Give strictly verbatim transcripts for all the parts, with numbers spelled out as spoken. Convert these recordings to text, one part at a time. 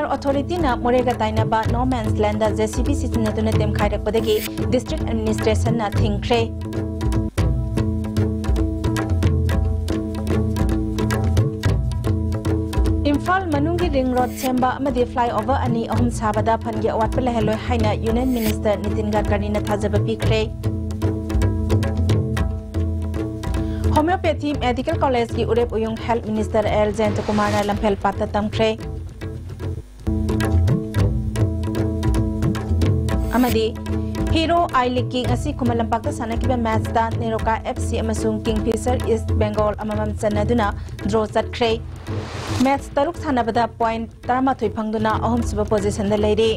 ꯑꯣꯊꯣꯔꯤꯇꯤꯅ ꯃꯣꯔꯦꯒ ꯇꯥꯏꯅꯕ no man's land J C B ꯁꯤꯖꯤꯟꯅꯗꯨꯅ ꯇꯦꯝꯈꯥꯏꯔꯛꯄꯗꯒꯤ district ꯑꯦꯗꯃꯤꯅꯤꯁꯇ꯭ꯔꯦꯁꯟꯅ ꯊꯤꯡꯈ꯭ꯔꯦ꯫ ꯏꯝꯐꯥꯜ ꯃꯅꯨꯡꯒꯤ ꯔꯤꯡ ꯔꯣꯗ ꯁꯦꯝꯕ ꯑꯃꯗꯤ ꯐ꯭ꯂꯥꯏ ꯑꯣꯚꯔ ꯑꯅꯤ ꯑꯍꯨꯝ ꯁꯥꯕꯗ ꯐꯟꯒꯤ ꯑꯋꯥꯠꯄ ꯂꯩꯍꯜꯂꯣꯏ ꯍꯥꯏꯅ ꯌꯨꯅꯤꯌꯟ ꯃꯤꯅꯤꯁꯇꯔ ꯅꯤꯇꯤꯟ ꯒꯗꯀꯔꯤꯅ ꯊꯥꯖꯕ ꯄꯤꯈ꯭ꯔꯦ꯫ ꯍꯣꯃꯤꯌꯣꯄꯦꯊꯤ ꯃꯦꯗꯤꯀꯦꯜ ꯀꯣꯂꯦꯖꯀꯤ ꯎꯔꯦꯞ ꯎꯌꯨꯡ ꯍꯦꯜꯊ ꯃꯤꯅꯤꯁꯇꯔ ꯑꯦꯜ ꯖꯌꯟꯇꯀꯨꯃꯥꯔꯅ ꯂꯝꯐꯦꯜ ꯄꯥꯠꯇ ꯇꯝꯈ꯭ꯔꯦ꯫ ꯑꯃꯗꯤ ꯍꯤꯔꯣ ꯑꯥꯏ ꯂꯤꯒꯀꯤ ꯉꯁꯤ ꯈꯨꯃꯟ ꯂꯝꯄꯥꯛꯇ ꯁꯥꯟꯅꯈꯤꯕ ꯃꯦꯆꯇ ꯅꯦꯔꯣꯀꯥ ꯑꯦꯐ ꯁꯤ ꯑꯃꯁꯨꯡ ꯀꯤꯡꯐꯤꯁꯔ ꯏꯁ ꯕꯦꯡꯒꯣꯜ ꯑꯃꯃꯝ ꯆꯟꯅꯗꯨꯅ ꯗ꯭ꯔꯣ ꯆꯠꯈ꯭ꯔꯦ꯫ ꯃꯦꯆ ꯇꯔꯨꯛ ꯁꯥꯟꯅꯕꯗ ꯄꯣꯏꯟꯠ ꯇꯔꯥꯃꯥꯊꯣꯏ ꯐꯪꯗꯨꯅ ꯑꯍꯨꯝꯁꯨꯕ ꯄꯣꯖꯤꯁꯟꯗ ꯂꯩꯔꯤ꯫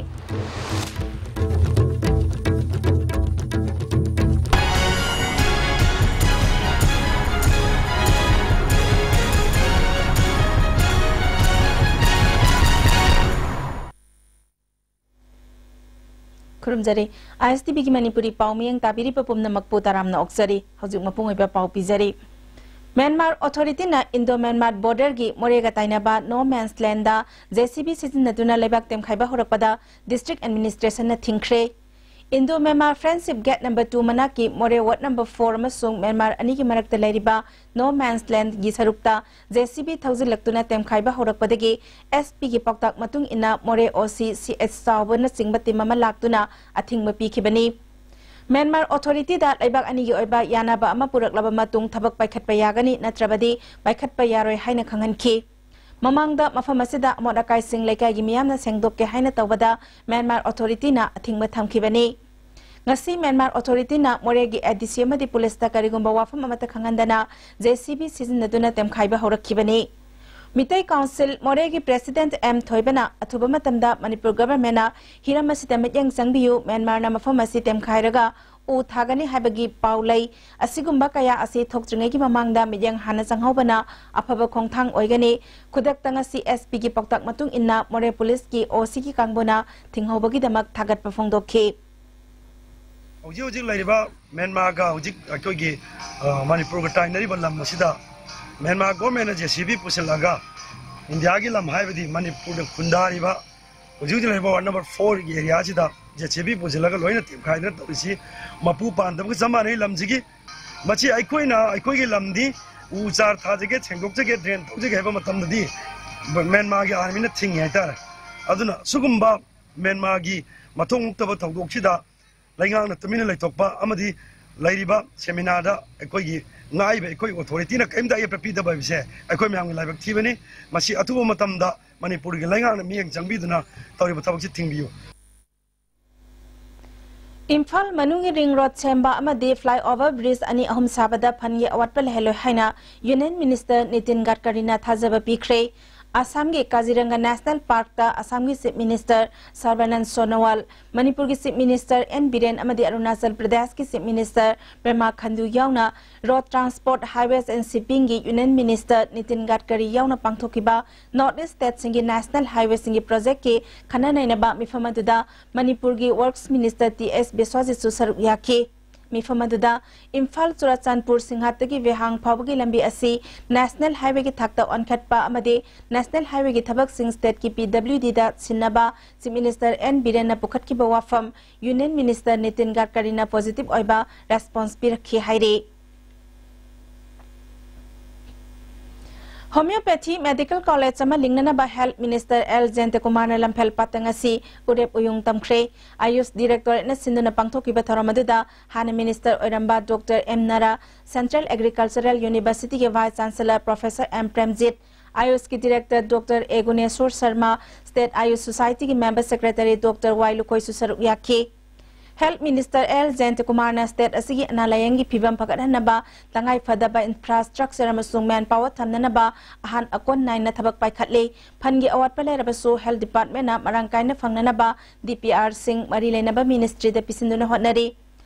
ꯈꯨꯔꯨꯝꯖꯔꯤ꯫ ꯑꯥꯏ ꯑꯦꯁ ꯇꯤ ꯚꯤꯒꯤ ꯃꯅꯤꯄꯨꯔꯤ ꯄꯥꯎ ꯃꯤꯠꯌꯦꯡ ꯇꯥꯕꯤꯔꯤꯕ ꯄꯨꯝꯅꯃꯛꯄꯨ ꯇꯔꯥꯝꯅ ꯑꯣꯛꯆꯔꯤ꯫ ꯍꯧꯖꯤꯛ ꯃꯄꯨꯡ ꯑꯣꯏꯕ ꯄꯥꯎ ꯄꯤꯖꯔꯤ꯫ ꯃ꯭ꯌꯥꯟꯃꯥꯔ ꯑꯣꯊꯣꯔꯤꯇꯤꯅ ꯏꯟꯗꯣ ꯃ꯭ꯌꯥꯟꯃꯥꯔ ꯕꯣꯔꯗꯔꯒꯤ ꯃꯣꯔꯦꯒ ꯇꯥꯏꯅꯕ no man's land J C B ꯁꯤꯖꯤꯟꯅꯗꯨꯅ ꯂꯩꯕꯥꯛ ꯇꯦꯝꯈꯥꯏꯕ ꯍꯧꯔꯛꯄꯗ ꯗꯤꯁꯇ꯭ꯔꯤꯛ ꯑꯦꯗꯃꯤꯅꯤꯁꯇ꯭ꯔꯦꯁꯟꯅ ꯊꯤꯡꯈ꯭ꯔꯦ꯫ Indo Myanmar friendship gate number two ꯃꯅꯥꯛꯀꯤ ꯃꯣꯔꯦ ꯋꯥꯔꯗ ꯅꯝꯕꯔ ꯐꯣꯔ ꯑꯃꯁꯨꯡ ꯃ꯭ꯌꯥꯟꯃꯥꯔ ꯑꯅꯤꯒꯤ ꯃꯔꯛꯇ ꯂꯩꯔꯤꯕ ꯅꯣ ꯃꯦꯟꯁ ꯂꯦꯟꯒꯤ ꯁꯔꯨꯛꯇ ꯖꯦ ꯁꯤ ꯕꯤ ꯊꯧꯖꯤꯜꯂꯛꯇꯨꯅ ꯇꯦꯝꯈꯥꯏꯕ ꯍꯧꯔꯛꯄꯗꯒꯤ ꯑꯦꯁ ꯄꯤꯒꯤ ꯄꯥꯎꯇꯥꯛ ꯃꯇꯨꯡ ꯏꯟꯅ ꯃꯣꯔꯦ ꯑꯣ ꯁꯤ ꯁꯤ ꯑꯦꯁ ꯆꯥꯎꯕꯅꯆꯤꯡꯕ ꯇꯤꯝ ꯑꯃ ꯂꯥꯛꯇꯨꯅ ꯑꯊꯤꯡꯕ ꯄꯤꯈꯤꯕꯅꯤ꯫ ꯃ꯭ꯌꯥꯟꯃꯥꯔ ꯑꯣꯊꯣꯔꯤꯇꯤꯗ ꯂꯩꯕꯥꯛ ꯑꯅꯤꯒꯤ ꯑꯣꯏꯕ ꯌꯥꯅꯕ ꯑꯃ ꯄꯨꯔꯛꯂꯕ ꯃꯇꯨꯡ ꯊꯕꯛ ꯄꯥꯏꯈꯠꯄ ꯌꯥꯒꯅꯤ, ꯅꯠꯇ꯭ꯔꯕꯗꯤ ꯄꯥꯏꯈꯠꯄ ꯌꯥꯔꯣꯏ ꯍꯥꯏꯅ ꯈꯪꯍꯟꯈꯤ꯫ ꯃꯃꯥꯡꯗ ꯃꯐꯝ ꯑꯁꯤꯗ ꯑꯃꯣꯠ ꯑꯀꯥꯏꯁꯤꯡ ꯂꯩꯀꯥꯏꯒꯤ ꯃꯤꯌꯥꯝꯅ ꯁꯦꯡꯗꯣꯛꯀꯦ ꯍꯥꯏꯅ ꯇꯧꯕꯗ ꯃ꯭ꯌꯥꯟꯃꯥꯔ ꯑꯣꯊꯣꯔꯤꯇꯤꯅ ꯑꯊꯤꯡꯕ ꯊꯝꯈꯤꯕꯅꯤ꯫ ꯉꯁꯤ ꯃ꯭ꯌꯥꯟꯃꯥꯔ ꯑꯣꯊꯣꯔꯤꯇꯤꯅ ꯃꯣꯔꯦꯒꯤ ꯑꯦ ꯗꯤ ꯁꯤ ꯑꯃꯗꯤ ꯄꯨꯂꯤꯁꯇ ꯀꯔꯤꯒꯨꯝꯕ ꯋꯥꯐꯝ ꯑꯃꯠꯇ ꯈꯪꯍꯟꯗꯅ ꯖꯦ ꯁꯤ ꯕꯤ ꯁꯤꯖꯤꯟꯅꯗꯨꯅ ꯇꯦꯝꯈꯥꯏꯕ ꯍꯧꯔꯛꯈꯤꯕꯅꯤ꯫ ꯃꯤꯇꯩ ꯀꯥꯎꯟꯁꯤꯜ ꯃꯣꯔꯦꯒꯤ ꯄ꯭ꯔꯦꯁꯤꯗꯦꯟꯠ ꯑꯦꯝ ꯊꯣꯏꯕꯅ ꯑꯊꯨꯕ ꯃꯇꯝꯗ ꯃꯅꯤꯄꯨꯔ ꯒꯚꯔꯟꯃꯦꯟꯠꯅ ꯍꯤꯔꯝ ꯑꯁꯤꯗ ꯃꯤꯠꯌꯦꯡ ꯆꯪꯕꯤꯌꯨ, ꯃ꯭ꯌꯥꯟꯃꯥꯔꯅ ꯃꯐꯝ ꯑꯁꯤ ꯇꯦꯝꯈꯥꯏꯔꯒ ꯎ ꯊꯥꯒꯅꯤ ꯍꯥꯏꯕꯒꯤ ꯄꯥꯎ ꯂꯩ, ꯑꯁꯤꯒꯨꯝꯕ ꯀꯌꯥ ꯑꯁꯤ ꯊꯣꯛꯇ꯭ꯔꯤꯉꯩꯒꯤ ꯃꯃꯥꯡꯗ ꯃꯤꯠꯌꯦꯡ ꯍꯥꯟꯅ ꯆꯪꯍꯧꯕꯅ ꯑꯐꯕ ꯈꯣꯡꯊꯥꯡ ꯑꯣꯏꯒꯅꯤ꯫ ꯈꯨꯗꯛꯇ ꯉꯁꯤ ꯑꯦꯁ ꯄꯤꯒꯤ ꯄꯥꯎꯇꯥꯛ ꯃꯇꯨꯡ ꯏꯟꯅ ꯃꯣꯔꯦ ꯄꯨꯂꯤꯁꯀꯤ ꯑꯣ ꯁꯤꯒꯤ ꯀꯥꯡꯕꯨꯅ ꯊꯤꯡꯍꯧꯕꯒꯤꯗꯃꯛ ꯊꯥꯒꯠꯄ ꯐꯣꯡꯗꯣꯛꯈꯤ꯫ ꯍꯧꯖꯤꯛ ꯍꯧꯖꯤꯛ ꯂꯩꯔꯤꯕ ꯃ꯭ꯌꯥꯟꯃꯥꯔꯒ ꯍꯧꯖꯤꯛ ꯑꯩꯈꯣꯏꯒꯤ, ꯑ, ꯃꯅꯤꯄꯨꯔꯒ ꯇꯥꯏꯅꯔꯤꯕ ꯂꯝ ꯑꯁꯤꯗ ꯃ꯭ꯌꯥꯟꯃꯥꯔ ꯒꯣꯔꯃꯦꯟꯅ ꯖꯦ ꯁꯤ ꯕꯤ ꯄꯨꯁꯤꯜꯂꯒ ꯏꯟꯗꯤꯌꯥꯒꯤ ꯂꯝ ꯍꯥꯏꯕꯗꯤ ꯃꯅꯤꯄꯨꯔꯗ ꯈꯨꯟꯗꯥꯔꯤꯕ ꯍꯧꯖꯤꯛ ꯍꯧꯖꯤꯛ ꯂꯩꯔꯤꯕ ꯋꯥꯔꯗ ꯅꯝꯕꯔ ꯐꯣꯔꯒꯤ ꯑꯦꯔꯤꯌꯥꯁꯤꯗ ꯖꯦ ꯁꯤ ꯕꯤ ꯄꯨꯁꯤꯜꯂꯒ ꯂꯣꯏꯅ ꯇꯦꯝꯈꯥꯏꯗꯅ ꯇꯧꯔꯤꯁꯤ ꯃꯄꯨ ꯄꯥꯟꯗꯕꯒ ꯆꯞ ꯃꯥꯟꯅꯩ꯫ ꯂꯝꯁꯤꯒꯤ ꯃꯁꯤ ꯑꯩꯈꯣꯏꯅ ꯑꯩꯈꯣꯏꯒꯤ ꯂꯝꯗꯤ ꯎ ꯆꯥꯔ ꯊꯥꯖꯒꯦ, ꯁꯦꯡꯗꯣꯛꯆꯒꯦ, ꯗ꯭ꯔꯦꯟ ꯇꯧꯖꯒꯦ ꯍꯥꯏꯕ ꯃꯇꯝꯗꯗꯤ ꯃ꯭ꯌꯥꯟꯃꯥꯔꯒꯤ ꯑꯥꯔꯃꯤꯅ ꯊꯤꯡꯉꯤ ꯍꯥꯏꯇꯥꯔꯦ꯫ ꯑꯗꯨꯅ ꯁꯤꯒꯨꯝꯕ ꯃ꯭ꯌꯥꯟꯃꯥꯔꯒꯤ ꯃꯊꯣꯡ ꯍꯨꯛꯇꯕ ꯊꯧꯗꯣꯛꯁꯤꯗ ꯂꯩꯉꯥꯛꯅ ꯇꯨꯃꯤꯟꯅ ꯂꯩꯊꯣꯛꯄ ꯑꯃꯗꯤ ꯂꯩꯔꯤꯕ ꯁꯦꯃꯤꯅꯥꯗ ꯑꯩꯈꯣꯏꯒꯤ ꯉꯥꯛꯏꯕ ꯑꯩꯈꯣꯏ ꯑꯣꯊꯣꯔꯤꯇꯤꯅ ꯀꯔꯤꯝꯇ ꯑꯌꯦꯠꯄ ꯄꯤꯗꯕ ꯍꯥꯏꯕꯁꯦ ꯑꯩꯈꯣꯏ ꯃꯌꯥꯝꯒꯤ ꯂꯥꯏꯕꯛ ꯊꯤꯕꯅꯤ꯫ ꯃꯁꯤ ꯑꯊꯨꯕ ꯃꯇꯝꯗ ꯃꯅꯤꯄꯨꯔꯒꯤ ꯂꯩꯉꯥꯛꯅ ꯃꯤꯠꯌꯦꯡ ꯆꯪꯕꯤꯗꯨꯅ ꯇꯧꯔꯤꯕ ꯊꯕꯛꯁꯤ ꯊꯤꯡꯕꯤꯌꯨ꯫ ꯏꯝꯐꯥꯜ ꯃꯅꯨꯡꯒꯤ ꯔꯤꯡ ꯔꯣꯗ ꯁꯦꯝꯕ ꯑꯃꯗꯤ ꯐ꯭ꯂꯥꯏꯑꯣꯚꯔ ꯕ꯭ꯔꯤꯖ ꯑꯅꯤ ꯑꯍꯨꯝ ꯁꯥꯕꯗ ꯐꯟꯒꯤ ꯑꯋꯥꯠꯄ ꯂꯩꯍꯜꯂꯣꯏ ꯍꯥꯏꯅ ꯌꯨꯅꯤꯌꯟ ꯃꯤꯅꯤꯁꯇꯔ ꯅꯤꯇꯤꯟ ꯒꯗꯀꯔꯤꯅ ꯊꯥꯖꯕ ꯄꯤꯈ꯭ꯔꯦ꯫ ꯑꯁꯥꯝꯒꯤ ꯀꯥꯖꯤꯔꯪꯒ ꯅꯦꯁꯅꯦꯜ ꯄꯥꯔꯛꯇ ꯑꯁꯥꯝꯒꯤ ꯆꯤꯐ ꯃꯤꯅꯤꯁꯇꯔ ꯁꯔꯕꯥꯅꯟꯗ ꯁꯣꯅꯣꯋꯥꯜ, ꯃꯅꯤꯄꯨꯔꯒꯤ ꯆꯤꯐ ꯃꯤꯅꯤꯁꯇꯔ ꯑꯦꯟ ꯕꯤꯔꯦꯟ ꯑꯃꯗꯤ ꯑꯔꯨꯅꯥꯆꯜ ꯄ꯭ꯔꯗꯦꯁꯀꯤ ꯆꯤꯐ ꯃꯤꯅꯤꯁꯇꯔ ꯄꯦꯃꯥ ꯈꯟꯗꯨ ꯌꯥꯎꯅ ꯔꯣꯗ ꯇ꯭ꯔꯥꯟꯁꯄꯣꯔꯠ, ꯍꯥꯏꯋꯦꯁ ꯑꯦꯟ ꯁꯤꯞꯄꯤꯡꯒꯤ ꯌꯨꯅꯤꯌꯟ ꯃꯤꯅꯤꯁꯇꯔ ꯅꯤꯇꯤꯟ ꯒꯗꯀꯔꯤ ꯌꯥꯎꯅ ꯄꯥꯡꯊꯣꯛꯈꯤꯕ ꯅꯣꯔꯠ ꯏꯁ ꯁ꯭ꯇꯦꯠꯁꯤꯡꯒꯤ ꯅꯦꯁꯅꯦꯜ ꯍꯥꯏꯋꯦꯁꯤꯡꯒꯤ ꯄ꯭ꯔꯣꯖꯦꯛꯀꯤ ꯈꯟꯅ ꯅꯩꯅꯕ ꯃꯤꯐꯝ ꯑꯗꯨꯗ ꯃꯅꯤꯄꯨꯔꯒꯤ ꯋꯔꯛꯁ ꯃꯤꯅꯤꯁꯇꯔ ꯇꯤ ꯑꯦꯁ ꯕꯤꯁ꯭ꯋꯥꯖꯤꯠꯁꯨ ꯁꯔꯨꯛ ꯌꯥꯈꯤ꯫ ꯃꯤꯐꯝ ꯑꯗꯨꯗ ꯏꯝꯐꯥꯜ ꯆꯨꯔꯥꯆꯥꯟꯄꯨꯔ ꯁꯤꯡꯍꯥꯠꯇꯒꯤ ꯋꯦꯍꯥꯡ ꯐꯥꯎꯕꯒꯤ ꯂꯝꯕꯤ ꯑꯁꯤ ꯅꯦꯁꯅꯦꯜ ꯍꯥꯏꯋꯦꯒꯤ ꯊꯥꯛꯇ ꯑꯣꯟꯈꯠꯄ ꯑꯃꯗꯤ ꯅꯦꯁꯅꯦꯜ ꯍꯥꯏꯋꯦꯒꯤ ꯊꯕꯛꯁꯤꯡ ꯁ꯭ꯇꯦꯠꯀꯤ ꯄꯤ ꯗꯕ꯭ꯂꯤꯎ ꯗꯤꯗ ꯁꯤꯟꯅꯕ ꯆꯤꯐ ꯃꯤꯅꯤꯁꯇꯔ ꯑꯦꯟ ꯕꯤꯔꯦꯟꯅ ꯄꯨꯈꯠꯈꯤꯕ ꯋꯥꯐꯝ ꯌꯨꯅꯤꯌꯟ ꯃꯤꯅꯤꯁꯇꯔ ꯅꯤꯇꯤꯟ ꯒꯗꯀꯔꯤꯅ ꯄꯣꯖꯤꯇꯤꯚ ꯑꯣꯏꯕ ꯔꯦꯁꯄꯣꯟꯁ ꯄꯤꯔꯛꯈꯤ ꯍꯥꯏꯔꯤ꯫ ꯍꯣꯃꯤꯌꯣꯄꯦꯊꯤ ꯃꯦꯗꯤꯀꯦꯜ ꯀꯣꯂꯦꯖ ꯑꯃ ꯂꯤꯡꯅꯅꯕ ꯍꯦꯜꯊ ꯃꯤꯅꯤꯁꯇꯔ ꯑꯦꯜ ꯖꯌꯟꯇꯀꯨꯃꯥꯔꯅ ꯂꯝꯐꯦꯜ ꯄꯥꯠꯇ ꯉꯁꯤ ꯎꯔꯦꯞ ꯎꯌꯨꯡ ꯇꯝꯈ꯭ꯔꯦ꯫ ꯑꯥꯌꯨꯁ ꯗꯤꯔꯦꯛꯇꯣꯔꯦꯠꯅ ꯁꯤꯟꯗꯨꯅ ꯄꯥꯡꯊꯣꯛꯈꯤꯕ ꯊꯧꯔꯝ ꯑꯗꯨꯗ ꯍꯥꯟꯅ ꯃꯤꯅꯤꯁꯇꯔ ꯑꯣꯏꯔꯝꯕ doctor M Nara, central agricultural ꯌꯨꯅꯤꯚꯔꯁꯤꯇꯤꯒꯤ vice chancellor professor M Premjit, ꯑꯥꯌꯨꯁꯀꯤ director doctor A Guneshor Sharma, state AYUSH ꯁꯣꯁꯥꯏꯇꯤꯒꯤ ꯃꯦꯝꯕꯔ ꯁꯦꯀ꯭ꯔꯦꯇꯔꯤ ꯗꯣꯛꯇꯔ ꯋꯥꯏ ꯂꯨꯈꯣꯏꯁꯨ ꯁꯔꯨꯛ ꯌꯥꯈꯤ꯫ ꯍꯦꯜꯊ ꯃꯤꯅꯤꯁꯇꯔ ꯑꯦꯜ ꯖꯌꯟꯇꯀꯨꯃꯥꯔꯅ ꯁ꯭ꯇꯦꯠ ꯑꯁꯤꯒꯤ ꯑꯅꯥ ꯂꯥꯌꯦꯡꯒꯤ ꯐꯤꯕꯝ ꯐꯒꯠꯍꯟꯅꯕ ꯇꯉꯥꯏ ꯐꯗꯕ ꯏꯟꯐ꯭ꯔꯥꯁ꯭ꯇ꯭ꯔꯛꯆꯔ ꯑꯃꯁꯨꯡ ꯃꯦꯟ ꯄꯥꯋꯔ ꯊꯝꯅꯅꯕ ꯑꯍꯥꯟ ꯑꯀꯣꯟ ꯅꯥꯏꯅ ꯊꯕꯛ ꯄꯥꯏꯈꯠꯂꯤ꯫ ꯐꯟꯒꯤ ꯑꯋꯥꯠꯄ ꯂꯩꯔꯕꯁꯨ ꯍꯦꯜꯊ ꯗꯤꯄꯥꯔꯠꯃꯦꯟꯅ ꯃꯔꯥꯡ ꯀꯥꯏꯅ ꯐꯪꯅꯅꯕ ꯗꯤ ꯄꯤ ꯑꯥꯔꯁꯤꯡ ꯃꯔꯤ ꯂꯩꯅꯕ ꯃꯤꯅꯤꯁꯇ꯭ꯔꯤꯗ ꯄꯤꯁꯤꯟꯗꯨꯅ ꯍꯣꯠꯅꯔꯤ꯫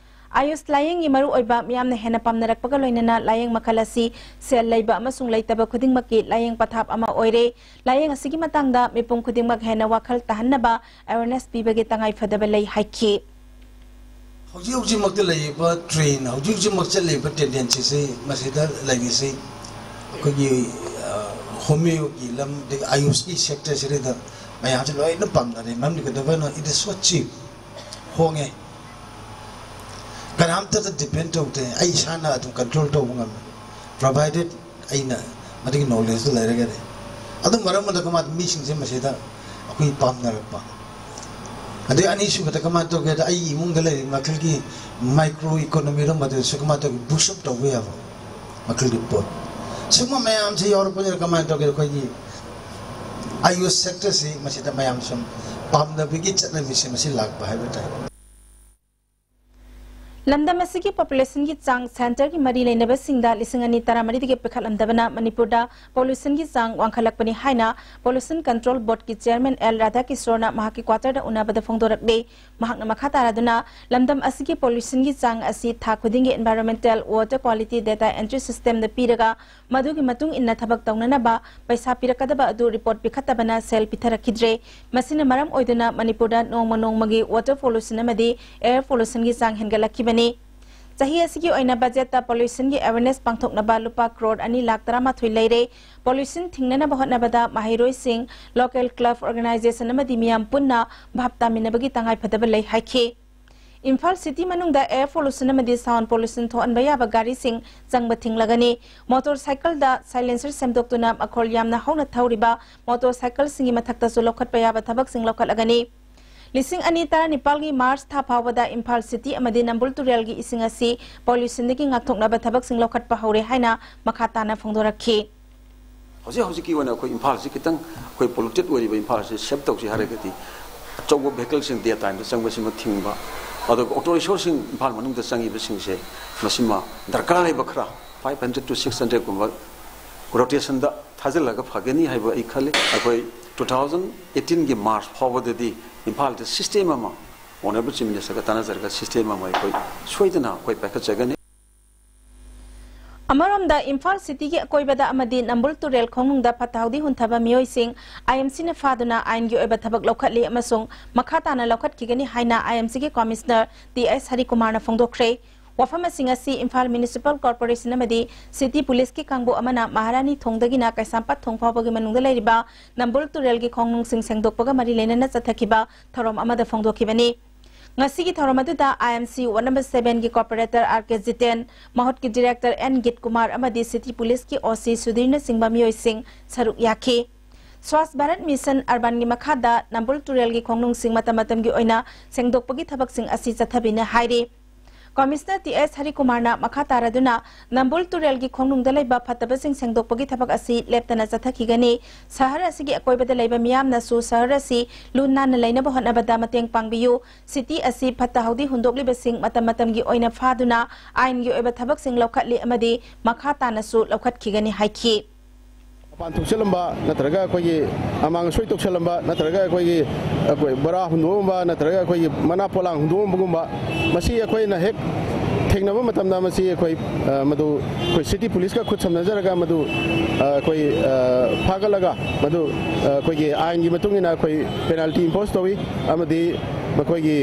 ꯑꯥꯌꯨꯁ ꯂꯥꯌꯦꯡꯒꯤ ꯃꯔꯨꯑꯣꯏꯕ ꯃꯤꯌꯥꯝꯅ ꯍꯦꯟꯅ ꯄꯥꯝꯅꯔꯛꯄꯒ ꯂꯣꯏꯅꯅ ꯂꯥꯌꯦꯡ ꯃꯈꯜ ꯑꯁꯤ ꯁꯦꯜ ꯂꯩꯕ ꯑꯃꯁꯨꯡ ꯂꯩꯇꯕ ꯈꯨꯗꯤꯡꯃꯛꯀꯤ ꯂꯥꯌꯦꯡ ꯄꯊꯥꯞ ꯑꯃ ꯑꯣꯏꯔꯦ꯫ ꯂꯥꯌꯦꯡ ꯑꯁꯤꯒꯤ ꯃꯇꯥꯡꯗ ꯃꯤꯄꯨꯝ ꯈꯨꯗꯤꯡꯃꯛ ꯍꯦꯟꯅ ꯋꯥꯈꯜ ꯇꯥꯍꯟꯅꯕ ꯑꯦꯋꯦꯔꯅꯦꯁ ꯄꯤꯕꯒꯤ ꯇꯉꯥꯏꯐꯗꯕ ꯂꯩ ꯍꯥꯏꯈꯤ꯫ ꯍꯧꯖꯤꯛ ꯍꯧꯖꯤꯛꯃꯛꯇ ꯂꯩꯔꯤꯕ ꯇ꯭ꯔꯦꯟ, ꯍꯧꯖꯤꯛ ꯍꯧꯖꯤꯛꯃꯛ ꯆꯠꯂꯤꯕ ꯇꯦꯟꯗꯦꯟꯁꯤꯁꯤ ꯃꯁꯤꯗ ꯂꯩꯔꯤꯁꯤ ꯑꯩꯈꯣꯏꯒꯤ, ꯑ, ꯍꯣꯃꯤꯌꯣꯒꯤ ꯂꯝ, ꯑꯗꯒꯤ ꯑꯌꯨꯁꯀꯤ ꯁꯦꯛꯇꯔꯁꯤꯗ ꯃꯌꯥꯝꯁꯦ ꯂꯣꯏꯅ ꯄꯥꯝꯅꯔꯦ꯫ ꯃꯔꯝꯗꯤ ꯀꯩꯗꯧꯕꯅꯣ? It is so cheap, ꯍꯣꯡꯉꯦ, ꯀꯅꯥꯝꯇꯗ ꯗꯤꯄꯦꯟ ꯇꯧꯗꯦ꯫ ꯑꯩ ꯏꯁꯥꯅ ꯑꯗꯨꯝ ꯀꯟꯇ꯭ꯔꯣꯜ ꯇꯧꯕ ꯉꯝꯃꯦ, ꯄ꯭ꯔꯣꯚꯥꯏꯗꯦꯠ ꯑꯩꯅ ꯃꯗꯨꯒꯤ ꯅꯣꯂꯦꯖꯇꯨ ꯂꯩꯔꯒꯗꯤ꯫ ꯑꯗꯨꯝ ꯃꯔꯝ ꯑꯗꯨꯒ ꯃꯥ ꯃꯤꯁꯤꯡꯁꯦ ꯃꯁꯤꯗ ꯑꯩꯈꯣꯏ ꯄꯥꯝꯅꯔꯛꯄ꯫ ꯑꯗꯩ ꯑꯅꯤꯁꯨꯕꯗ ꯀꯃꯥꯏꯅ ꯇꯧꯒꯦꯗ, ꯑꯩꯒꯤ ꯏꯃꯨꯡꯗ ꯂꯩꯔꯤꯕ ꯃꯈꯜꯒꯤ ꯃꯥꯏꯀ꯭ꯔꯣ ꯏꯀꯣꯅꯣꯃꯤꯗꯣ ꯃꯗꯨꯁꯨ ꯀꯃꯥꯏꯅ ꯇꯧꯒꯦ, ꯕꯨꯁ ꯑꯞ ꯇꯧꯕ ꯌꯥꯕ ꯃꯈꯜꯒꯤ ꯄꯣꯠ꯫ ꯁꯤꯒꯨꯝꯕ ꯃꯌꯥꯝꯁꯦ ꯌꯥꯎꯔꯛꯄꯅꯤꯅ ꯀꯃꯥꯏꯅ ꯇꯧꯒꯦ, ꯑꯩꯈꯣꯏꯒꯤ ꯑꯌꯨꯁ ꯁꯦꯛꯇꯔꯁꯤ ꯃꯁꯤꯗ ꯃꯌꯥꯝ ꯁꯨꯝ ꯄꯥꯝꯅꯕꯒꯤ ꯆꯠꯅꯕꯤꯁꯦ ꯃꯁꯤ ꯂꯥꯛꯄ ꯍꯥꯏꯕ ꯇꯥꯏ꯫ ꯂꯝꯗꯝ ꯑꯁꯤꯒꯤ ꯄꯣꯄꯨꯂꯦꯁꯟꯒꯤ ꯆꯥꯡ ꯁꯦꯟꯇꯔꯒꯤ ꯃꯔꯤ ꯂꯩꯅꯕꯁꯤꯡꯗ ꯂꯤꯁꯤꯡ ꯑꯅꯤ ꯇꯔꯥꯃꯔꯤꯗꯒꯤ ꯄꯤꯈꯠꯂꯝꯗꯕꯅ ꯃꯅꯤꯄꯨꯔꯗ ꯄꯣꯂꯨꯁꯟꯒꯤ ꯆꯥꯡ ꯋꯥꯡꯈꯠꯂꯛꯄꯅꯤ ꯍꯥꯏꯅ ꯄꯣꯂꯨꯁꯟ ꯀꯟꯇ꯭ꯔꯣꯜ ꯕꯣꯔꯗꯀꯤ ꯆꯤꯌꯔꯃꯦꯟ ꯑꯦꯜ ꯔꯥꯙꯥꯀꯤꯁꯣꯔꯅ ꯃꯍꯥꯛꯀꯤ ꯀ꯭ꯋꯥꯇꯔꯗ ꯎꯅꯕꯗ ꯐꯣꯡꯗꯣꯔꯛꯂꯤ꯫ ꯃꯍꯥꯛꯅ ꯃꯈꯥ ꯇꯥꯔꯗꯨꯅ ꯂꯝꯗꯝ ꯑꯁꯤꯒꯤ ꯄꯣꯂꯨꯁꯟꯒꯤ ꯆꯥꯡ ꯑꯁꯤ ꯊꯥ ꯈꯨꯗꯤꯡꯒꯤ environmental water quality data entry ꯁꯤꯁꯇꯦꯝꯗ ꯄꯤꯔꯒ ꯃꯗꯨꯒꯤ ꯃꯇꯨꯡ ꯏꯟꯅ ꯊꯕꯛ ꯇꯧꯅꯅꯕ ꯄꯩꯁꯥ ꯄꯤꯔꯛꯀꯗꯕ ꯑꯗꯨ ꯔꯤꯄꯣꯔꯠ ꯄꯤꯈꯠꯇꯕꯅ ꯁꯦꯜ ꯄꯤꯊꯔꯛꯈꯤꯗ꯭ꯔꯦ꯫ ꯃꯁꯤꯅ ꯃꯔꯝ ꯑꯣꯏꯗꯨꯅ ꯃꯅꯤꯄꯨꯔꯗ ꯅꯣꯡꯃ ꯅꯣꯡꯃꯒꯤ ꯋꯥꯇꯔ ꯄꯣꯂꯨꯁꯟ ꯑꯃꯗꯤ ꯑꯦꯌꯔ ꯄꯣꯂꯨꯁꯟꯒꯤ ꯆꯥꯡ ꯍꯦꯟꯒꯠꯂꯛꯈꯤꯕꯅꯤ꯫ ꯆꯍꯤ ꯑꯁꯤꯒꯤ ꯑꯣꯏꯅ ꯕꯖꯦꯠꯇ ꯄꯣꯂꯨꯁꯟꯒꯤ ꯑꯦꯋꯦꯔꯅꯦꯁ ꯄꯥꯡꯊꯣꯛꯅꯕ ꯂꯨꯄꯥ ꯀ꯭ꯔꯣꯔ ꯑꯅꯤ ꯂꯥꯈ ꯇꯔꯥꯃꯥꯊꯣꯏ ꯂꯩꯔꯦ꯫ ꯄꯣꯂꯨꯁꯟ ꯊꯤꯡꯅꯅꯕ ꯍꯣꯠꯅꯕꯗ ꯃꯍꯩꯔꯣꯏꯁꯤꯡ, ꯂꯣꯀꯦꯜ ꯀ꯭ꯂꯕ ꯑꯣꯔꯒꯅꯥꯏꯖꯦꯁꯟ ꯑꯃꯗꯤ ꯃꯤꯌꯥꯝ ꯄꯨꯟꯅ ꯚꯥꯞ ꯇꯥꯃꯤꯟꯅꯕꯒꯤ ꯇꯉꯥꯏꯐꯗꯕ ꯂꯩ ꯍꯥꯏꯈꯤ꯫ ꯏꯝꯐꯥꯜ ꯁꯤꯇꯤ ꯃꯅꯨꯡꯗ ꯑꯦꯌꯔ ꯄꯣꯂꯨꯁꯟ ꯑꯃꯗꯤ ꯁꯥꯎꯟ ꯄꯣꯂꯨꯁꯟ ꯊꯣꯛꯍꯟꯕ ꯌꯥꯕ ꯒꯥꯔꯤꯁꯤꯡ ꯆꯪꯕ ꯊꯤꯡꯂꯒꯅꯤ꯫ ꯃꯣꯇꯣꯔ ꯁꯥꯏꯀꯜꯗ ꯁꯥꯏꯂꯦꯟꯁꯔ ꯁꯦꯝꯗꯣꯛꯇꯨꯅ ꯃꯈꯣꯜ ꯌꯥꯝꯅ ꯍꯧꯅ ꯊꯧꯔꯤꯕ ꯃꯣꯇꯣꯔ ꯁꯥꯏꯀꯜꯁꯤꯡꯒꯤ ꯃꯊꯛꯇꯁꯨ ꯂꯧꯈꯠꯄ ꯌꯥꯕ ꯊꯕꯛꯁꯤꯡ ꯂꯧꯈꯠꯂꯒꯅꯤ꯫ ꯂꯤꯁꯤꯡ ꯑꯅꯤ ꯇꯔꯥꯅꯤꯄꯥꯜꯒꯤ ꯃꯥꯔꯆ ꯊꯥ ꯐꯥꯎꯕꯗ ꯏꯝꯐꯥꯜ ꯁꯤꯇꯤ ꯑꯃꯗꯤ ꯅꯝꯕꯨꯜ ꯇꯨꯔꯦꯜꯒꯤ ꯏꯁꯤꯡ ꯑꯁꯤ ꯄꯣꯂꯨꯁꯟꯗꯒꯤ ꯉꯥꯛꯊꯣꯛꯅꯕ ꯊꯕꯛꯁꯤꯡ ꯂꯧꯈꯠꯄ ꯍꯧꯔꯦ ꯍꯥꯏꯅ ꯃꯈꯥ ꯇꯥꯅ ꯐꯣꯡꯗꯣꯔꯛꯈꯤ꯫ ꯍꯧꯖꯤꯛ ꯍꯧꯖꯤꯛꯀꯤ ꯑꯣꯏꯅ ꯑꯩꯈꯣꯏ ꯏꯝꯐꯥꯜꯁꯤ ꯈꯤꯇꯪ ꯑꯩꯈꯣꯏ ꯄꯣꯂꯨꯇꯦꯠ ꯑꯣꯏꯔꯤꯕ ꯏꯝꯐꯥꯜꯁꯤ ꯁꯦꯞ ꯇꯧꯁꯤ ꯍꯥꯏꯔꯒꯗꯤ ꯑꯆꯧꯕ ꯚꯦꯍꯤꯀꯜꯁꯤꯡ ꯗꯦ ꯇꯥꯏꯝꯗ ꯆꯪꯕꯁꯤꯃ ꯊꯤꯡꯕ, ꯑꯗꯨꯒ ꯑꯣꯇꯣ ꯔꯤꯛꯁꯣꯁꯤꯡ ꯏꯝꯐꯥꯜ ꯃꯅꯨꯡꯗ ꯆꯪꯉꯤꯕꯁꯤꯡꯁꯦ ꯃꯁꯤꯃ ꯗꯔꯀꯥꯔ ꯂꯩꯕ ꯈꯔ five hundred to six hundred ꯀꯨꯝꯕ ꯔꯣꯇꯦꯁꯟꯗ ꯊꯥꯖꯤꯜꯂꯒ ꯐꯒꯅꯤ ꯍꯥꯏꯕ ꯑꯩ ꯈꯜꯂꯤ꯫ ꯑꯩꯈꯣꯏ two thousand eighteenꯒꯤ ꯃꯥꯔꯆ ꯐꯥꯎꯕꯗꯗꯤ ꯏꯝꯐꯥꯜꯗ ꯁꯤꯁꯇꯦꯝ ꯑꯃ ꯑꯣꯅꯔꯦꯕꯜ ꯆꯤꯐ ꯃꯤꯅꯤꯁꯇꯔꯒ ꯇꯥꯟꯅꯖꯔꯒ ꯁꯤꯁꯇꯦꯝ ꯑꯃ ꯑꯩꯈꯣꯏ ꯁꯣꯏꯗꯅ ꯑꯩꯈꯣꯏ ꯄꯥꯏꯈꯠꯆꯒꯅꯤ꯫ ꯑꯃꯔꯣꯝꯗ ꯏꯝꯐꯥꯜ ꯁꯤꯇꯤꯒꯤ ꯑꯀꯣꯏꯕꯗ ꯑꯃꯗꯤ ꯅꯝꯕꯨꯜ ꯇꯨꯔꯦꯜ ꯈꯣꯡꯅꯨꯡꯗ ꯐꯠꯇ ꯍꯥꯎꯗꯤ ꯍꯨꯟꯊꯕ ꯃꯤꯑꯣꯏꯁꯤꯡ ꯑꯥꯏ ꯑꯦꯝ ꯁꯤꯅ ꯐꯥꯗꯨꯅ ꯑꯥꯏꯟꯒꯤ ꯑꯣꯏꯕ ꯊꯕꯛ ꯂꯧꯈꯠꯂꯤ ꯑꯃꯁꯨꯡ ꯃꯈꯥ ꯇꯥꯅ ꯂꯧꯈꯠꯈꯤꯒꯅꯤ ꯍꯥꯏꯅ ꯑꯥꯏ ꯑꯦꯝ ꯁꯤꯒꯤ ꯀꯣꯃꯤꯁꯅꯔ ꯇꯤ ꯑꯦꯁ ꯍꯔꯤꯀꯨꯃꯥꯔꯅ ꯐꯣꯡꯗꯣꯛꯈ꯭ꯔꯦ꯫ ꯋꯥꯐꯝꯁꯤꯡ ꯑꯁꯤ ꯏꯝꯐꯥꯜ ꯃ꯭ꯌꯨꯅꯤꯁꯤꯄꯥꯜ ꯀꯣꯔꯄꯣꯔꯦꯁꯟ ꯑꯃꯗꯤ ꯁꯤꯇꯤ ꯄꯨꯂꯤꯁꯀꯤ ꯀꯥꯡꯕꯨ ꯑꯃꯅ ꯃꯍꯥꯔꯥꯅꯤ ꯊꯣꯡꯗꯒꯤꯅ ꯀꯩꯁꯥꯝꯄꯥꯠ ꯊꯣꯡ ꯐꯥꯎꯕꯒꯤ ꯃꯅꯨꯡꯗ ꯂꯩꯔꯤꯕ ꯅꯝꯕꯨꯜ ꯇꯨꯔꯦꯜꯒꯤ ꯈꯣꯡꯅꯨꯡꯁꯤꯡ ꯁꯦꯡꯗꯣꯛꯄꯒ ꯃꯔꯤ ꯂꯩꯅꯅ ꯆꯠꯊꯈꯤꯕ ꯊꯧꯔꯝ ꯑꯃꯗ ꯐꯣꯡꯗꯣꯛꯈꯤꯕꯅꯤ꯫ ꯉꯁꯤꯒꯤ ꯊꯧꯔꯝ ꯑꯗꯨꯗ I M C ward number ꯁꯚꯦꯟꯒꯤ ꯀꯣꯔꯄꯣꯔꯦꯇꯔ ꯑꯥꯔ ꯀꯦ ꯖꯤꯇꯦꯟ, ꯃꯍꯨꯠꯀꯤ ꯗꯤꯔꯦꯛꯇꯔ ꯑꯦꯟ ꯒꯤꯠ ꯀꯨꯃꯥꯔ ꯑꯃꯗꯤ ꯁꯤꯇꯤ ꯄꯨꯂꯤꯁꯀꯤ ꯑꯣ ꯁꯤ ꯁꯨꯙꯤꯔꯅꯆꯤꯡꯕ ꯃꯤꯑꯣꯏꯁꯤꯡ ꯁꯔꯨꯛ ꯌꯥꯈꯤ꯫ ꯁ꯭ꯋꯥꯁ ꯚꯥꯔꯠ ꯃꯤꯁꯟ ꯑꯔꯕꯥꯟꯒꯤ ꯃꯈꯥꯗ ꯅꯝꯕꯨꯜ ꯇꯨꯔꯦꯜꯒꯤ ꯈꯣꯡꯅꯨꯡꯁꯤꯡ ꯃꯇꯝ ꯃꯇꯝꯒꯤ ꯑꯣꯏꯅ ꯁꯦꯡꯗꯣꯛꯄꯒꯤ ꯊꯕꯛꯁꯤꯡ ꯑꯁꯤ ꯆꯠꯊꯕꯤꯅ ꯍꯥꯏꯔꯤ꯫ ꯀꯣꯃꯤꯁꯅꯔ ꯇꯤ ꯑꯦꯁ ꯍꯔꯤꯀꯨꯃꯥꯔꯅ ꯃꯈꯥ ꯇꯥꯔꯗꯨꯅ ꯅꯝꯕꯨꯜ ꯇꯨꯔꯦꯜꯒꯤ ꯈꯣꯡꯅꯨꯡꯗ ꯂꯩꯕ ꯐꯠꯇꯕꯁꯤꯡ ꯁꯦꯡꯗꯣꯛꯄꯒꯤ ꯊꯕꯛ ꯑꯁꯤ ꯂꯦꯞꯇꯅ ꯆꯠꯊꯈꯤꯒꯅꯤ꯫ ꯁꯍꯔ ꯑꯁꯤꯒꯤ ꯑꯀꯣꯏꯕꯗ ꯂꯩꯕ ꯃꯤꯌꯥꯝꯅꯁꯨ ꯁꯍꯔ ꯑꯁꯤ ꯂꯨ ꯅꯥꯟꯅ ꯂꯩꯅꯕ ꯍꯣꯠꯅꯕꯗ ꯃꯇꯦꯡ ꯄꯥꯡꯕꯤꯌꯨ꯫ ꯁꯤꯇꯤ ꯑꯁꯤ ꯐꯠꯇ ꯍꯥꯎꯗꯤ ꯍꯨꯟꯗꯣꯛꯂꯤꯕꯁꯤꯡ ꯃꯇꯝ ꯃꯇꯝꯒꯤ ꯑꯣꯏꯅ ꯐꯥꯗꯨꯅ ꯑꯥꯏꯟꯒꯤ ꯑꯣꯏꯕ ꯊꯕꯛꯁꯤꯡ ꯂꯧꯈꯠꯂꯤ ꯑꯃꯗꯤ ꯃꯈꯥ ꯇꯥꯅꯁꯨ ꯂꯧꯈꯠꯈꯤꯒꯅꯤ ꯍꯥꯏꯈꯤ꯫ ꯃꯄꯥꯟ ꯊꯣꯛꯆꯜꯂꯝꯕ ꯅꯠꯇ꯭ꯔꯒ ꯑꯩꯈꯣꯏꯒꯤ ꯑꯃꯥꯡ ꯑꯁꯣꯏ ꯇꯧꯁꯜꯂꯝꯕ ꯅꯠꯇ꯭ꯔꯒ ꯑꯩꯈꯣꯏꯒꯤ, ꯑꯩꯈꯣꯏ ꯕꯣꯔꯥ ꯍꯨꯟꯗꯣꯛꯑꯝꯕ ꯅꯠꯇ꯭ꯔꯒ ꯑꯩꯈꯣꯏꯒꯤ ꯃꯅꯥ ꯄꯣꯂꯥꯡ ꯍꯨꯟꯗꯣꯛꯑꯝꯕꯒꯨꯝꯕ, ꯃꯁꯤ ꯑꯩꯈꯣꯏꯅ ꯍꯦꯛ ꯊꯦꯡꯅꯕ ꯃꯇꯝꯗ ꯃꯁꯤ ꯑꯩꯈꯣꯏ, ꯑ, ꯃꯗꯨ ꯑꯩꯈꯣꯏ ꯁꯤꯇꯤ ꯄꯨꯂꯤꯁꯀ ꯈꯨꯠ ꯁꯝꯅꯖꯔꯒ ꯃꯗꯨ, ꯑ, ꯑꯩꯈꯣꯏ, ꯑ, ꯐꯥꯒꯠꯂꯒ ꯃꯗꯨ, ꯑ, ꯑꯩꯈꯣꯏꯒꯤ ꯑꯥꯏꯟꯒꯤ ꯃꯇꯨꯡ ꯏꯟꯅ ꯑꯩꯈꯣꯏ ꯄꯦꯅꯥꯜꯇꯤ ꯏꯝꯄꯣꯁ ꯇꯧꯏ ꯑꯃꯗꯤ ꯃꯈꯣꯏꯒꯤ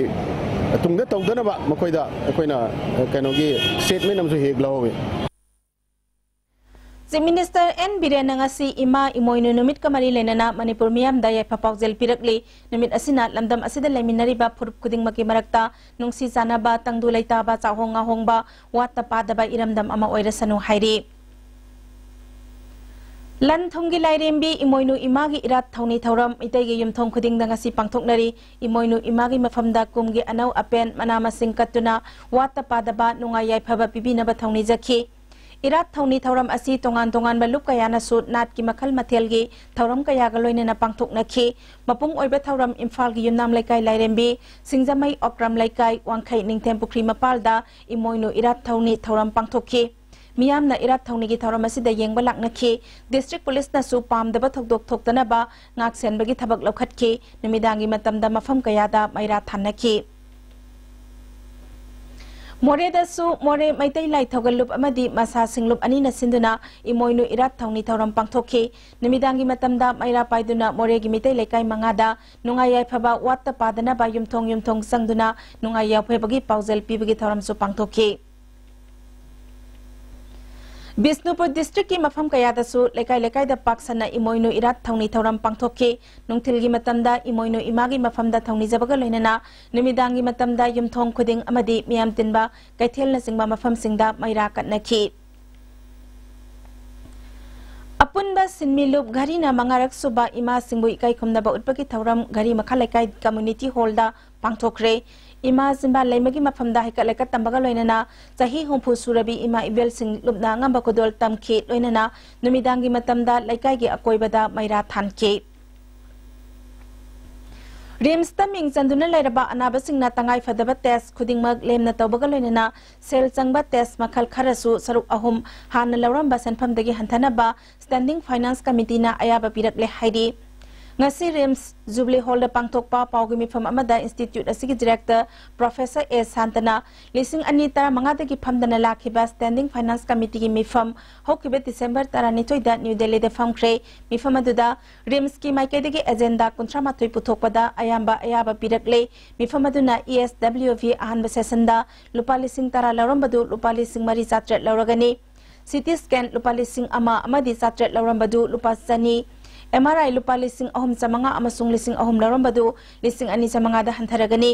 ꯇꯨꯡꯗ ꯇꯧꯗꯅꯕ ꯃꯈꯣꯏꯗ ꯑꯩꯈꯣꯏꯅ, ꯑ, ꯀꯩꯅꯣꯒꯤ ꯁ꯭ꯇꯦꯠꯃꯦꯟ ꯑꯃꯁꯨ ꯍꯦꯛ ꯂꯧꯍꯧꯏ꯫ ꯆꯤꯐ ꯃꯤꯅꯤꯁꯇꯔ ꯑꯦꯟ ꯕꯤꯔꯦꯟꯅ ꯉꯁꯤ ꯏꯃꯥ ꯏꯃꯣꯏꯅꯨ ꯅꯨꯃꯤꯠꯀ ꯃꯔꯤ ꯂꯩꯅꯅ ꯃꯅꯤꯄꯨꯔ ꯃꯤꯌꯥꯝꯗ ꯌꯥꯏꯐ ꯄꯥꯎꯖꯦꯜ ꯄꯤꯔꯛꯂꯤ꯫ ꯅꯨꯃꯤꯠ ꯑꯁꯤꯅ ꯂꯝꯗꯝ ꯑꯁꯤꯗ ꯂꯩꯃꯤꯟꯅꯔꯤꯕ ꯐꯨꯔꯨꯞ ꯈꯨꯗꯤꯡꯃꯛꯀꯤ ꯃꯔꯛꯇ ꯅꯨꯡꯁꯤ ꯆꯥꯟꯅꯕ, ꯇꯪꯗꯨ ꯂꯩꯇꯥꯕ, ꯆꯥꯛꯍꯣꯡ ꯉꯥꯍꯣꯡꯕ, ꯋꯥꯠꯇ ꯄꯥꯗꯕ ꯏꯔꯝꯗꯝ ꯑꯃ ꯑꯣꯏꯔꯁꯅꯨ ꯍꯥꯏꯔꯤ꯫ ꯂꯟ ꯊꯨꯝꯒꯤ ꯂꯥꯏꯔꯦꯝꯕꯤ ꯏꯃꯣꯏꯅꯨ ꯏꯃꯥꯒꯤ ꯏꯔꯥꯠ ꯊꯧꯅꯤ ꯊꯧꯔꯝ ꯃꯤꯇꯩꯒꯤ ꯌꯨꯝꯊꯣꯡ ꯈꯨꯗꯤꯡꯗ ꯉꯁꯤ ꯄꯥꯡꯊꯣꯛꯅꯔꯤ꯫ ꯏꯃꯣꯏꯅꯨ ꯏꯃꯥꯒꯤ ꯃꯐꯝꯗ ꯀꯨꯝꯒꯤ ꯑꯅꯧ ꯑꯄꯦꯟ, ꯃꯅꯥ ꯃꯁꯤꯡ ꯀꯠꯇꯨꯅ ꯋꯥꯠꯇ ꯄꯥꯗꯕ, ꯅꯨꯡꯉꯥꯏ ꯌꯥꯏꯐꯕ ꯄꯤꯕꯤꯅꯕ ꯊꯧꯅꯤꯖꯈꯤ꯫ ꯏꯔꯥꯠ ꯊꯧꯅꯤ ꯊꯧꯔꯝ ꯑꯁꯤ ꯇꯣꯉꯥꯟ ꯇꯣꯉꯥꯟꯕ ꯂꯨꯞ ꯀꯌꯥꯅꯁꯨ ꯅꯥꯠꯀꯤ ꯃꯈꯜ ꯃꯊꯦꯜꯒꯤ ꯊꯧꯔꯝ ꯀꯌꯥꯒ ꯂꯣꯏꯅꯅ ꯄꯥꯡꯊꯣꯛꯅꯈꯤ꯫ ꯃꯄꯨꯡ ꯑꯣꯏꯕ ꯊꯧꯔꯝ ꯏꯝꯐꯥꯜꯒꯤ ꯌꯨꯝꯅꯥꯝ ꯂꯩꯀꯥꯏ ꯂꯥꯏꯔꯦꯝꯕꯤ, ꯁꯤꯡꯖꯃꯩ ꯑꯣꯀ꯭ꯔꯝ ꯂꯩꯀꯥꯏ, ꯋꯥꯡꯈꯩ ꯅꯤꯡꯊꯦꯝ ꯄꯨꯈ꯭ꯔꯤ ꯃꯄꯥꯜꯗ ꯏꯃꯣꯏꯅꯨ ꯏꯔꯥꯠ ꯊꯧꯅꯤ ꯊꯧꯔꯝ ꯄꯥꯡꯊꯣꯛꯈꯤ꯫ ꯃꯤꯌꯥꯝꯅ ꯏꯔꯥꯠ ꯊꯧꯅꯤꯒꯤ ꯊꯧꯔꯝ ꯑꯁꯤꯗ ꯌꯦꯡꯕ ꯂꯥꯛꯅꯈꯤ꯫ ꯗꯤꯁꯇ꯭ꯔꯤꯛ ꯄꯨꯂꯤꯁꯅꯁꯨ ꯄꯥꯝꯗꯕ ꯊꯧꯗꯣꯛ ꯊꯣꯛꯇꯅꯕ ꯉꯥꯛ ꯁꯦꯟꯕꯒꯤ ꯊꯕꯛ ꯂꯧꯈꯠꯈꯤ꯫ ꯅꯨꯃꯤꯗꯥꯡꯒꯤ ꯃꯇꯝꯗ ꯃꯐꯝ ꯀꯌꯥꯗ ꯃꯩꯔꯥ ꯊꯥꯟꯅꯈꯤ꯫ ꯃꯣꯔꯦꯗꯁꯨ ꯃꯣꯔꯦ ꯃꯩꯇꯩ ꯂꯥꯏ ꯊꯧꯒꯜ ꯂꯨꯞ ꯑꯃꯗꯤ ꯃꯁꯥꯁꯤꯡ ꯂꯨꯞ ꯑꯅꯤꯅ ꯁꯤꯟꯗꯨꯅ ꯏꯃꯣꯏꯅꯨ ꯏꯔꯥꯠ ꯊꯧꯅꯤ ꯊꯧꯔꯝ ꯄꯥꯡꯊꯣꯛꯈꯤ꯫ ꯅꯨꯃꯤꯗꯥꯡꯒꯤ ꯃꯇꯝꯗ ꯃꯩꯔꯥ ꯄꯥꯏꯗꯨꯅ ꯃꯣꯔꯦꯒꯤ ꯃꯤꯇꯩ ꯂꯩꯀꯥꯏ ꯃꯉꯥꯗ ꯅꯨꯡꯉꯥꯏ ꯌꯥꯏꯐꯕ ꯋꯥꯠꯇ ꯄꯥꯗꯅꯕ ꯌꯨꯝꯊꯣꯡ ꯌꯨꯝꯊꯣꯡ ꯆꯪꯗꯨꯅ ꯅꯨꯡꯉꯥꯏ ꯌꯥꯏꯐꯕꯒꯤ ꯄꯥꯎꯖꯦꯜ ꯄꯤꯕꯒꯤ ꯊꯧꯔꯝꯁꯨ ꯄꯥꯡꯊꯣꯛꯈꯤ꯫ ꯕꯤꯁꯅꯨꯄꯨꯔ ꯗꯤꯁꯇ꯭ꯔꯤꯛꯀꯤ ꯃꯐꯝ ꯀꯌꯥꯗꯁꯨ ꯂꯩꯀꯥꯏ ꯂꯩꯀꯥꯏꯗ ꯄꯥꯛ ꯁꯟꯅ ꯏꯃꯣꯏꯅꯨ ꯏꯔꯥꯠ ꯊꯧꯅꯤ ꯊꯧꯔꯝ ꯄꯥꯡꯊꯣꯛꯈꯤ꯫ ꯅꯨꯡꯊꯤꯜꯒꯤ ꯃꯇꯝꯗ ꯏꯃꯣꯏꯅꯨ ꯏꯃꯥꯒꯤ ꯃꯐꯝꯗ ꯊꯧꯅꯤꯖꯕꯒ ꯂꯣꯏꯅꯅ ꯅꯨꯃꯤꯗꯥꯡꯒꯤ ꯃꯇꯝꯗ ꯌꯨꯝꯊꯣꯡ ꯈꯨꯗꯤꯡ ꯑꯃꯗꯤ ꯃꯤꯌꯥꯝ ꯇꯤꯟꯕ ꯀꯩꯊꯦꯜꯅꯆꯤꯡꯕ ꯃꯐꯝꯁꯤꯡꯗ ꯃꯩꯔꯥ ꯀꯠꯅꯈꯤ꯫ ꯑꯄꯨꯟꯕ ꯁꯤꯟꯃꯤ ꯂꯨꯞ ꯘꯔꯤꯅ ꯃꯉꯥꯔꯛ ꯁꯨꯕ ꯏꯃꯥꯁꯤꯡꯕꯨ ꯏꯀꯥꯏ ꯈꯨꯝꯅꯕ ꯎꯠꯄꯒꯤ ꯊꯧꯔꯝ ꯘꯔꯤ ꯃꯈꯥ ꯂꯩꯀꯥꯏ ꯀꯝꯃ꯭ꯌꯨꯅꯤꯇꯤ ꯍꯣꯜꯗ ꯄꯥꯡꯊꯣꯛꯈ꯭ꯔꯦ꯫ ꯏꯃꯥ ꯆꯤꯟꯕꯥꯟ ꯂꯩꯃꯒꯤ ꯃꯐꯝꯗ ꯍꯩꯀꯠ ꯂꯩꯀꯠ ꯇꯝꯕꯒ ꯂꯣꯏꯅꯅ ꯆꯍꯤ ꯍꯨꯝꯐꯨ ꯁꯨꯔꯕꯤ ꯏꯃꯥ ꯏꯕꯦꯜꯁꯤꯡ ꯂꯨꯞꯅ ꯑꯉꯝꯕ ꯈꯨꯗꯣꯜ ꯇꯝꯈꯤ꯫ ꯂꯣꯏꯅꯅ ꯅꯨꯃꯤꯗꯥꯡꯒꯤ ꯃꯇꯝꯗ ꯂꯩꯀꯥꯏꯒꯤ ꯑꯀꯣꯏꯕꯗ ꯃꯩꯔꯥ ꯊꯥꯟꯈꯤ꯫ ꯔꯤꯝꯁꯇ ꯃꯤꯡ ꯆꯟꯗꯨꯅ ꯂꯩꯔꯕ ꯑꯅꯥꯕꯁꯤꯡꯅ ꯇꯉꯥꯏ ꯐꯗꯕ ꯇꯦꯁ ꯈꯨꯗꯤꯡꯃꯛ ꯂꯦꯝꯅ ꯇꯧꯕꯒ ꯂꯣꯏꯅꯅ ꯁꯦꯜ ꯆꯪꯕ ꯇꯦꯁ ꯃꯈꯜ ꯈꯔꯁꯨ ꯁꯔꯨꯛ ꯑꯍꯨꯝ ꯍꯥꯟꯅ ꯂꯧꯔꯝꯕ ꯁꯦꯟꯐꯝꯗꯒꯤ ꯍꯟꯊꯅꯕ ꯁ꯭ꯇꯦꯟꯗꯤꯡ ꯐꯥꯏꯅꯥꯟꯁ ꯀꯃꯤꯇꯤꯅ ꯑꯌꯥꯕ ꯄꯤꯔꯛꯂꯦ ꯍꯥꯏꯔꯤ꯫ ꯉꯁꯤ ꯔꯤꯝꯁ ꯖꯨꯕꯂꯤ ꯍꯣꯜꯗ ꯄꯥꯡꯊꯣꯛꯄ ꯄꯥꯎꯒꯤ ꯃꯤꯐꯝ ꯑꯃꯗ ꯏꯟꯁꯇꯤꯇ꯭ꯌꯨꯠ ꯑꯁꯤꯒꯤ ꯗꯤꯔꯦꯛꯇꯔ ꯄ꯭ꯔꯣꯐꯦꯁꯔ ꯑꯦ ꯁꯥꯟꯇꯅ ꯂꯤꯁꯤꯡ ꯑꯅꯤ ꯇꯔꯥꯃꯉꯥꯗꯒꯤ ꯐꯝꯗꯅ ꯂꯥꯛꯈꯤꯕ ꯁ꯭ꯇꯦꯟꯗꯤꯡ ꯐꯥꯏꯅꯥꯟꯁ ꯀꯃꯤꯇꯤꯒꯤ ꯃꯤꯐꯝ ꯍꯧꯈꯤꯕ ꯗꯤꯁꯦꯝꯕꯔ ꯇꯔꯥꯅꯤꯊꯣꯏꯗ ꯅ꯭ꯌꯨ ꯗꯦꯜꯂꯤꯗ ꯐꯝꯈ꯭ꯔꯦ꯫ ꯃꯤꯐꯝ ꯑꯗꯨꯗ ꯔꯤꯝꯁꯀꯤ ꯃꯥꯏꯀꯩꯗꯒꯤ ꯑꯦꯖꯦꯟꯗꯥ ꯀꯨꯟꯊ꯭ꯔꯥ ꯃꯥꯊꯣꯏ ꯄꯨꯊꯣꯛꯄꯗ ꯑꯌꯥꯝꯕ ꯑꯌꯥꯕ ꯄꯤꯔꯛꯂꯦ꯫ ꯃꯤꯐꯝ ꯑꯗꯨꯅ ꯏ ꯑꯦꯁ ꯗꯕ꯭ꯂꯤꯎ ꯚꯤ ꯑꯍꯥꯟꯕ ꯁꯦꯁꯟꯗ ꯂꯨꯄꯥ ꯂꯤꯁꯤꯡ ꯇꯔꯥ ꯂꯧꯔꯝꯕꯗꯨ ꯂꯨꯄꯥ ꯂꯤꯁꯤꯡ ꯃꯔꯤ ꯆꯥꯇ꯭ꯔꯦꯠ ꯂꯧꯔꯒꯅꯤ꯫ ꯁꯤ ꯇꯤ ꯁ꯭ꯀꯦꯟ ꯂꯨꯄꯥ ꯂꯤꯁꯤꯡ ꯑꯃ ꯑꯃꯗꯤ ꯆꯥꯇ꯭ꯔꯦꯠ ꯂꯧꯔꯝꯕꯗꯨ ꯂꯨꯄꯥ ꯆꯅꯤ, ꯑꯦꯝ ꯑꯥꯔ ꯑꯥꯏ ꯂꯨꯄꯥ ꯂꯤꯁꯤꯡ ꯑꯍꯨꯝ ꯆꯥꯃꯉꯥ ꯑꯃꯁꯨꯡ ꯂꯤꯁꯤꯡ ꯑꯍꯨꯝ ꯂꯧꯔꯝꯕꯗꯨ ꯂꯤꯁꯤꯡ ꯑꯅꯤ ꯆꯥꯃꯉꯥꯗ ꯍꯟꯊꯔꯒꯅꯤ꯫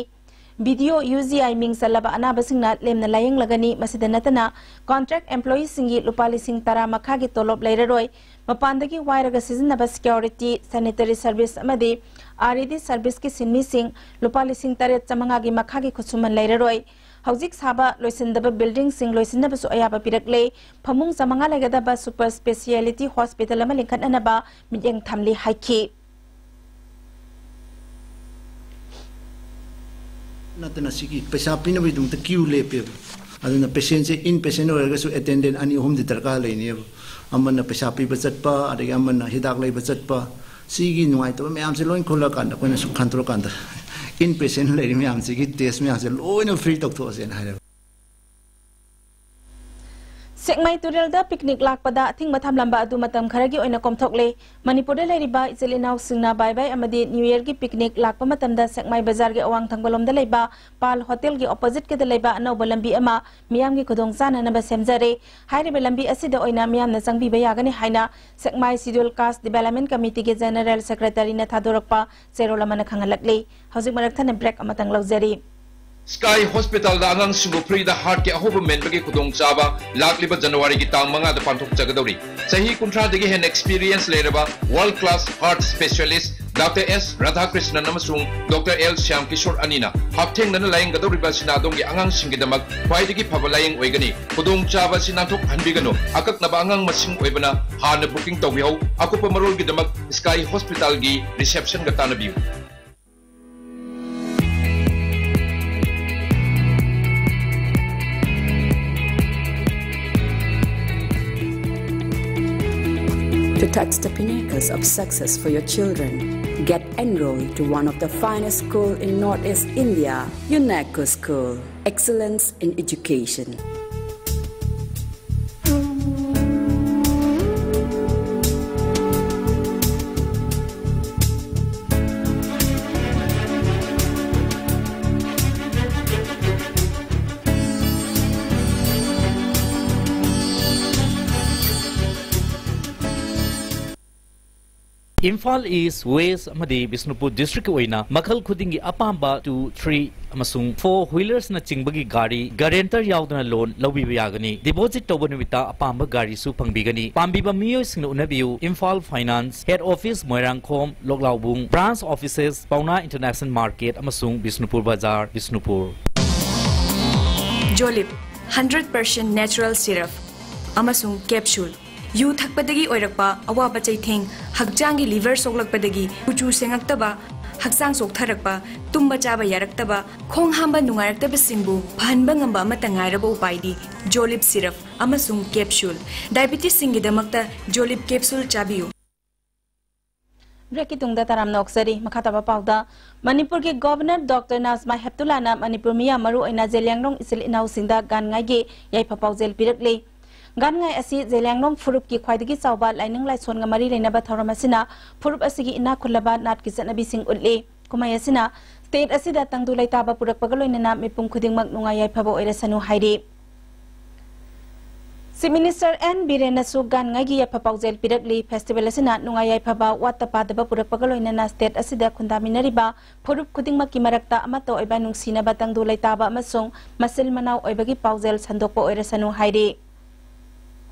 ꯚꯤꯗꯤꯑꯣ ꯌꯨ ꯖꯤ ꯑꯥꯏ ꯃꯤꯡ ꯆꯜꯂꯕ ꯑꯅꯥꯕꯁꯤꯡꯅ ꯂꯦꯝꯅ ꯂꯥꯌꯦꯡꯂꯒꯅꯤ꯫ ꯃꯁꯤꯗ ꯅꯠꯇꯅ ꯀꯣꯟꯇ꯭ꯔꯦꯛ ꯑꯦꯝꯄ꯭ꯂꯣꯌꯤꯁꯤꯡꯒꯤ ꯂꯨꯄꯥ ꯂꯤꯁꯤꯡ ꯇꯔꯥ ꯃꯈꯥꯒꯤ ꯇꯣꯂꯣꯞ ꯂꯩꯔꯔꯣꯏ꯫ ꯃꯄꯥꯟꯗꯒꯤ ꯋꯥꯏꯔꯒ ꯁꯤꯖꯤꯟꯅꯕ ꯁꯦꯀ꯭ꯌꯨꯔꯤꯇꯤ, ꯁꯦꯅꯤꯇꯔꯤ ꯁꯔꯚꯤꯁ ꯑꯃꯗꯤ ꯑꯥꯔ ꯏ ꯗꯤ ꯁꯔꯚꯤꯁꯀꯤ ꯁꯤꯟꯃꯤꯁꯤꯡ ꯂꯨꯄꯥ ꯂꯤꯁꯤꯡ ꯇꯔꯦꯠ ꯆꯥꯃꯉꯥꯒꯤ ꯃꯈꯥꯒꯤ ꯈꯨꯠꯁꯨꯃꯟ ꯂꯩꯔꯔꯣꯏ꯫ ꯍꯧꯖꯤꯛ ꯁꯥꯕ ꯂꯣꯏꯁꯤꯟꯗꯕ ꯕꯤꯜꯗꯤꯡꯁꯤꯡ ꯂꯣꯏꯁꯤꯟꯅꯕꯁꯨ ꯑꯌꯥꯕ ꯄꯤꯔꯛꯂꯦ꯫ ꯐꯃꯨꯡ ꯆꯥꯃꯉꯥ ꯂꯩꯒꯗꯕ ꯁꯨꯄꯔ ꯁ꯭ꯄꯦꯁꯤꯌꯦꯂꯤꯇꯤ ꯍꯣꯁꯄꯤꯇꯥꯜ ꯑꯃ ꯂꯤꯡꯈꯠꯅꯅꯕ ꯃꯤꯠꯌꯦꯡ ꯊꯝꯂꯤ ꯍꯥꯏꯈꯤ꯫ ꯅꯠꯇꯅ ꯁꯤꯒꯤ ꯄꯩꯁꯥ ꯄꯤꯅꯕꯒꯤꯗꯃꯛꯇ ꯀ꯭ꯌꯨ ꯂꯦꯞꯄꯦꯕ꯫ ꯑꯗꯨꯅ ꯄꯦꯁꯦꯟꯁꯦ, ꯏꯟ ꯄꯦꯁꯦꯟ ꯑꯣꯏꯔꯒꯁꯨ ꯑꯦꯇꯦꯟꯗꯦꯟ ꯑꯅꯤ ꯑꯍꯨꯝꯗꯤ ꯗꯔꯀꯥꯔ ꯂꯩꯅꯦꯕ꯫ ꯑꯃꯅ ꯄꯩꯁꯥ ꯄꯤꯕ ꯆꯠꯄ, ꯑꯗꯒꯤ ꯑꯃꯅ ꯍꯤꯗꯥꯛ ꯂꯩꯕ ꯆꯠꯄ, ꯁꯤꯒꯤ ꯅꯨꯡꯉꯥꯏꯇꯕ ꯃꯌꯥꯝꯁꯦ ꯂꯣꯏ ꯈꯨꯜꯂꯀꯥꯟꯗ ꯑꯩꯈꯣꯏꯅ ꯁꯨꯝ ꯈꯟꯗꯣꯔꯀꯥꯟꯗ, ꯏꯟ ꯄꯦꯁꯦꯟ ꯂꯩꯔꯤ ꯃꯌꯥꯝꯁꯤꯒꯤ ꯇꯦꯁ ꯃꯌꯥꯝꯁꯦ ꯂꯣꯏꯅ ꯐ꯭ꯔꯤ ꯇꯧꯊꯣꯛꯑꯁꯦꯅ ꯍꯥꯏꯔꯦꯕ꯫ ꯁꯦꯛꯃꯥꯏ ꯇꯨꯔꯦꯜꯗ ꯄꯤꯛꯅꯤꯛ ꯂꯥꯛꯄꯗ ꯑꯊꯤꯡꯕ ꯊꯝꯂꯝꯕ ꯑꯗꯨ ꯃꯇꯝ ꯈꯔꯒꯤ ꯑꯣꯏꯅ ꯀꯣꯝꯊꯣꯛꯂꯦ꯫ ꯃꯅꯤꯄꯨꯔꯗ ꯂꯩꯔꯤꯕ ꯏꯆꯤꯜ ꯏꯅꯥꯎꯁꯤꯡꯅ ꯕꯥꯏ ꯕꯥꯏ ꯑꯃꯗꯤ ꯅ꯭ꯌꯨ ꯌꯔꯒꯤ ꯄꯤꯛꯅꯤꯛ ꯂꯥꯛꯄ ꯃꯇꯝꯗ ꯁꯦꯛꯃꯥꯏ ꯕꯖꯥꯔꯒꯤ ꯑꯋꯥꯡ ꯊꯪꯕ ꯂꯣꯝꯗ ꯂꯩꯕ ꯄꯥꯜ ꯍꯣꯇꯦꯜꯒꯤ ꯑꯣꯄꯣꯖꯤꯠꯀꯤꯗ ꯂꯩꯕ ꯑꯅꯧꯕ ꯂꯝꯕꯤ ꯑꯃ ꯃꯤꯌꯥꯝꯒꯤ ꯈꯨꯗꯣꯡ ꯆꯥꯅꯅꯕ ꯁꯦꯝꯖꯔꯦ꯫ ꯍꯥꯏꯔꯤꯕ ꯂꯝꯕꯤ ꯑꯁꯤꯗ ꯑꯣꯏꯅ ꯃꯤꯌꯥꯝꯅ ꯆꯪꯕꯤꯕ ꯌꯥꯒꯅꯤ ꯍꯥꯏꯅ ꯁꯦꯛꯃꯥꯏ ꯁꯤꯗ꯭ꯌꯨꯜ ꯀꯥꯁ ꯗꯤꯚꯦꯂꯞꯃꯦꯟ ꯀꯃꯤꯇꯤꯒꯤ ꯖꯦꯅꯔꯦꯜ ꯁꯦꯀ꯭ꯔꯦꯇꯔꯤꯅ ꯊꯥꯗꯣꯔꯛꯄ ꯆꯦꯔꯣꯜ ꯑꯃꯅ ꯈꯪꯍꯜꯂꯛꯂꯤ꯫ ꯍꯧꯖꯤꯛ ꯃꯔꯛ ꯊꯠꯅ ꯕ꯭ꯔꯦꯛ ꯑꯃꯇꯪ ꯂꯧꯖꯔꯤ꯫ ꯁ꯭ꯀꯥꯏ ꯍꯣꯁꯄꯤꯇꯥꯜꯗ ꯑꯉꯥꯡꯁꯤꯡꯕꯨ ꯐ꯭ꯔꯤꯗ ꯍꯥꯔꯠꯀꯤ ꯑꯍꯣꯕ ꯃꯦꯟꯕꯒꯤ ꯈꯨꯗꯣꯡꯆꯥꯕ ꯂꯥꯛꯂꯤꯕ ꯖꯅꯋꯥꯔꯤꯒꯤ ꯇꯥꯡ ꯃꯉꯥꯗ ꯄꯥꯡꯊꯣꯛꯆꯒꯗꯧꯔꯤ꯫ ꯆꯍꯤ ꯀꯨꯟꯊ꯭ꯔꯥꯗꯒꯤ ꯍꯦꯟꯅ ꯑꯦꯛꯁꯄꯤꯔꯤꯌꯦꯟꯁ ꯂꯩꯔꯕ world class heart specialist doctor ꯑꯦꯁ ꯔꯥꯙꯥꯀ꯭ꯔꯤꯁꯅꯟ ꯑꯃꯁꯨꯡ ꯗꯥꯛꯇꯔ ꯑꯦꯜ ꯁ꯭ꯌꯥꯝ ꯀꯤꯁꯣꯔ ꯑꯅꯤꯅ ꯍꯛꯊꯦꯡꯅꯅ ꯂꯥꯌꯦꯡꯒꯗꯧꯔꯤꯕ ꯑꯁꯤꯅ ꯑꯗꯣꯝꯒꯤ ꯑꯉꯥꯡꯁꯤꯡꯒꯤꯗꯃꯛ ꯈ꯭ꯋꯥꯏꯗꯒꯤ ꯐꯕ ꯂꯥꯌꯦꯡ ꯑꯣꯏꯒꯅꯤ꯫ ꯈꯨꯗꯣꯡꯆꯥꯕ ꯑꯁꯤ ꯅꯥꯟꯊꯣꯛꯍꯟꯕꯤꯒꯅꯨ꯫ ꯑꯀꯛꯅꯕ ꯑꯉꯥꯡ ꯃꯁꯤꯡ ꯑꯣꯏꯕꯅ ꯍꯥꯟꯅ ꯕꯨꯀꯤꯡ ꯇꯧꯕꯤꯍꯧ꯫ ꯑꯀꯨꯞꯄ ꯃꯔꯣꯜꯒꯤꯗꯃꯛ ꯁ꯭ꯀꯥꯏ ꯍꯣꯁꯄꯤꯇꯥꯜꯒꯤ ꯔꯤꯁꯦꯞꯁꯟꯒ ꯇꯥꯟꯅꯕꯤꯌꯨ꯫ To touch the pinnacles of success for your children, get enrolled to one of the finest school in Northeast India, UNESCO School. Excellence in education. Imphal east, west ꯑꯃꯗꯤ ꯕꯤꯁꯅꯨꯄꯨꯔ ꯗꯤꯁꯇ꯭ꯔꯤꯛꯀꯤ ꯑꯣꯏꯅ ꯃꯈꯜ ꯈꯨꯗꯤꯡꯒꯤ ꯑꯄꯥꯝꯕ ꯇꯨ, ꯊ꯭ꯔꯤ ꯑꯃꯁꯨꯡ four ꯋꯤꯂꯔꯁꯅꯆꯤꯡꯕꯒꯤ ꯒꯥꯔꯤ ꯒꯥꯔꯦꯟꯇꯔ ꯌꯥꯎꯗꯅ ꯂꯣꯟ ꯂꯧꯕꯤꯕ ꯌꯥꯒꯅꯤ꯫ ꯗꯤꯄꯣꯖꯤꯠ ꯇꯧꯕ ꯅꯨꯃꯤꯠꯇ ꯑꯄꯥꯝꯕ ꯒꯥꯔꯤꯁꯨ ꯐꯪꯕꯤꯒꯅꯤ꯫ ꯄꯥꯝꯕꯤꯕ ꯃꯤꯑꯣꯏꯁꯤꯡꯅ ꯎꯅꯕꯤꯌꯨ, Imphal finance, head office Moirangkhom, Loklaobung, branch offices ꯄꯥꯎꯅꯥ ꯏꯟꯇꯔꯅꯦꯁꯅꯦꯜ ꯃꯥꯔꯀꯦꯠ ꯑꯃꯁꯨꯡ ꯕꯤꯁꯅꯨꯄꯨꯔ ꯕꯖꯥꯔ, ꯕꯤꯁꯅꯨꯄꯨꯔ꯫ ꯖꯣꯂꯤꯞ, ꯍꯟꯗ꯭ꯔꯦꯠ ꯄꯥꯔꯁꯦꯟ ꯅꯦꯆꯔꯦꯜ ꯁꯤꯔꯞ ꯑꯃꯁꯨꯡ ꯀꯦꯞꯁꯨꯜ꯫ ꯌꯨ ꯊꯛꯄꯗꯒꯤ ꯑꯣꯏꯔꯛꯄ ꯑꯋꯥꯕ ꯆꯩꯊꯦꯡ, ꯍꯛꯆꯥꯡꯒꯤ ꯂꯤꯚꯔ ꯁꯣꯛꯂꯛꯄꯗꯒꯤ ꯀꯨꯆꯨ ꯁꯦꯡꯉꯛꯇꯕ, ꯍꯛꯆꯥꯡ ꯆꯣꯛꯊꯔꯛꯄ, ꯇꯨꯝꯕ ꯆꯥꯕ ꯌꯥꯔꯛꯇꯕ, ꯈꯣꯡ ꯍꯥꯝꯕ ꯅꯨꯡꯉꯥꯏꯔꯛꯇꯕꯁꯤꯡꯕꯨ ꯐꯍꯟꯕ ꯉꯝꯕ ꯑꯃꯠꯇ ꯉꯥꯏꯔꯕ ꯎꯄꯥꯏꯗꯤ ꯖꯣꯂꯤꯞ ꯁꯤꯔꯞ ꯑꯃꯁꯨꯡ ꯀꯦꯞꯁꯨꯜ꯫ ꯗꯥꯏꯕꯤꯇꯤꯁꯁꯤꯡꯒꯤꯗꯃꯛꯇ ꯖꯣꯂꯤꯞ ꯀꯦꯞꯁꯨꯜ ꯆꯥꯕꯤꯌꯨ꯫ ꯕ꯭ꯔꯦꯛꯀꯤ ꯇꯨꯡꯗ ꯇꯔꯥꯝꯅ ꯑꯣꯛꯆꯔꯤ꯫ ꯃꯈꯥ ꯇꯥꯕ ꯄꯥꯎꯗ, ꯃꯅꯤꯄꯨꯔꯒꯤ ꯒꯣꯚꯔꯅꯔ ꯗꯣꯛꯇꯔ ꯅꯥꯖꯃꯥ ꯍꯦꯞꯇꯨꯂꯥꯅ ꯃꯅꯤꯄꯨꯔ ꯃꯤꯌꯥꯝ, ꯃꯔꯨꯑꯣꯏꯅ ꯖꯦꯂꯤꯌꯥꯡꯔꯣꯡ ꯏꯆꯤꯜ ꯏꯅꯥꯎꯁꯤꯡꯗ ꯒꯥꯟ ꯉꯥꯏꯒꯤ ꯌꯥꯏꯐ ꯄꯥꯎꯖꯦꯜ ꯄꯤꯔꯛꯂꯤ꯫ ꯒꯥꯟꯉꯥꯏ ꯑꯁꯤ ꯖꯦꯂꯤꯌꯥꯡꯂꯣꯡ ꯐꯨꯔꯨꯞꯀꯤ ꯈ꯭ꯋꯥꯏꯗꯒꯤ ꯆꯥꯎꯕ ꯂꯥꯏꯅꯤꯡ ꯂꯥꯏꯁꯣꯟꯒ ꯃꯔꯤ ꯂꯩꯅꯕ ꯊꯧꯔꯝ ꯑꯁꯤꯅ ꯐꯨꯔꯨꯞ ꯑꯁꯤꯒꯤ ꯏꯅꯥꯛ ꯈꯨꯜꯂꯕ ꯅꯥꯠꯀꯤ ꯆꯠꯅꯕꯤꯁꯤꯡ ꯎꯠꯂꯤ꯫ ꯀꯨꯝꯍꯩ ꯑꯁꯤꯅ state ꯑꯁꯤꯗ ꯇꯪꯗꯨ ꯂꯩꯇꯥꯕ ꯄꯨꯔꯛꯄꯒ ꯂꯣꯏꯅꯅ ꯃꯤꯄꯨꯝ ꯈꯨꯗꯤꯡꯃꯛ ꯅꯨꯡꯉꯥꯏ ꯌꯥꯏꯐꯕ ꯑꯣꯏꯔꯁꯅꯨ ꯍꯥꯏꯔꯤ꯫ Chief Minister N ꯕꯤꯔꯦꯟꯅꯁꯨ ꯒꯥꯟꯉꯥꯏꯒꯤ ꯌꯥꯏꯐ ꯄꯥꯎꯖꯦꯜ ꯄꯤꯔꯛꯂꯤ꯫ Festival ꯑꯁꯤꯅ ꯅꯨꯡꯉꯥꯏ ꯌꯥꯏꯐꯕ, ꯋꯥꯠꯇ ꯄꯥꯗꯕ ꯄꯨꯔꯛꯄꯒ ꯂꯣꯏꯅꯅ state ꯑꯁꯤꯗ ꯈꯨꯟꯗꯥꯃꯤꯟꯅꯔꯤꯕ ꯐꯨꯔꯨꯞ ꯈꯨꯗꯤꯡꯃꯛꯀꯤ ꯃꯔꯛꯇ ꯑꯃꯠꯇ ꯑꯣꯏꯕ ꯅꯨꯡꯁꯤꯅꯕ, ꯇꯪꯗꯨ ꯂꯩꯇꯥꯕ ꯑꯃꯁꯨꯡ ꯃꯆꯤꯜ ꯃꯅꯥꯎ ꯑꯣꯏꯕꯒꯤ ꯄꯥꯎꯖꯦꯜ ꯁꯟꯗꯣꯛꯄ ꯑꯣꯏꯔꯁꯅꯨ ꯍꯥꯏꯔꯤ꯫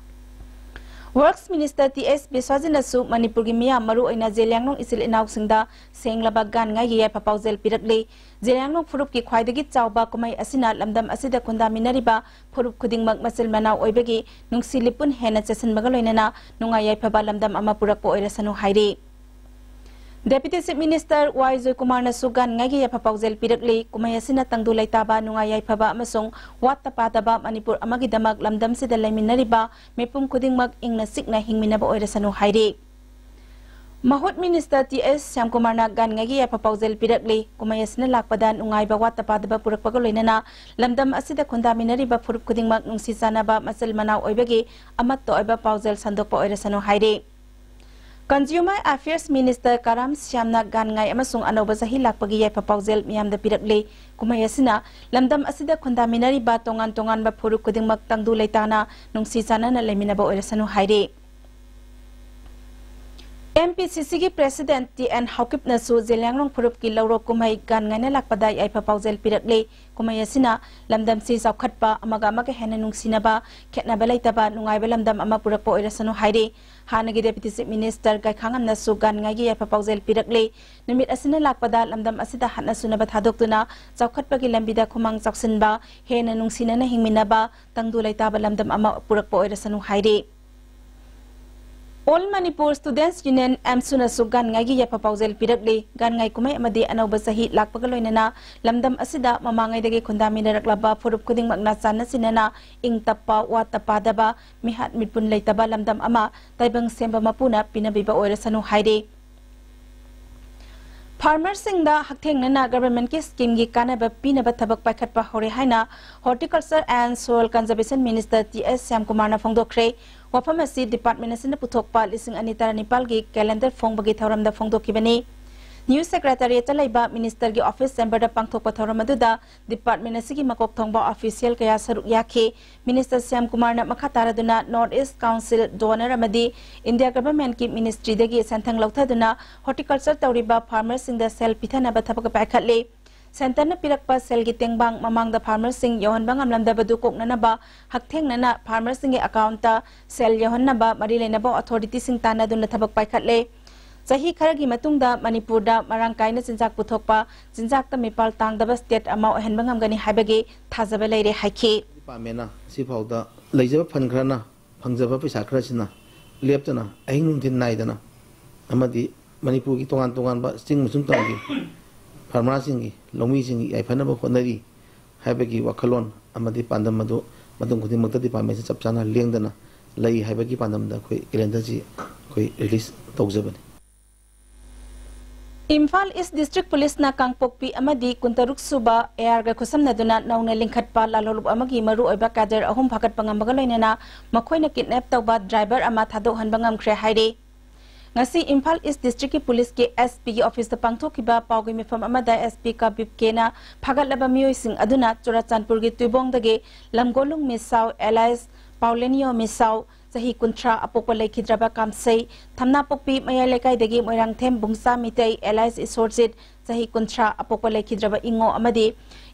Works Minister ꯇꯤ ꯑꯦꯁ ꯕꯤꯁ꯭ꯋꯥꯖꯤꯠꯅꯁꯨ ꯃꯅꯤꯄꯨꯔꯒꯤ ꯃꯤꯌꯥꯝ, ꯃꯔꯨꯑꯣꯏꯅ ꯖꯦꯂꯤꯌꯥꯡꯂꯣꯡ ꯏꯆꯤꯜ ꯏꯅꯥꯎꯁꯤꯡꯗ ꯁꯦꯡꯂꯕ ꯒꯥꯟꯉꯥꯏꯒꯤ ꯌꯥꯏꯐ ꯄꯥꯎꯖꯦꯜ ꯄꯤꯔꯛꯂꯤ꯫ ꯖꯦꯂꯤꯌꯥꯡꯂꯣꯡ ꯐꯨꯔꯨꯞꯀꯤ ꯈ꯭ꯋꯥꯏꯗꯒꯤ ꯆꯥꯎꯕ ꯀꯨꯝꯍꯩ ꯑꯁꯤꯅ ꯂꯝꯗꯝ ꯑꯁꯤꯗ ꯈꯨꯟꯗꯥꯃꯤꯟꯅꯔꯤꯕ ꯐꯨꯔꯨꯞ ꯈꯨꯗꯤꯡꯃꯛ ꯃꯆꯤꯜ ꯃꯅꯥꯎ ꯑꯣꯏꯕꯒꯤ ꯅꯨꯡꯁꯤ ꯂꯤꯄꯨꯟ ꯍꯦꯟꯅ ꯆꯦꯠꯁꯤꯟꯕꯒ ꯂꯣꯏꯅꯅ ꯅꯨꯡꯉꯥꯏ ꯌꯥꯏꯐꯕ ꯂꯝꯗꯝ ꯑꯃ ꯄꯨꯔꯛꯄ ꯑꯣꯏꯔꯁꯅꯨ ꯍꯥꯏꯔꯤ꯫ Deputy Chief Minister ꯋꯥꯏ ꯖꯣꯏꯀꯨꯃꯥꯔꯅꯁꯨ ꯒꯥꯟꯉꯥꯏꯒꯤ ꯌꯥꯏꯐ ꯄꯥꯎꯖꯦꯜ ꯄꯤꯔꯛꯂꯤ꯫ ꯀꯨꯝꯍꯩ ꯑꯁꯤꯅ ꯇꯪꯗꯨ ꯂꯩꯇꯥꯕ, ꯅꯨꯡꯉꯥꯏ ꯌꯥꯏꯐꯕ ꯑꯃꯁꯨꯡ ꯋꯥꯠꯇ ꯄꯥꯗꯕ ꯃꯅꯤꯄꯨꯔ ꯑꯃꯒꯤꯗꯃꯛ ꯂꯝꯗꯝꯁꯤꯗ ꯂꯩꯃꯤꯟꯅꯔꯤꯕ ꯃꯤꯄꯨꯝ ꯈꯨꯗꯤꯡꯃꯛ ꯏꯪꯅ ꯆꯤꯛꯅ ꯍꯤꯡꯃꯤꯟꯅꯕ ꯑꯣꯏꯔꯁꯅꯨ ꯍꯥꯏꯔꯤ꯫ ꯃꯍꯨꯠ Minister ꯇꯤ ꯑꯦꯁ ꯁ꯭ꯌꯥꯝꯀꯨꯃꯥꯔꯅ ꯒꯥꯟꯉꯥꯏꯒꯤ ꯌꯥꯏꯐ ꯄꯥꯎꯖꯦꯜ ꯄꯤꯔꯛꯂꯤ꯫ ꯀꯨꯝꯍꯩ ꯑꯁꯤꯅ ꯂꯥꯛꯄꯗ ꯅꯨꯡꯉꯥꯏꯕ, ꯋꯥꯠꯇ ꯄꯥꯗꯕ ꯄꯨꯔꯛꯄꯒ ꯂꯣꯏꯅꯅ ꯂꯝꯗꯝ ꯑꯁꯤꯗ ꯈꯨꯟꯗꯥꯃꯤꯟꯅꯔꯤꯕ ꯐꯨꯔꯨꯞ ꯈꯨꯗꯤꯡꯃꯛ ꯅꯨꯡꯁꯤ ꯆꯥꯟꯅꯕ, ꯃꯆꯤꯜ ꯃꯅꯥꯎ ꯑꯣꯏꯕꯒꯤ ꯑꯃꯠꯇ ꯑꯣꯏꯕ ꯄꯥꯎꯖꯦꯜ ꯁꯟꯗꯣꯛꯄ ꯑꯣꯏꯔꯁꯅꯨ ꯍꯥꯏꯔꯤ꯫ Consumer Affairs Minister ꯀꯔꯥꯝ ꯁ꯭ꯌꯥꯝꯅ ꯒꯥꯟꯉꯥꯏ ꯑꯃꯁꯨꯡ ꯑꯅꯧꯕ ꯆꯍꯤ ꯂꯥꯛꯄꯒꯤ ꯌꯥꯏꯐ ꯄꯥꯎꯖꯦꯜ ꯃꯤꯌꯥꯝꯗ ꯄꯤꯔꯛꯂꯤ꯫ ꯀꯨꯝꯍꯩ ꯑꯁꯤꯅ ꯂꯝꯗꯝ ꯑꯁꯤꯗ ꯈꯨꯟꯗꯥꯃꯤꯟꯅꯔꯤꯕ ꯇꯣꯉꯥꯟ ꯇꯣꯉꯥꯟꯕ ꯐꯨꯔꯨꯞ ꯈꯨꯗꯤꯡꯃꯛ ꯇꯪꯗꯨ ꯂꯩꯇꯥꯅ ꯅꯨꯡꯁꯤ ꯆꯥꯟꯅꯅ ꯂꯩꯃꯤꯟꯅꯕ ꯑꯣꯏꯔꯁꯅꯨ ꯍꯥꯏꯔꯤ꯫ ꯑꯦꯝ ꯄꯤ ꯁꯤ ꯁꯤꯒꯤ President ꯇꯤ ꯑꯦꯟ ꯍꯥꯎꯀꯤꯞꯅꯁꯨ ꯖꯦꯂꯤꯌꯥꯡꯂꯣꯡ ꯐꯨꯔꯨꯞꯀꯤ ꯂꯧꯔꯣꯛ ꯀꯨꯝꯍꯩ ꯒꯥꯟꯉꯥꯏꯅ ꯂꯥꯛꯄꯗ ꯌꯥꯏꯐ ꯄꯥꯎꯖꯦꯜ ꯄꯤꯔꯛꯂꯤ꯫ ꯀꯨꯝꯍꯩ ꯑꯁꯤꯅ ꯂꯝꯗꯝꯁꯤ ꯆꯥꯎꯈꯠꯄ, ꯑꯃꯒ ꯑꯃꯒ ꯍꯦꯟꯅ ꯅꯨꯡꯁꯤꯅꯕ, ꯈꯦꯠꯅꯕ ꯂꯩꯇꯕ ꯅꯨꯡꯉꯥꯏꯕ ꯂꯝꯗꯝ ꯑꯃ ꯄꯨꯔꯛꯄ ꯑꯣꯏꯔꯁꯅꯨ ꯍꯥꯏꯔꯤ꯫ ꯍꯥꯟꯅꯒꯤ Deputy Chief Minister ꯒꯥꯏꯈꯥꯉꯝꯅꯁꯨ ꯒꯥꯟꯉꯥꯏꯒꯤ ꯌꯥꯏꯐ ꯄꯥꯎꯖꯦꯜ ꯄꯤꯔꯛꯂꯤ꯫ ꯅꯨꯃꯤꯠ ꯑꯁꯤꯅ ꯂꯥꯛꯄꯗ ꯂꯝꯗꯝ ꯑꯁꯤꯗ ꯍꯥꯠꯅ ꯁꯨꯅꯕ ꯊꯥꯗꯣꯛꯇꯨꯅ ꯆꯥꯎꯈꯠꯄꯒꯤ ꯂꯝꯕꯤꯗ ꯈꯨꯃꯥꯡ ꯆꯥꯎꯁꯤꯟꯕ, ꯍꯦꯟꯅ ꯅꯨꯡꯁꯤꯅꯅ ꯍꯤꯡꯃꯤꯟꯅꯕ, ꯇꯪꯗꯨ ꯂꯩꯇꯥꯕ ꯂꯝꯗꯝ ꯑꯃ ꯄꯨꯔꯛꯄ ꯑꯣꯏꯔꯁꯅꯨ ꯍꯥꯏꯔꯤ꯫ All Manipur Students Union, ꯑꯦꯝꯁꯨꯅꯁꯨ ꯒꯥꯟꯉꯥꯏꯒꯤ ꯌꯥꯏꯐ ꯄꯥꯎꯖꯦꯜ ꯄꯤꯔꯛꯂꯤ꯫ ꯒꯥꯟꯉꯥꯏ ꯀꯨꯝꯍꯩ ꯑꯃꯗꯤ ꯑꯅꯧꯕ ꯆꯍꯤ ꯂꯥꯛꯄꯒ ꯂꯣꯏꯅꯅ ꯂꯝꯗꯝ ꯑꯁꯤꯗ ꯃꯃꯥꯡꯉꯩꯗꯒꯤ ꯈꯨꯟꯗꯥꯃꯤꯟꯅꯔꯛꯂꯕ ꯐꯨꯔꯨꯞ ꯈꯨꯗꯤꯡꯃꯛꯅ ꯆꯥꯟꯅ ꯆꯤꯟꯅꯅ ꯏꯪ ꯇꯞꯄ, ꯋꯥꯠꯇ ꯄꯥꯗꯕ, ꯃꯤꯍꯥꯠ ꯃꯤꯄꯨꯟ ꯂꯩꯇꯕ ꯂꯝꯗꯝ ꯑꯃ ꯇꯥꯏꯕꯪ ꯁꯦꯝꯕ ꯃꯄꯨꯅ ꯄꯤꯅꯕꯤꯕ ꯑꯣꯏꯔꯁꯅꯨ ꯍꯥꯏꯔꯤ꯫ ꯐꯥꯔꯃꯔꯁꯤꯡꯗ ꯍꯛꯊꯦꯡꯅꯅ ꯒꯚꯔꯟꯃꯦꯟꯠꯀꯤ ꯁ꯭ꯀꯤꯝꯒꯤ ꯀꯥꯟꯅꯕ ꯄꯤꯅꯕ ꯊꯕꯛ ꯄꯥꯏꯈꯠꯄ ꯍꯧꯔꯦ ꯍꯥꯏꯅ horticulture and soil conservation minister T S ꯁ꯭ꯌꯥꯝꯀꯨꯃꯥꯔꯅ ꯐꯣꯡꯗꯣꯛꯈ꯭ꯔꯦ꯫ ꯋꯥꯐꯝ ꯑꯁꯤ ꯗꯤꯄꯥꯔꯠꯃꯦꯟꯠ ꯑꯁꯤꯅ ꯄꯨꯊꯣꯛꯄ ꯂꯤꯁꯤꯡ ꯑꯅꯤ ꯇꯔꯥꯅꯤꯄꯥꯜꯒꯤ ꯀꯦꯂꯦꯟꯗꯔ ꯐꯣꯡꯕꯒꯤ ꯊꯧꯔꯝꯗ ꯐꯣꯡꯗꯣꯛꯈꯤꯕꯅꯤ꯫ ꯅ꯭ꯌꯨ ꯁꯦꯀ꯭ꯔꯦꯇꯔꯤꯌꯦꯠꯇ ꯂꯩꯕ ꯃꯤꯅꯤꯁꯇꯔꯒꯤ ꯑꯣꯐꯤꯁ ꯆꯦꯝꯕꯔꯗ ꯄꯥꯡꯊꯣꯛꯄ ꯊꯧꯔꯝ ꯑꯗꯨꯗ ꯗꯤꯄꯥꯔꯠꯃꯦꯟꯠ ꯑꯁꯤꯒꯤ ꯃꯀꯣꯛ ꯊꯣꯡꯕ ꯑꯣꯐꯤꯁꯤꯌꯦꯜ ꯀꯌꯥ ꯁꯔꯨꯛ ꯌꯥꯈꯤ꯫ ꯃꯤꯅꯤꯁꯇꯔ ꯁ꯭ꯌꯥꯝꯀꯨꯃꯥꯔꯅ ꯃꯈꯥ ꯇꯥꯔꯗꯨꯅ ꯅꯣꯔꯠ ꯏꯁ ꯀꯥꯎꯟꯁꯤꯜ ꯗꯣꯅꯔ ꯑꯃꯗꯤ ꯏꯟꯗꯤꯌꯥ ꯒꯚꯔꯟꯃꯦꯟꯠꯀꯤ ꯃꯤꯅꯤꯁꯇ꯭ꯔꯤꯗꯒꯤ ꯁꯦꯟꯊꯪ ꯂꯧꯊꯗꯨꯅ ꯍꯣꯔꯇꯤꯀꯜꯆꯔ ꯇꯧꯔꯤꯕ ꯐꯥꯔꯃꯔꯁꯤꯡꯗ ꯁꯦꯜ ꯄꯤꯊꯅꯕ ꯊꯕꯛ ꯄꯥꯏꯈꯠꯂꯤ꯫ ꯁꯦꯟꯇꯔꯅ ꯄꯤꯔꯛꯄ ꯁꯦꯜꯒꯤ ꯇꯦꯡꯕꯥꯡ ꯃꯃꯥꯡꯗ ꯐꯥꯔꯃꯔꯁꯤꯡ ꯌꯧꯍꯟꯕ ꯉꯝꯂꯝꯗꯕꯗꯨ ꯀꯣꯛꯅꯅꯕ ꯍꯛꯊꯦꯡꯅꯅ ꯐꯥꯔꯃꯔꯁꯤꯡꯒꯤ ꯑꯦꯀꯥꯎꯟꯠꯇ ꯁꯦꯜ ꯌꯧꯍꯟꯅꯕ ꯃꯔꯤ ꯂꯩꯅꯕ ꯑꯣꯊꯣꯔꯤꯇꯤꯁꯤꯡ ꯇꯥꯟꯅꯗꯨꯅ ꯊꯕꯛ ꯄꯥꯏꯈꯠꯂꯦ꯫ ꯆꯍꯤ ꯈꯔꯒꯤ ꯃꯇꯨꯡꯗ ꯃꯅꯤꯄꯨꯔꯗ ꯃꯔꯥꯡ ꯀꯥꯏꯅ ꯆꯤꯟꯖꯥꯛ ꯄꯨꯊꯣꯛꯄ, ꯆꯤꯟꯖꯥꯛꯇ ꯃꯤꯄꯥꯜ ꯇꯥꯡꯗꯕ ꯁ꯭ꯇꯦꯠ ꯑꯃ ꯑꯣꯏꯍꯟꯕ ꯉꯝꯒꯅꯤ ꯍꯥꯏꯕꯒꯤ ꯊꯥꯖꯕ ꯂꯩꯔꯦ ꯍꯥꯏꯈꯤ꯫ ꯗꯤꯄꯥꯔꯠꯃꯦꯟꯅ ꯁꯤꯐꯥꯎꯗ ꯂꯩꯖꯕ ꯐꯟ ꯈꯔꯅ ꯐꯪꯖꯕ ꯄꯩꯁꯥ ꯈꯔꯁꯤꯅ ꯂꯦꯞꯇꯅ ꯑꯍꯤꯡ ꯅꯨꯡꯊꯤꯜ ꯅꯥꯏꯗꯅ ꯑꯃꯗꯤ ꯃꯅꯤꯄꯨꯔꯒꯤ ꯇꯣꯉꯥꯟ ꯇꯣꯉꯥꯟꯕ ꯆꯤꯡ ꯃꯆꯨꯝ ꯇꯝꯒꯤ ꯐꯥꯔꯃꯔꯁꯤꯡꯒꯤ, ꯂꯧꯃꯤꯁꯤꯡꯒꯤ ꯌꯥꯏꯐꯅꯕ ꯍꯣꯠꯅꯔꯤ ꯍꯥꯏꯕꯒꯤ ꯋꯥꯈꯜꯂꯣꯟ ꯑꯃꯗꯤ ꯄꯥꯟꯗꯝ ꯑꯗꯨ ꯃꯇꯝ ꯈꯨꯗꯤꯡꯃꯛꯇ ꯗꯤꯄꯥꯔꯠꯃꯦꯟꯁꯤ ꯆꯞ ꯆꯥꯅ ꯂꯦꯡꯗꯅ ꯂꯩ ꯍꯥꯏꯕꯒꯤ ꯄꯥꯟꯗꯝꯗ ꯑꯩꯈꯣꯏ ꯀꯦꯂꯦꯟꯗꯔꯁꯤ ꯑꯩꯈꯣꯏ ꯔꯤꯂꯤꯁ ꯇꯧꯖꯕꯅꯤ꯫ ꯏꯝꯐꯥꯜ ꯏꯁ ꯗꯤꯁꯇ꯭ꯔꯤꯛ ꯄꯨꯂꯤꯁꯅ ꯀꯥꯡꯄꯣꯛꯄꯤ ꯑꯃꯗꯤ ꯀꯨꯟꯇꯔꯨꯛ ꯁꯨꯕ ꯑꯦ ꯑꯥꯔꯒ ꯈꯨꯠꯁꯝꯅꯗꯨꯅ ꯅꯧꯅ ꯂꯤꯡꯈꯠꯄ ꯂꯥꯜꯍꯧꯂꯨꯞ ꯑꯃꯒꯤ ꯃꯔꯨꯑꯣꯏꯕ ꯀꯦꯗꯔ ꯑꯍꯨꯝ ꯐꯥꯒꯠꯄ ꯉꯝꯕꯒ ꯂꯣꯏꯅꯅ ꯃꯈꯣꯏꯅ ꯀꯤꯗꯅꯦꯞ ꯇꯧꯕ ꯗ꯭ꯔꯥꯏꯚꯔ ꯑꯃ ꯊꯥꯗꯣꯛꯍꯟꯕ ꯉꯝꯈ꯭ꯔꯦ ꯍꯥꯏꯔꯤ꯫ ꯉꯁꯤ ꯏꯝꯐꯥꯜ ꯏꯁ ꯗꯤꯁꯇ꯭ꯔꯤꯛꯀꯤ ꯄꯨꯂꯤꯁꯀꯤ ꯑꯦꯁ ꯄꯤꯒꯤ ꯑꯣꯐꯤꯁꯇ ꯄꯥꯡꯊꯣꯛꯈꯤꯕ ꯄꯥꯎꯒꯤ ꯃꯤꯐꯝ ꯑꯃꯗ ꯑꯦꯁ ꯄꯤ ꯀꯕꯤꯞ ꯀꯦꯅ ꯐꯥꯒꯠꯂꯕ ꯃꯤꯑꯣꯏꯁꯤꯡ ꯑꯗꯨꯅ ꯆꯨꯔꯥꯆꯥꯟꯄꯨꯔꯒꯤ ꯇꯨꯏꯕꯣꯡꯗꯒꯤ ꯂꯝꯒꯣꯂꯨꯡ ꯃꯤꯁꯥꯎ ꯑꯦꯂꯥꯏꯁ ꯄꯥꯎꯂꯦꯅꯤꯌꯣ ꯃꯤꯁꯥꯎ, ꯆꯍꯤ ꯀꯨꯟꯊ꯭ꯔꯥ, ꯑꯄꯣꯛꯄ ꯂꯩꯈꯤꯗ꯭ꯔꯕ ꯀꯥꯝꯁꯩ, ꯊꯝꯅꯥꯄꯣꯛꯄꯤ ꯃꯌꯥꯏ ꯂꯩꯀꯥꯏꯗꯒꯤ ꯃꯣꯏꯔꯥꯡꯊꯦꯝ ꯕꯨꯡꯆꯥ ꯃꯤꯇꯩ ꯑꯦꯂꯥꯏꯁ ꯏꯁꯣꯔꯖꯤꯠ, ꯆꯍꯤ ꯀꯨꯟꯊ꯭ꯔꯥ, ꯑꯄꯣꯛꯄ ꯂꯩꯈꯤꯗ꯭ꯔꯕ ꯏꯉꯣ ꯑꯃꯗꯤ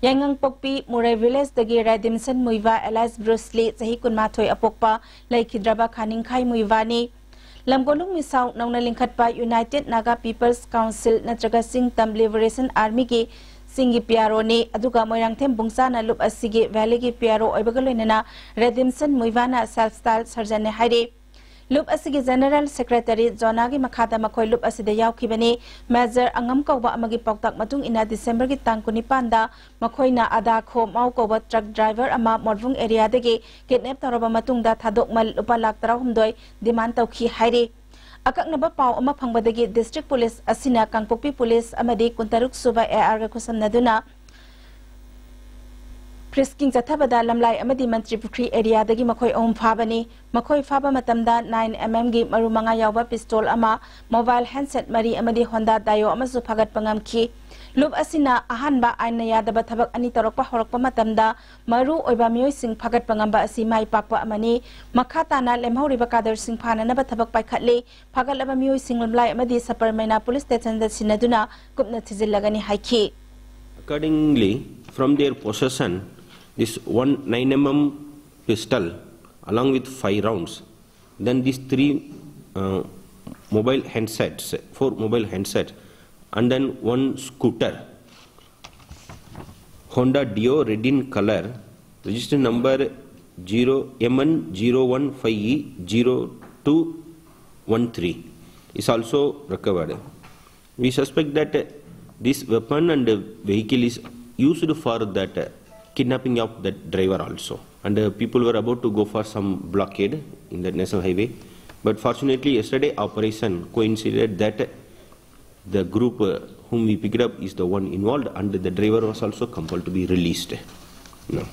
ꯌꯥꯏꯉꯪꯄꯣꯛꯄꯤ ꯃꯨꯔꯩ ꯚꯤꯂꯦꯖꯇꯒꯤ ꯔꯦꯗꯤꯝꯁꯟ ꯃꯨꯏꯕꯥ ꯑꯦꯂꯥꯏꯁ ꯕ꯭ꯔꯨꯁꯂꯤ, ꯆꯍꯤ ꯀꯨꯟꯃꯥꯊꯣꯏ, ꯑꯄꯣꯛꯄ ꯂꯩꯈꯤꯗ꯭ꯔꯕ ꯈꯥꯅꯤꯡꯈꯥꯏ ꯃꯨꯏꯕꯥꯅꯤ꯫ ꯂꯝꯒꯣꯂꯨꯡ ꯃꯤꯁꯥꯎ ꯅꯧꯅ ꯂꯤꯡꯈꯠꯄ ꯌꯨꯅꯥꯏꯇꯦꯗ ꯅꯥꯒꯥ ꯄꯤꯄꯜꯁ ꯀꯥꯎꯟꯁꯤꯜ ꯅꯠꯇ꯭ꯔꯒ ꯆꯤꯡꯇꯝ ꯂꯤꯕꯔꯦꯁꯟ ꯑꯥꯔꯃꯤꯒꯤ ꯆꯤꯡꯒꯤ ꯄꯤ ꯑꯥꯔ ꯑꯣꯅꯤ, ꯑꯗꯨꯒ ꯃꯣꯏꯔꯥꯡꯊꯦꯝ ꯕꯨꯡꯆꯥꯅ ꯂꯨꯞ ꯑꯁꯤꯒꯤ ꯚꯦꯂꯤꯒꯤ ꯄꯤ ꯑꯥꯔ ꯑꯣ ꯑꯣꯏꯕꯒ ꯂꯣꯏꯅꯅ ꯔꯦꯗꯤꯝꯁꯟ ꯃꯨꯏꯕꯥꯅ ꯁꯦꯜꯐ ꯁ꯭ꯇꯥꯏꯜ ꯁꯔꯖꯟꯅꯦ ꯍꯥꯏꯔꯤ꯫ ꯂꯨꯞ ꯑꯁꯤꯒꯤ ꯖꯦꯅꯔꯦꯜ ꯁꯦꯀ꯭ꯔꯦꯇꯔꯤ ꯖꯣꯅꯥꯒꯤ ꯃꯈꯥꯗ ꯃꯈꯣꯏ ꯂꯨꯞ ꯑꯁꯤꯗ ꯌꯥꯎꯈꯤꯕꯅꯤ꯫ ꯃꯦꯖꯔ ꯑꯉꯝ ꯀꯧꯕ ꯑꯃꯒꯤ ꯄꯥꯎꯇꯥꯛ ꯃꯇꯨꯡ ꯏꯟꯅ ꯗꯤꯁꯦꯝꯕꯔꯒꯤ ꯇꯥꯡ ꯀꯨꯟꯅꯤꯄꯥꯟꯗ ꯃꯈꯣꯏꯅ ꯑꯗꯥ ꯈꯣ ꯃꯥꯎ ꯀꯧꯕ ꯇ꯭ꯔꯛ ꯗ꯭ꯔꯥꯏꯚꯔ ꯑꯃ ꯃꯣꯔꯕꯨꯡ ꯑꯦꯔꯤꯌꯥꯗꯒꯤ ꯀꯤꯗꯅꯦꯞ ꯇꯧꯔꯕ ꯃꯇꯨꯡꯗ ꯊꯥꯗꯣꯛꯃꯜ ꯂꯨꯄꯥ ꯂꯥꯈ ꯇꯔꯥꯍꯨꯝꯗꯣꯏ ꯗꯤꯃꯥꯟ ꯇꯧꯈꯤ ꯍꯥꯏꯔꯤ꯫ ꯑꯀꯛꯅꯕ ꯄꯥꯎ ꯑꯃ ꯐꯪꯕꯗꯒꯤ district police ꯑꯁꯤꯅ ꯀꯥꯡꯄꯣꯛꯄꯤ police ꯑꯃꯗꯤ ꯀꯨꯟꯇꯔꯨꯛ ꯁꯨꯕ AR ꯒ ꯈꯨꯠꯁꯝꯅꯗꯨꯅ frisking ꯆꯠꯊꯕꯗ ꯂꯝꯂꯥꯏ ꯑꯃꯗꯤ ꯃꯟꯇ꯭ꯔꯤ ꯄꯨꯈ꯭ꯔꯤ area ꯗꯒꯤ ꯃꯈꯣꯏ ꯑꯍꯨꯝ ꯐꯥꯕꯅꯤ꯫ ꯃꯈꯣꯏ ꯐꯥꯕ ꯃꯇꯝꯗ nine MM ꯒꯤ ꯃꯔꯨ ꯃꯉꯥ ꯌꯥꯎꯕ pistol ꯑꯃ, mobile handset ꯃꯔꯤ ꯑꯃꯗꯤ Honda Dio ꯑꯃꯁꯨ ꯐꯥꯒꯠꯄ ꯉꯝꯈꯤ꯫ ꯂꯨꯞ ꯑꯁꯤꯅ ꯑꯍꯥꯟꯕ ꯑꯥꯏꯟꯅ ꯌꯥꯗꯕ ꯊꯕꯛ ꯑꯅꯤ ꯇꯧꯔꯛꯄ ꯍꯧꯔꯛꯄ ꯃꯇꯝꯗ ꯃꯔꯨ ꯑꯣꯏꯕ ꯃꯤꯑꯣꯏꯁꯤꯡ ꯐꯥꯒꯠꯄ ꯉꯝꯕ ꯑꯁꯤ ꯃꯥꯏ ꯄꯥꯛꯄ ꯑꯃꯅꯤ꯫ ꯃꯈꯥ ꯇꯥꯅ ꯂꯦꯝꯍꯧꯔꯤꯕ ꯀꯥꯗꯔꯁꯤꯡ ꯐꯥꯅꯅꯕ ꯊꯕꯛ ꯄꯥꯏꯈꯠꯂꯤ꯫ ꯐꯥꯒꯠꯂꯕ ꯃꯤꯑꯣꯏꯁꯤꯡ ꯂꯝꯂꯥꯏ ꯑꯃꯗꯤ ꯁꯄꯔ ꯃꯩꯅꯥ police station ꯗ ꯁꯤꯟꯅꯗꯨꯅ ꯀꯨꯞꯅ ꯊꯤꯖꯤꯜꯂꯒꯅꯤ ꯍꯥꯏꯈꯤ꯫ Accordingly, from their possession, this one nine mm pistol along with five rounds, then these three uh, mobile handsets, four mobile handsets, and then one scooter, Honda Dio red in color, register number zero M N zero one five E zero two one three is also recovered. We suspect that uh, this weapon and uh, vehicle is used for that uh, kidnapping of that driver also. And uh, people were about to go for some blockade in that national highway. But fortunately, yesterday operation coincided that uh, the group uh, whom we picked up is the one involved, and the driver was also compelled to be released. No.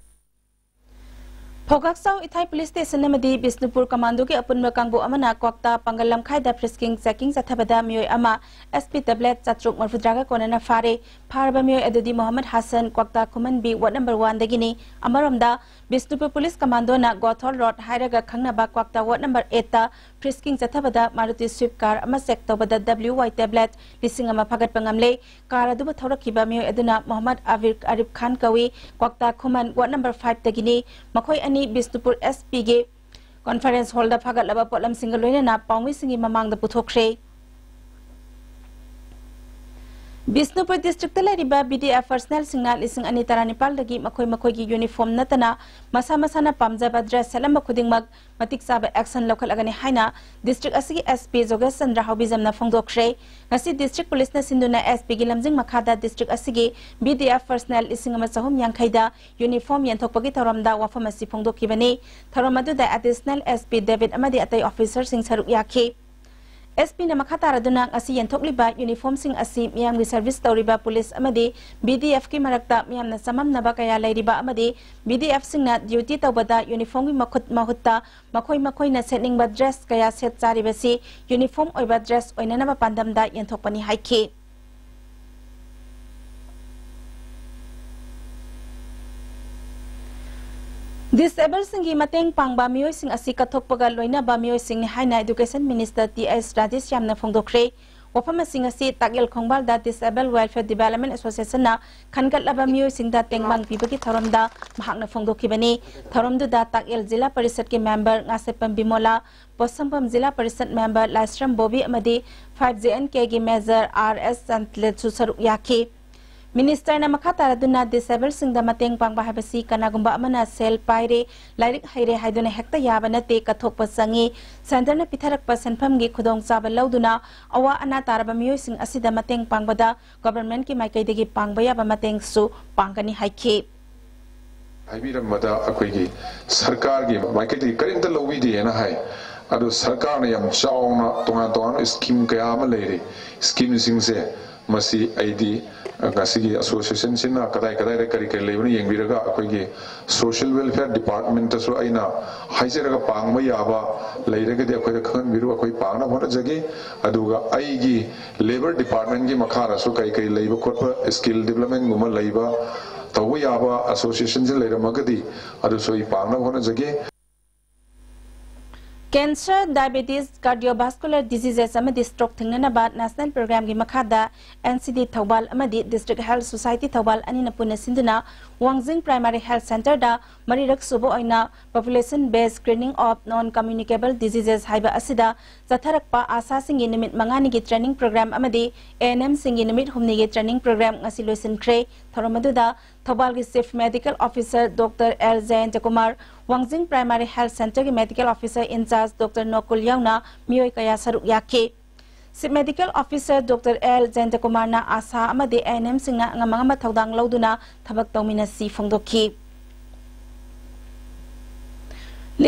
ꯐꯧꯒꯥꯛꯆꯥꯎ ꯏꯊꯥꯏ police station ꯑꯃꯗꯤ Bishnupur commando ꯒꯤ ꯑꯄꯨꯟꯕ ꯀꯥꯡꯕꯨ ꯑꯃꯅ ꯀ꯭ꯋꯥꯛꯇꯥ ꯄꯥꯡꯒꯜ ꯂꯝꯈꯥꯏꯗ frisking checking ꯆꯠꯊꯕꯗ ꯃꯤꯑꯣꯏ ꯑꯃ SP tablet ꯆꯥꯇ꯭ꯔꯨꯛ ꯃꯔꯤꯐꯨꯇꯔꯥꯒ ꯀꯣꯟꯅꯅ ꯐꯥꯔꯦ꯫ ꯐꯥꯔꯕ ꯃꯤꯑꯣꯏ ꯑꯗꯨꯗꯤ ꯃꯣꯍꯝꯃꯗ ꯍꯥꯁꯟ, ꯀ꯭ꯋꯥꯛꯇꯥ ꯈꯨꯃꯟꯕꯤ, ward number one ꯗꯒꯤꯅꯤ꯫ ꯑꯃꯔꯣꯝꯗ, ꯕꯤꯁꯅꯨꯄꯨꯔ police commando ꯅ ꯒꯣꯊꯣꯜ road ꯍꯥꯏꯔꯒ ꯈꯪꯅꯕ ꯀ꯭ꯋꯥꯛꯇꯥ ward number eight ꯇ frisking ꯆꯠꯊꯕꯗ Maruti Swift car ꯑꯃ check ꯇꯧꯕꯗ WY tablet ꯂꯤꯁꯤꯡ ꯑꯃ ꯐꯥꯒꯠꯄ ꯉꯝꯂꯦ꯫ Car ꯑꯗꯨꯕꯨ ꯊꯧꯔꯛꯈꯤꯕ ꯃꯤꯑꯣꯏ ꯑꯗꯨꯅ ꯃꯣꯍꯝꯃꯗ ꯑꯕꯤꯔ ꯑꯔꯤꯐ ꯈꯥꯟ ꯀꯧꯏ, ꯀ꯭ꯋꯥꯛꯇꯥ ꯈꯨꯃꯟ, ward number five ꯇꯒꯤꯅꯤ꯫ ꯃꯈꯣꯏ ꯑꯅꯤ ꯕꯤꯁꯅꯨꯄꯨꯔ SP ꯒꯤ conference hall ꯗ ꯐꯥꯒꯠꯂꯕ ꯄꯣꯠꯂꯝꯁꯤꯡꯒ ꯂꯣꯏꯅꯅ ꯄꯥꯎꯃꯤꯁꯤꯡꯒꯤ ꯃꯃꯥꯡꯗ ꯄꯨꯊꯣꯛꯈ꯭ꯔꯦ꯫ ꯕꯤꯁꯅꯨꯄꯨꯔ district ꯇ ꯂꯩꯔꯤꯕ BDF personnel ꯁꯤꯡꯅ ꯂꯤꯁꯤꯡ ꯑꯅꯤ ꯇꯔꯥꯅꯤꯄꯥꯜꯗꯒꯤ ꯃꯈꯣꯏ ꯃꯈꯣꯏꯒꯤ uniform ꯅꯠꯇꯅ ꯃꯁꯥ ꯃꯁꯥꯅ ꯄꯥꯝꯖꯕ dress ꯁꯦꯠꯂꯝꯕ ꯈꯨꯗꯤꯡꯃꯛ ꯃꯇꯤꯛ ꯆꯥꯕ action ꯂꯧꯈꯠꯂꯒꯅꯤ ꯍꯥꯏꯅ district ꯑꯁꯤꯒꯤ SP ꯖꯣꯒꯦꯁ ꯆꯟꯗ꯭ꯔ ꯍꯥꯎꯕꯤꯖꯝꯅ ꯐꯣꯡꯗꯣꯛꯈ꯭ꯔꯦ꯫ ꯉꯁꯤ district police ꯅ ꯁꯤꯟꯗꯨꯅ SP ꯒꯤ ꯂꯝꯖꯤꯡ ꯃꯈꯥꯗ district ꯑꯁꯤꯒꯤ BDF personnel ꯂꯤꯁꯤꯡ ꯑꯃ ꯆꯍꯨꯝ ꯌꯥꯡꯈꯩꯗ uniform ꯌꯦꯟꯊꯣꯛꯄꯒꯤ ꯊꯧꯔꯝꯗ ꯋꯥꯐꯝ ꯑꯁꯤ ꯐꯣꯡꯗꯣꯛꯈꯤꯕꯅꯤ꯫ ꯊꯧꯔꯝ ꯑꯗꯨꯗ additional SP David ꯑꯃꯗꯤ ꯑꯇꯩ officer ꯁꯤꯡ ꯁꯔꯨꯛ ꯌꯥꯈꯤ꯫ ꯑꯦꯁ ꯄꯤꯅ ꯃꯈꯥ ꯇꯥꯔꯗꯨꯅ ꯉꯁꯤ ꯌꯦꯟꯊꯣꯛꯂꯤꯕ ꯌꯨꯅꯤꯐꯣꯔꯝꯁꯤꯡ ꯑꯁꯤ ꯃꯤꯌꯥꯝꯒꯤ ꯁꯔꯚꯤꯁ ꯇꯧꯔꯤꯕ ꯄꯨꯂꯤꯁ ꯑꯃꯗꯤ ꯕꯤ ꯗꯤ ꯑꯦꯐꯀꯤ ꯃꯔꯛꯇ ꯃꯤꯌꯥꯝꯅ ꯆꯃꯝꯅꯕ ꯀꯌꯥ ꯂꯩꯔꯤꯕ ꯑꯃꯗꯤ ꯕꯤ ꯗꯤ ꯑꯦꯐꯁꯤꯡꯅ ꯗ꯭ꯌꯨꯇꯤ ꯇꯧꯕꯗ ꯌꯨꯅꯤꯐꯣꯔꯝꯒꯤ ꯃꯈꯨꯠ ꯃꯍꯨꯠꯇ ꯃꯈꯣꯏ ꯃꯈꯣꯏꯅ ꯁꯦꯠꯅꯤꯡꯕ ꯗ꯭ꯔꯦꯁ ꯀꯌꯥ ꯁꯦꯠ ꯆꯥꯔꯤꯕꯁꯤ ꯌꯨꯅꯤꯐꯣꯔꯝ ꯑꯣꯏꯕ ꯗ꯭ꯔꯦꯁ ꯑꯣꯏꯅꯅꯕ ꯄꯥꯟꯗꯝꯗ ꯌꯦꯟꯊꯣꯛꯄꯅꯤ ꯍꯥꯏꯈꯤ꯫ ꯗꯤꯁꯑꯦꯕꯜꯁꯤꯡꯒꯤ ꯃꯇꯦꯡ ꯄꯥꯡꯕ ꯃꯤꯑꯣꯏꯁꯤꯡ ꯑꯁꯤ ꯀꯠꯊꯣꯛꯄꯒ ꯂꯣꯏꯅꯕ ꯃꯤꯑꯣꯏꯁꯤꯡꯅꯤ ꯍꯥꯏꯅ ꯏꯗꯨꯀꯦꯁꯟ ꯃꯤꯅꯤꯁꯇꯔ ꯇꯤ ꯑꯦꯁ ꯔꯥꯙꯦꯁ꯭ꯌꯥꯝꯅ ꯐꯣꯡꯗꯣꯛꯈ꯭ꯔꯦ꯫ ꯋꯥꯐꯝ ꯑꯁꯤꯡ ꯑꯁꯤ ꯇꯥꯛꯌꯦꯜ ꯈꯣꯡꯕꯥꯜꯗ ꯗꯤꯁꯑꯦꯕꯜ ꯋꯦꯜꯐꯤꯌꯔ ꯗꯤꯚꯦꯂꯞꯃꯦꯟ ꯑꯦꯁꯣꯁꯤꯌꯦꯁꯟꯅ ꯈꯟꯒꯠꯂꯕ ꯃꯤꯑꯣꯏꯁꯤꯡꯗ ꯇꯦꯡꯕꯥꯡ ꯄꯤꯕꯒꯤ ꯊꯧꯔꯝꯗ ꯃꯍꯥꯛꯅ ꯐꯣꯡꯗꯣꯛꯈꯤꯕꯅꯤ꯫ ꯊꯧꯔꯝꯗꯨꯗ ꯇꯥꯛꯌꯦꯜ ꯖꯤꯂꯥ ꯄꯔꯤꯁꯠꯀꯤ ꯃꯦꯝꯕꯔ ꯉꯥꯁꯦꯞꯄꯝ ꯕꯤꯃꯣꯂꯥ, ꯄꯣꯠꯁꯪꯐꯝ ꯖꯤꯂꯥ ꯄꯔꯤꯁꯠ ꯃꯦꯝꯕꯔ ꯂꯥꯏꯁ꯭ꯔꯝ ꯕꯣꯕꯤ ꯑꯃꯗꯤ ꯐꯥꯏꯚ ꯖꯦ ꯑꯦꯟ ꯀꯦꯒꯤ ꯃꯦꯖꯔ ꯑꯥꯔ ꯑꯦꯁ ꯆꯥꯟꯇꯂꯦꯠꯁꯨ ꯁꯔꯨꯛ ꯌꯥꯈꯤ꯫ ꯃꯤꯅꯤꯁꯇꯔꯅ ꯃꯈꯥ ꯇꯥꯔꯗꯨꯅ ꯗꯤꯁꯑꯦꯕꯜꯁꯤꯡꯗ ꯃꯇꯦꯡ ꯄꯥꯡꯕ ꯍꯥꯏꯕꯁꯤ ꯀꯅꯥꯒꯨꯝꯕ ꯑꯃꯅ ꯁꯦꯜ ꯄꯥꯏꯔꯦ, ꯂꯥꯏꯔꯤꯛ ꯍꯩꯔꯦ ꯍꯥꯏꯗꯨꯅ ꯍꯦꯛꯇ ꯌꯥꯕ ꯅꯠꯇꯦ, ꯀꯠꯊꯣꯛꯄ ꯆꯪꯏ꯫ ꯁꯦꯟꯇꯔꯅ ꯄꯤꯊꯔꯛꯄ ꯁꯦꯟꯐꯝꯒꯤ ꯈꯨꯗꯣꯡꯆꯥꯕ ꯂꯧꯗꯨꯅ ꯑꯋꯥ ꯑꯅꯥ ꯇꯥꯔꯕ ꯃꯤꯑꯣꯏꯁꯤꯡ ꯑꯁꯤꯗ ꯃꯇꯦꯡ ꯄꯥꯡꯕꯗ ꯒꯚꯔꯟꯃꯦꯟꯠꯀꯤ ꯃꯥꯏꯀꯩꯗꯒꯤ ꯄꯥꯡꯕ ꯌꯥꯕ ꯃꯇꯦꯡꯁꯨ ꯄꯥꯡꯒꯅꯤ ꯍꯥꯏꯈꯤ꯫ ꯍꯥꯏꯕꯤꯔꯝꯕꯗ ꯑꯩꯈꯣꯏꯒꯤ ꯁꯔꯀꯥꯔꯒꯤ ꯃꯥꯏꯀꯩꯗꯒꯤ ꯀꯔꯤꯝꯇ ꯂꯧꯕꯤꯗꯦꯅ ꯍꯥꯏ꯫ ꯑꯗꯨ ꯁꯔꯀꯥꯔꯅ ꯌꯥꯝ ꯆꯥꯎꯅ ꯇꯣꯉꯥꯟ ꯇꯣꯉꯥꯟꯕ ꯁ꯭ꯀꯤꯝ ꯀꯌꯥ ꯑꯃ ꯂꯩꯔꯤ꯫ ꯁ꯭ꯀꯤꯝꯁꯤꯡꯁꯦ ꯃꯁꯤ ꯑꯩꯗꯤ ꯉꯁꯤꯒꯤ ꯑꯦꯁꯣꯁꯤꯌꯦꯁꯟꯁꯤꯅ ꯀꯗꯥꯏ ꯀꯗꯥꯏꯗ ꯀꯔꯤ ꯀꯔꯤ ꯂꯩꯕꯅꯣ ꯌꯦꯡꯕꯤꯔꯒ ꯑꯩꯈꯣꯏꯒꯤ ꯁꯣꯁꯤꯌꯦꯜ ꯋꯦꯜꯐꯤꯌꯔ ꯗꯤꯄꯥꯔꯠꯃꯦꯟꯇꯁꯨ ꯑꯩꯅ ꯍꯥꯏꯖꯔꯒ ꯄꯥꯡꯕ ꯌꯥꯕ ꯂꯩꯔꯒꯗꯤ ꯑꯩꯈꯣꯏꯗ ꯈꯪꯍꯟꯕꯤꯔꯨ, ꯑꯩꯈꯣꯏ ꯄꯥꯡꯅꯕ ꯍꯣꯠꯅꯖꯒꯦ꯫ ꯑꯗꯨꯒ ꯑꯩꯒꯤ ꯂꯦꯕꯔ ꯗꯤꯄꯥꯔꯠꯃꯦꯟꯒꯤ ꯃꯈꯥꯗꯁꯨ ꯀꯔꯤ ꯀꯔꯤ ꯂꯩꯕ ꯈꯣꯠꯄ ꯁ꯭ꯀꯤꯜ ꯗꯤꯕꯂꯞꯃꯦꯟꯒꯨꯝꯕ ꯂꯩꯕ ꯇꯧꯕ ꯌꯥꯕ ꯑꯦꯁꯣꯁꯤꯌꯦꯁꯟꯁꯤ ꯂꯩꯔꯝꯃꯒꯗꯤ ꯑꯗꯨꯁꯨ ꯑꯩ ꯄꯥꯡꯅꯕ ꯍꯣꯠꯅꯖꯒꯦ꯫ Cancer, diabetes, cardiovascular diseases ꯑꯃꯗꯤ stroke ꯊꯤꯡꯅꯅꯕ ꯅꯦꯁꯅꯦꯜ ꯄ꯭ꯔꯣꯒ꯭ꯔꯥꯝꯒꯤ ꯃꯈꯥꯗ ꯑꯦꯟ ꯁꯤ ꯗꯤ ꯊꯧꯕꯥꯜ ꯑꯃꯗꯤ ꯗꯤꯁꯇ꯭ꯔꯤꯛ ꯍꯦꯜꯊ ꯁꯣꯁꯥꯏꯇꯤ ꯊꯧꯕꯥꯜ ꯑꯅꯤꯅ ꯄꯨꯟꯅ ꯁꯤꯟꯗꯨꯅ ꯋꯥꯡꯖꯤꯡ ꯄ꯭ꯔꯥꯏꯃꯥꯔꯤ ꯍꯦꯜꯊ ꯁꯦꯟꯇꯔꯗ ꯃꯔꯤꯔꯛ ꯁꯨꯕ ꯑꯣꯏꯅ Population Based Screening of Non-Communicable Diseases ꯍꯥꯏꯕ ꯑꯁꯤꯗ ꯆꯠꯊꯔꯛꯄ ꯑꯥꯁꯥꯁꯤꯡꯒꯤ ꯅꯨꯃꯤꯠ ꯃꯉꯥꯅꯤꯒꯤ ꯇ꯭ꯔꯦꯅꯤꯡ ꯄ꯭ꯔꯣꯒ꯭ꯔꯥꯝ ꯑꯃꯗꯤ ꯑꯦ ꯑꯦꯟ ꯑꯦꯝꯁꯤꯡꯒꯤ ꯅꯨꯃꯤꯠ ꯍꯨꯝꯅꯤꯒꯤ ꯇ꯭ꯔꯦꯅꯤꯡ ꯄ꯭ꯔꯣꯒ꯭ꯔꯥꯝ ꯉꯁꯤ ꯂꯣꯏꯁꯤꯟꯈ꯭ꯔꯦ꯫ ꯊꯧꯔꯝ ꯑꯗꯨꯗ ꯊꯧꯕꯥꯜꯒꯤ chief medical officer doctor L Jayantakumar, Wangjing primary health ꯁꯦꯟꯇꯔꯒꯤ medical officer incharge doctor Nokul ꯌꯥꯎꯅ ꯃꯤꯑꯣꯏ ꯀꯌꯥ ꯁꯔꯨꯛ ꯌꯥꯈꯤ꯫ Chief medical officer doctor L ꯖꯌꯟꯇꯀꯨꯃꯥꯔꯅ ꯑꯥꯁꯥ ꯑꯃꯗꯤ ꯑꯦ ꯑꯦꯟ ꯑꯦꯝꯁꯤꯡꯅ ꯑꯉꯝ ꯑꯉꯝꯕ ꯊꯧꯗꯥꯡ ꯂꯧꯗꯨꯅ ꯊꯕꯛ ꯇꯧꯃꯤꯟꯅꯁꯤ ꯐꯣꯡꯗꯣꯛꯈꯤ꯫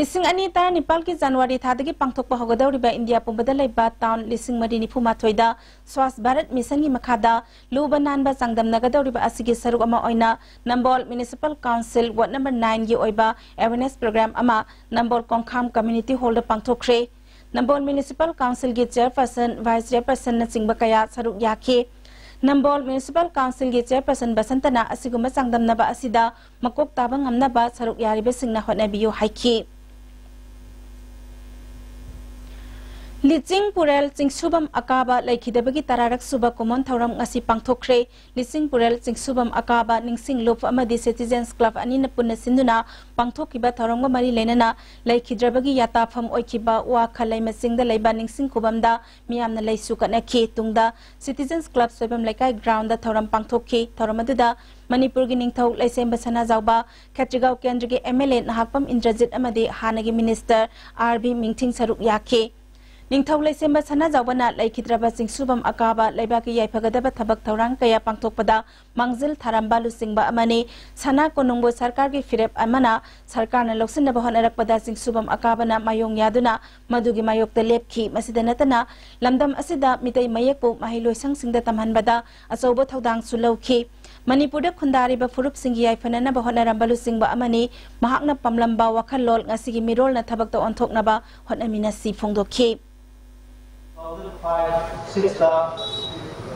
ꯂꯤꯁꯤꯡ ꯑꯅꯤ ꯇꯔꯥꯅꯤꯄꯥꯜꯒꯤ ꯖꯅꯋꯥꯔꯤ ꯊꯥꯗꯒꯤ ꯄꯥꯡꯊꯣꯛꯄ ꯍꯧꯒꯗꯧꯔꯤꯕ ꯏꯟꯗꯤꯌꯥ ꯄꯨꯝꯕꯗ ꯂꯩꯕ ꯇꯥꯎꯟ ꯂꯤꯁꯤꯡ ꯃꯔꯤ ꯅꯤꯐꯨ ꯃꯥꯊꯣꯏꯗ ꯁ꯭ꯋꯥꯁ ꯚꯥꯔꯠ ꯃꯤꯁꯟꯒꯤ ꯃꯈꯥꯗ ꯂꯨꯕ ꯅꯥꯟꯕ ꯆꯥꯡꯗꯝꯅꯒꯗꯧꯔꯤꯕ ꯑꯁꯤꯒꯤ ꯁꯔꯨꯛ ꯑꯃ ꯑꯣꯏꯅ ꯅꯝꯕꯣꯜ ꯃ꯭ꯌꯨꯅꯤꯁꯤꯄꯥꯜ ꯀꯥꯎꯟꯁꯤꯜ ꯋꯥꯔꯗ ꯅꯝꯕꯔ ꯅꯥꯏꯟꯒꯤ ꯑꯣꯏꯕ ꯑꯦꯋꯦꯔꯅꯦꯁ ꯄ꯭ꯔꯣꯒ꯭ꯔꯥꯝ ꯑꯃ ꯅꯝꯕꯣꯜ ꯀꯣꯡꯈꯥꯝ ꯀꯝꯃ꯭ꯌꯨꯅꯤꯇꯤ ꯍꯣꯜꯗ ꯄꯥꯡꯊꯣꯛꯈ꯭ꯔꯦ꯫ ꯅꯝꯕꯣꯜ ꯃ꯭ꯌꯨꯅꯤꯁꯤꯄꯥꯜ ꯀꯥꯎꯟꯁꯤꯜꯒꯤ ꯆꯦꯌꯔꯄꯔꯁꯟ, ꯚꯥꯏꯁ ꯆꯦꯌꯔꯄꯔꯁꯟꯅꯆꯤꯡꯕ ꯀꯌꯥ ꯁꯔꯨꯛ ꯌꯥꯈꯤ꯫ ꯅꯝꯕꯣꯜ ꯃ꯭ꯌꯨꯅꯤꯁꯤꯄꯥꯜ ꯀꯥꯎꯟꯁꯤꯜꯒꯤ ꯆꯦꯌꯔꯄꯔꯁꯟ ꯕꯁꯟꯇꯅ ꯑꯁꯤꯒꯨꯝꯕ ꯆꯥꯡꯗꯝꯅꯕ ꯑꯁꯤꯗ ꯃꯀꯣꯛ ꯇꯥꯕ ꯉꯝꯅꯕ ꯁꯔꯨꯛ ꯌꯥꯔꯤꯕꯁꯤꯡꯅ ꯍꯣꯠꯅꯕꯤꯌꯨ ꯍꯥꯏꯈꯤ꯫ ꯂꯤꯆꯤꯡ ꯄꯨꯔꯦꯜ ꯆꯤꯡꯁꯨꯕꯝ ꯑꯀꯥꯕ ꯂꯩꯈꯤꯗꯕꯒꯤ ꯇꯔꯥꯔꯛ ꯁꯨꯕ ꯀꯨꯝꯑꯣꯟ ꯊꯧꯔꯝ ꯉꯁꯤ ꯄꯥꯡꯊꯣꯛꯈ꯭ꯔꯦ꯫ ꯂꯤꯆꯤꯡ ꯄꯨꯔꯦꯜ ꯆꯤꯡꯁꯨꯕꯝ ꯑꯀꯥꯕ ꯅꯤꯡꯁꯤꯡ ꯂꯨꯞ ꯑꯃꯗꯤ ꯁꯤꯇꯤꯖꯦꯟꯁ ꯀ꯭ꯂꯕ ꯑꯅꯤꯅ ꯄꯨꯟꯅ ꯁꯤꯟꯗꯨꯅ ꯄꯥꯡꯊꯣꯛꯈꯤꯕ ꯊꯧꯔꯝꯒ ꯃꯔꯤ ꯂꯩꯅꯅ ꯂꯩꯈꯤꯗ꯭ꯔꯕꯒꯤ ꯌꯥꯇꯥꯐꯝ ꯑꯣꯏꯈꯤꯕ ꯋꯥ ꯈꯂꯩꯃ ꯆꯤꯡꯗ ꯂꯩꯕ ꯅꯤꯡꯁꯤꯡ ꯈꯨꯕꯝꯗ ꯃꯤꯌꯥꯝꯅ ꯂꯩꯁꯨ ꯀꯠꯅꯈꯤ꯫ ꯇꯨꯡꯗ ꯁꯤꯇꯤꯖꯦꯟꯁ ꯀ꯭ꯂꯕ ꯁꯣꯏꯕꯝ ꯂꯩꯀꯥꯏ ꯒ꯭ꯔꯥꯎꯟꯗ ꯊꯧꯔꯝ ꯄꯥꯡꯊꯣꯛꯈꯤ꯫ ꯊꯧꯔꯝ ꯑꯗꯨꯗ ꯃꯅꯤꯄꯨꯔꯒꯤ ꯅꯤꯡꯊꯧ ꯂꯩꯁꯦꯝꯕ ꯁꯅꯥꯖꯥꯎꯕ, ꯈꯦꯇ꯭ꯔꯤꯒꯥꯎ ꯀꯦꯟꯗ꯭ꯔꯒꯤ M L A Nahakpam Indrajit ꯑꯃꯗꯤ ꯍꯥꯟꯅꯒꯤ ꯃꯤꯅꯤꯁꯇꯔ ꯑꯥꯔ ꯕꯤ ꯃꯤꯡꯊꯤꯡ ꯁꯔꯨꯛ ꯌꯥꯈꯤ꯫ ꯅꯤꯡꯊꯧ ꯂꯩꯁꯦꯝꯕ ꯁꯅꯥꯖꯥꯎꯕꯅ ꯂꯩꯈꯤꯗ꯭ꯔꯕ ꯆꯤꯡꯁꯨꯕꯝ ꯑꯀꯥꯕ ꯂꯩꯕꯥꯛꯀꯤ ꯌꯥꯏꯐꯒꯗꯕ ꯊꯕꯛ ꯊꯧꯔꯥꯡ ꯀꯌꯥ ꯄꯥꯡꯊꯣꯛꯄꯗ ꯃꯥꯡꯖꯤꯜ ꯊꯥꯔꯝꯕ ꯂꯨꯆꯤꯡꯕ ꯑꯃꯅꯤ꯫ ꯁꯅꯥ ꯀꯣꯅꯨꯡꯕꯨ ꯁꯔꯀꯥꯔꯒꯤ ꯐꯤꯔꯦꯞ ꯑꯃꯅ ꯁꯔꯀꯥꯔꯅ ꯂꯧꯁꯤꯟꯅꯕ ꯍꯣꯠꯅꯔꯛꯄꯗ ꯆꯤꯡꯁꯨꯕꯝ ꯑꯀꯥꯕꯅ ꯃꯥꯌꯣꯡ ꯌꯥꯗꯨꯅ ꯃꯗꯨꯒꯤ ꯃꯥꯌꯣꯛꯇ ꯂꯦꯞꯈꯤ꯫ ꯃꯁꯤꯗ ꯅꯠꯇꯅ ꯂꯝꯗꯝ ꯑꯁꯤꯗ ꯃꯤꯇꯩ ꯃꯌꯦꯛꯄꯨ ꯃꯍꯩꯂꯣꯏꯁꯪꯁꯤꯡꯗ ꯇꯝꯍꯟꯕꯗ ꯑꯆꯧꯕ ꯊꯧꯗꯥꯡꯁꯨ ꯂꯧꯈꯤ꯫ ꯃꯅꯤꯄꯨꯔꯗ ꯈꯨꯟꯗꯥꯔꯤꯕ ꯐꯨꯔꯨꯞꯁꯤꯡꯒꯤ ꯌꯥꯏꯐꯅꯅꯕ ꯍꯣꯠꯅꯔꯝꯕ ꯂꯨꯆꯤꯡꯕ ꯑꯃꯅꯤ꯫ ꯃꯍꯥꯛꯅ ꯄꯥꯝꯂꯝꯕ ꯋꯥꯈꯜꯂꯣꯟ ꯉꯁꯤꯒꯤ ꯃꯤꯔꯣꯜꯅ ꯊꯕꯛꯇ ꯑꯣꯟꯊꯣꯛꯅꯕ ꯍꯣꯠꯅꯃꯤꯟꯅꯁꯤ ꯐꯣꯡꯗꯣꯛꯈꯤ꯫ ꯁꯤꯛꯁꯇ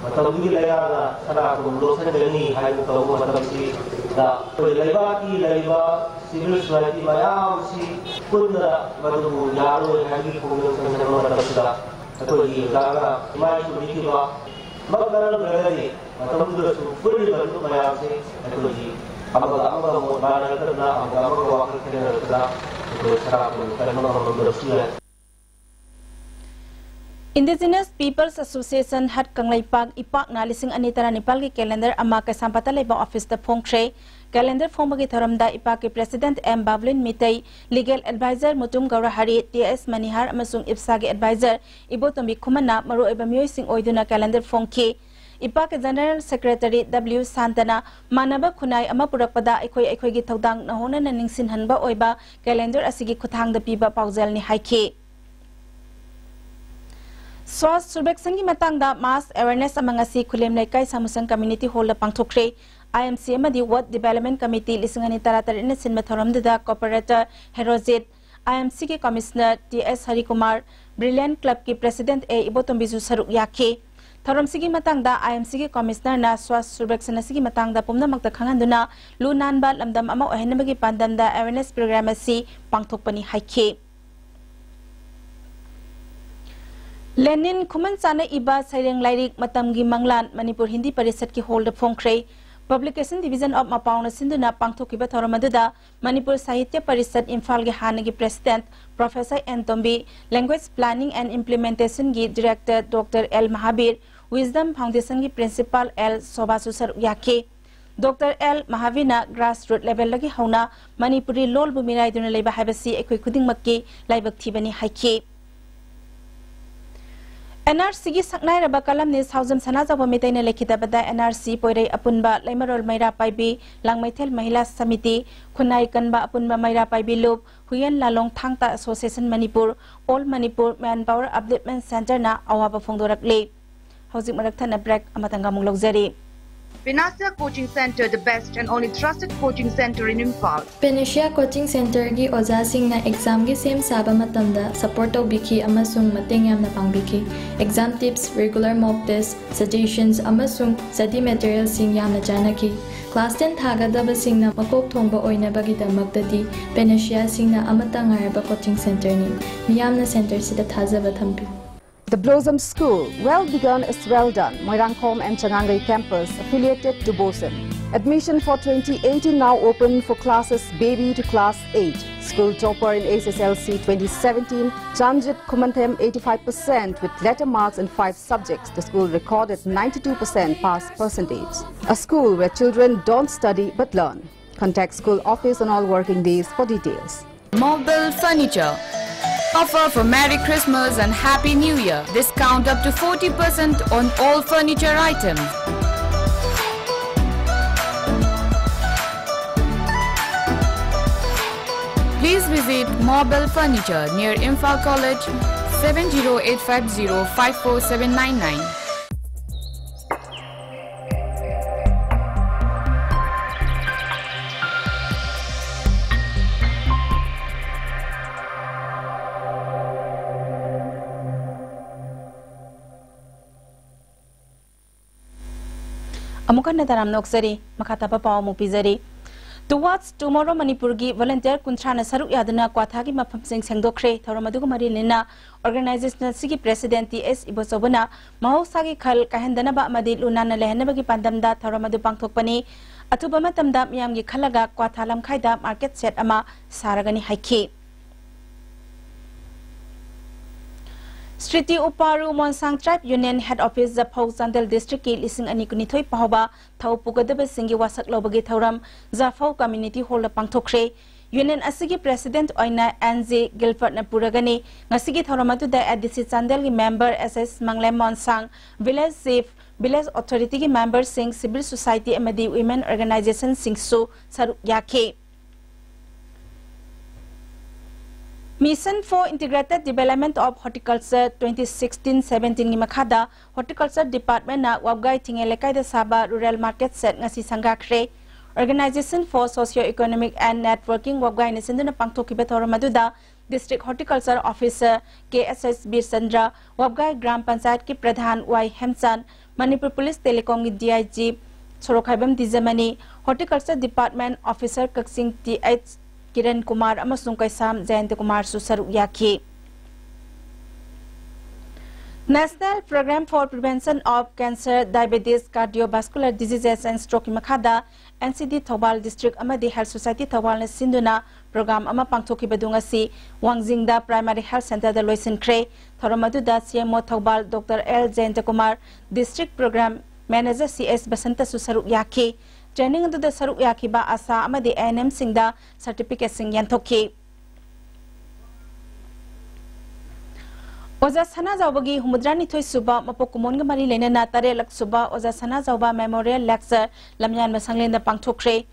ꯃꯇꯝꯗꯨꯒꯤ ꯂꯩꯉꯥꯛꯅ ꯁꯅꯥ ꯀꯣꯅꯨꯡ ꯂꯧꯁꯤꯟꯒꯅꯤ ꯍꯥꯏꯅ ꯇꯧꯕ ꯃꯇꯝꯁꯤꯗ ꯑꯩꯈꯣꯏ ꯂꯩꯕꯥꯛꯀꯤ ꯂꯩꯔꯤꯕ ꯁꯤꯚꯤꯜ ꯁꯣꯁꯥꯏꯇꯤ ꯃꯌꯥꯝꯁꯤ ꯄꯨꯟꯅ ꯃꯗꯨꯕꯨ ꯌꯥꯔꯣꯏ ꯍꯥꯏꯕꯒꯤ ꯈꯣꯡꯖꯪ ꯆꯪꯁꯤꯟꯕ ꯃꯇꯝꯁꯤꯗ ꯑꯩꯈꯣꯏꯒꯤ ꯑꯣꯖꯥꯅ ꯏꯃꯥ ꯏꯁꯨ ꯄꯤꯈꯤꯕ ꯃꯛ ꯀꯔꯝꯗ꯭ꯔꯒꯗꯤ ꯃꯇꯝꯗꯨꯗꯁꯨ ꯄꯨꯜꯂꯤꯕ ꯂꯨꯞ ꯃꯌꯥꯝꯁꯤ ꯑꯩꯈꯣꯏꯒꯤ ꯑꯃꯒ ꯑꯃꯒ ꯃꯣꯠ ꯃꯥꯟꯅꯔꯛꯇꯗꯅ ꯑꯃꯒ ꯑꯃꯒ ꯋꯥꯈꯜ ꯈꯦꯠꯅꯔꯛꯇꯅ ꯑꯩꯈꯣꯏ ꯁꯅꯥ ꯀꯣꯅꯨꯡ ꯀꯟꯕ ꯉꯝꯂꯝꯗꯕꯁꯨ ꯌꯥꯏ꯫ Indigenous Peoples Association ꯍꯠ ꯀꯪꯂꯩꯄꯥꯛ, ꯏꯄꯥꯛꯅ ꯂꯤꯁꯤꯡ ꯑꯅꯤ ꯇꯔꯥꯅꯤꯄꯥꯜꯒꯤ ꯀꯦꯂꯦꯟꯗꯔ ꯑꯃ ꯀꯩꯁꯥꯝꯄꯥꯠꯇ ꯂꯩꯕ ꯑꯣꯐꯤꯁꯇ ꯐꯣꯡꯈ꯭ꯔꯦ꯫ ꯀꯦꯂꯦꯟꯗꯔ ꯐꯣꯡꯕꯒꯤ ꯊꯧꯔꯝꯗ ꯏꯄꯥꯛꯀꯤ president M Bablin Meetei, legal advisor Mutum Gourahari, T S Manihar ꯑꯃꯁꯨꯡ ꯏꯞꯁꯥꯒꯤ ꯑꯦꯗꯚꯥꯏꯖꯔ ꯏꯕꯣꯇꯣꯝꯕꯤ ꯈꯨꯃꯟꯅ ꯃꯔꯨꯑꯣꯏꯕ ꯃꯤꯑꯣꯏꯁꯤꯡ ꯑꯣꯏꯗꯨꯅ ꯀꯦꯂꯦꯟꯗꯔ ꯐꯣꯡꯈꯤ꯫ ꯏꯄꯥꯛꯀꯤ General Secretary W ꯁꯥꯟꯇꯅ ꯃꯥꯟꯅꯕ ꯈꯨꯟꯅꯥꯏ ꯑꯃ ꯄꯨꯔꯛꯄꯗ ꯑꯩꯈꯣꯏ ꯑꯩꯈꯣꯏꯒꯤ ꯊꯧꯗꯥꯡ ꯅꯧꯍꯧꯅꯅ ꯅꯤꯡꯁꯤꯡꯍꯟꯕ ꯑꯣꯏꯕ calendar ꯑꯁꯤꯒꯤ ꯈꯨꯠꯊꯥꯡꯗ ꯄꯤꯕ ꯄꯥꯎꯖꯦꯜꯅꯤ ꯍꯥꯏꯈꯤ꯫ ꯁ꯭ꯋꯥꯁ ꯁꯨꯔꯕꯦꯛꯁꯟꯒꯤ ꯃꯇꯥꯡꯗ mass awareness ꯑꯃ ꯉꯁꯤ ꯈꯨꯂꯦꯝ ꯂꯩꯀꯥꯏ ꯁꯥꯃꯨꯁꯪ Community Hallꯗ ꯄꯥꯡꯊꯣꯛꯈ꯭ꯔꯦ꯫ I M C ꯑꯃꯗꯤ Ward Development Committee ꯂꯤꯁꯤꯡ ꯑꯅꯤ ꯇꯔꯥꯇꯔꯦꯠꯅ ꯁꯤꯟꯕ ꯊꯧꯔꯝꯗꯨꯗ Corporator Herojit, I M Cꯒꯤ Commissioner T S ꯍꯔꯤꯀꯨꯃꯥꯔ, Brilliant Clubꯀꯤ President A ꯏꯕꯣꯇꯣꯝꯕꯤꯁꯨ ꯁꯔꯨꯛ ꯌꯥꯈꯤ꯫ ꯊꯧꯔꯝꯁꯤꯒꯤ ꯃꯇꯥꯡꯗ I M Cꯒꯤ Commissionerꯅ ꯁ꯭ꯋꯥꯁ ꯁꯨꯔꯕꯦꯛꯁꯟ ꯑꯁꯤꯒꯤ ꯃꯇꯥꯡꯗ ꯄꯨꯝꯅꯃꯛꯇ ꯈꯪꯍꯟꯗꯨꯅ ꯂꯨ ꯅꯥꯟꯕ ꯂꯝꯗꯝ ꯑꯃ ꯑꯣꯏꯍꯟꯅꯕꯒꯤ ꯄꯥꯟꯗꯝꯗ awareness program ꯑꯁꯤ ꯄꯥꯡꯊꯣꯛꯄꯅꯤ ꯍꯥꯏꯈꯤ꯫ ꯂꯦꯅꯤꯟ ꯈꯨꯃꯟ ꯆꯥꯅ ꯏꯕ ꯁꯩꯔꯦꯡ ꯂꯥꯏꯔꯤꯛ ꯃꯇꯝꯒꯤ ꯃꯪꯂꯥꯟ ꯃꯅꯤꯄꯨꯔ ꯍꯤꯟꯗꯤ ꯄꯔꯤꯁꯠꯀꯤ ꯍꯣꯜꯗ ꯐꯣꯡꯈ꯭ꯔꯦ꯫ Publication Division of ꯃꯄꯥꯎꯅ ꯁꯤꯟꯗꯨꯅ ꯄꯥꯡꯊꯣꯛꯈꯤꯕ ꯊꯧꯔꯝ ꯑꯗꯨꯗ ꯃꯅꯤꯄꯨꯔ ꯁꯥꯍꯤꯇ꯭ꯌ ꯄꯔꯤꯁꯠ ꯏꯝꯐꯥꯜꯒꯤ ꯍꯥꯟꯅꯒꯤ President Professor N Tombi, Language Planning and Implementationꯒꯤ Director Doctor L Mahabir, Wisdom Foundationꯒꯤ Principal ꯑꯦꯜ ꯁꯣꯚꯥꯁꯨ ꯁꯔꯨꯛ ꯌꯥꯈꯤ꯫ Doctor ꯑꯦꯜ ꯃꯍꯥꯕꯤꯔꯅ grassroot levelꯗꯒꯤ ꯍꯧꯅ ꯃꯅꯤꯄꯨꯔꯤ ꯂꯣꯜꯕꯨ ꯃꯤꯔꯥꯏꯗꯨꯅ ꯂꯩꯕ ꯍꯥꯏꯕꯁꯤ ꯑꯩꯈꯣꯏ ꯈꯨꯗꯤꯡꯃꯛꯀꯤ ꯂꯥꯏꯕꯛ ꯊꯤꯕꯅꯤ ꯍꯥꯏꯈꯤ꯫ N R Cꯒꯤ ꯁꯛꯅꯥꯏꯔꯕ ꯀꯂꯝꯅꯤ ꯁꯥꯎꯖꯝ ꯁꯅꯥꯖꯥꯎꯕ ꯃꯩꯇꯩꯅ ꯂꯩꯈꯤꯗꯕꯗ N R C ꯄꯣꯏꯔꯩ ꯑꯄꯨꯟꯕ, ꯂꯩꯃꯔꯣꯜ ꯃꯩꯔꯥ ꯄꯥꯏꯕꯤ, ꯂꯥꯡꯃꯩꯊꯦꯜ ꯃꯍꯤꯂꯥ ꯁꯃꯤꯇꯤ, ꯈꯨꯟꯅꯥꯏ ꯀꯟꯕ ꯑꯄꯨꯟꯕ ꯃꯩꯔꯥ ꯄꯥꯏꯕꯤ ꯂꯨꯞ, ꯍꯨꯌꯦꯟ ꯂꯥꯂꯣꯡ ꯊꯥꯡ ꯇꯥ Association Manipur, All Manipur Manpower Upliftment Centreꯅ ꯑꯋꯥꯕ ꯐꯣꯡꯗꯣꯔꯛꯂꯤ꯫ ꯍꯧꯖꯤꯛ ꯃꯔꯛ ꯊꯠꯅ break ꯑꯃꯇꯪꯒ ꯑꯃꯨꯛ ꯂꯧꯖꯔꯤ꯫ Panacea Coaching Center, the best and only trusted coaching center in Imphal. Panacea Coaching Centerꯒꯤ ꯑꯣꯖꯥꯁꯤꯡꯅ examꯒꯤ ꯁꯦꯝ ꯁꯥꯕ ꯃꯇꯝꯗ support ꯇꯧꯕꯤꯈꯤ ꯑꯃꯁꯨꯡ ꯃꯇꯦꯡ ꯌꯥꯝꯅ ꯄꯥꯡꯕꯤꯈꯤ꯫ Exam tips, regular mock test, suggestions ꯑꯃꯁꯨꯡ study materialꯁꯤꯡ ꯌꯥꯝꯅ ꯆꯥꯟꯅꯈꯤ꯫ Class ten ꯊꯥꯒꯗꯕꯁꯤꯡꯅ ꯃꯀꯣꯛ ꯊꯣꯡꯕ ꯑꯣꯏꯅꯕꯒꯤꯗꯃꯛꯇꯗꯤ Panaceaꯁꯤꯡꯅ ꯑꯃꯠꯇ ꯉꯥꯏꯔꯕ coaching centerꯅꯤ꯫ ꯃꯤꯌꯥꯝꯅ centerꯁꯤꯗ ꯊꯥꯖꯕ ꯊꯝꯕꯤꯌꯨ꯫ The Blossom School, well begun is well done. Moirangkhom and Changangai campus, affiliated to BOSEM. Admission for twenty eighteen now open for classes baby to class eight. School topper in H S L C twenty seventeen, Chanjit Khumanthem, eighty-five percent with letter marks in five subjects. The school recorded ninety-two percent pass percentage. A school where children don't study but learn. Contact school office on all working days for details. Mobile Furniture. Offer for Merry Christmas and Happy New Year. Discount up to forty percent on all furniture items. Please visit Mobile Furniture near Imphal College, seven zero eight five zero five four seven nine nine. ꯑꯃꯨꯛ ꯍꯟꯅ ꯇꯔꯥꯝꯅ ꯑꯣꯛꯆꯔꯤ꯫ ꯃꯈꯥ ꯇꯥꯕ ꯄꯥꯎ ꯑꯃꯨꯛ ꯄꯤꯖꯔꯤ꯫ Towards Tomorrow ꯃꯅꯤꯄꯨꯔꯒꯤ volunteer ꯀꯨꯟꯊ꯭ꯔꯥꯅ ꯁꯔꯨꯛ ꯌꯥꯗꯨꯅ ꯀ꯭ꯋꯥꯊꯥꯒꯤ ꯃꯐꯝꯁꯤꯡ ꯁꯦꯡꯗꯣꯛꯈ꯭ꯔꯦ꯫ ꯊꯧꯔꯝ ꯑꯗꯨꯒ ꯃꯔꯤ ꯂꯩꯅꯅ organization ꯑꯁꯤꯒꯤ president ꯇꯤ ꯑꯦꯁ ꯏꯕꯣꯆꯧꯕꯅ ꯃꯍꯧꯁꯥꯒꯤ ꯈꯜ ꯀꯥꯏꯍꯟꯗꯅꯕ ꯑꯃꯗꯤ ꯂꯨ ꯅꯥꯟꯅ ꯂꯩꯍꯟꯅꯕꯒꯤ ꯄꯥꯟꯗꯝꯗ ꯊꯧꯔꯝ ꯑꯗꯨ ꯄꯥꯡꯊꯣꯛꯄꯅꯤ꯫ ꯑꯊꯨꯕ ꯃꯇꯝꯗ ꯃꯤꯌꯥꯝꯒꯤ ꯈꯜꯂꯒ ꯀ꯭ꯋꯥꯊꯥ ꯂꯝꯈꯥꯏꯗ market shed ꯑꯃ ꯁꯥꯔꯒꯅꯤ ꯍꯥꯏꯈꯤ꯫ ꯁ꯭ꯔꯤꯇꯤ ꯎꯄꯥꯔꯨ ꯃꯣꯟꯁꯥꯡ Tribe Union Head Office ꯖꯐꯧ Chandel district ꯀꯤ ꯂꯤꯁꯤꯡ ꯑꯅꯤ ꯀꯨꯟꯅꯤꯊꯣꯏ ꯐꯥꯎꯕ ꯊꯧ ꯄꯨꯒꯗꯕꯁꯤꯡꯒꯤ ꯋꯥꯁꯛ ꯂꯧꯕꯒꯤ ꯊꯧꯔꯝ ꯖꯐꯧ Community Hall ꯗ ꯄꯥꯡꯊꯣꯛꯈ꯭ꯔꯦ꯫ Union ꯑꯁꯤꯒꯤ president ꯑꯣꯏꯅ ꯑꯦꯟ ꯖꯦ ꯒꯤꯜꯕꯔꯠꯅ ꯄꯨꯔꯒꯅꯤ꯫ ꯉꯁꯤꯒꯤ ꯊꯧꯔꯝ ꯑꯗꯨꯗ ꯑꯦ ꯗꯤ ꯁꯤ ꯆꯥꯟꯗꯦꯜꯒꯤ member ꯑꯦꯁ ꯑꯦꯁ ꯃꯪꯂꯦꯝ ꯃꯣꯟꯁꯥꯡ, village chief, village authority ꯒꯤ member ꯁꯤꯡ, civil society ꯑꯃꯗꯤ women organization ꯁꯤꯡꯁꯨ ꯁꯔꯨꯛ ꯌꯥꯈꯤ꯫ Mission for Integrated Development of Horticulture twenty sixteen seventeen ꯒꯤ ꯃꯈꯥꯗ Horticulture Department ꯅ ꯋꯥꯕꯒꯥꯏ ꯊꯤꯡꯉꯦ ꯂꯩꯀꯥꯏꯗ ꯁꯥꯕ rural market shed ꯉꯁꯤ ꯁꯪꯒꯥꯈ꯭ꯔꯦ꯫ Organization for Socio Economic and Networking ꯋꯥꯕꯒꯥꯏꯅ ꯁꯤꯟꯗꯨꯅ ꯄꯥꯡꯊꯣꯛꯈꯤꯕ ꯊꯧꯔꯝ ꯑꯗꯨꯗ District Horticulture Officer ꯀꯦ ꯑꯦꯁ ꯑꯦꯁ ꯕꯤꯔꯆꯟꯗ꯭ꯔ, ꯋꯥꯕꯒꯥꯏ ꯒ꯭ꯔꯥꯝ ꯄꯟꯆꯥꯌꯠꯀꯤ ꯄ꯭ꯔꯙꯥꯟ ꯋꯥꯏ ꯍꯦꯝꯆꯥꯟ, ꯃꯅꯤꯄꯨꯔ ꯄꯨꯂꯤꯁ ꯇꯦꯂꯤꯀꯣꯝꯒꯤ D I G Sorokhaibam Dijamani, Horticulture Department Officer ꯀꯛꯆꯤꯡ ꯇꯤ ꯑꯩꯆ ꯀꯤꯔꯟ ꯀꯨꯃꯥꯔ ꯑꯃꯁꯨꯡ ꯀꯩꯁꯥꯝ ꯖꯌꯟꯇ ꯀꯨꯃꯥꯔꯁꯨ ꯁꯔꯨꯛ ꯌꯥꯈꯤ꯫ National Program for Prevention of Cancer, Diabetes, Cardiovascular Diseases and Stroke ꯀꯤ ꯃꯈꯥꯗ ꯑꯦꯟ ꯁꯤ ꯗꯤ ꯊꯧꯕꯥꯜ district ꯑꯃꯗꯤ Health Society ꯊꯧꯕꯥꯜꯅ ꯁꯤꯟꯗꯨꯅ program ꯑꯃ ꯄꯥꯡꯊꯣꯛꯈꯤꯕꯗꯨ ꯉꯁꯤ ꯋꯥꯡꯖꯤꯡꯗ Primary Health Centre ꯗ ꯂꯣꯏꯁꯤꯟꯈ꯭ꯔꯦ꯫ ꯊꯧꯔꯝ ꯑꯗꯨꯗ C M O Thoubal doctor L Jayanta Kumar, District Program Manager C S ꯕꯁꯟꯇꯁꯨ ꯁꯔꯨꯛ ꯌꯥꯈꯤ꯫ Training ꯑꯗꯨꯗ ꯁꯔꯨꯛ ꯌꯥꯈꯤꯕ ꯑꯥꯁꯥ ꯑꯃꯗꯤ ꯑꯦ ꯑꯦꯟ ꯑꯦꯝꯁꯤꯡꯗ certificate ꯁꯤꯡ ꯌꯦꯟꯊꯣꯛꯈꯤ꯫ ꯑꯣꯖꯥ ꯁꯅꯥꯖꯥꯎꯕꯒꯤ ꯍꯨꯝꯐꯨꯇꯔꯥꯅꯤꯊꯣꯏ ꯁꯨꯕ ꯃꯄꯣꯛ ꯀꯨꯝꯑꯣꯟꯒ ꯃꯔꯤ ꯂꯩꯅꯅ ꯇꯔꯦꯠꯂꯛ ꯁꯨꯕ ꯑꯣꯖꯥ ꯁꯅꯥꯖꯥꯎꯕ Memorial Lecture ꯂꯝꯌꯥꯟꯕ ꯁꯪꯂꯦꯟꯗ ꯄꯥꯡꯊꯣꯛꯈ꯭ꯔꯦ꯫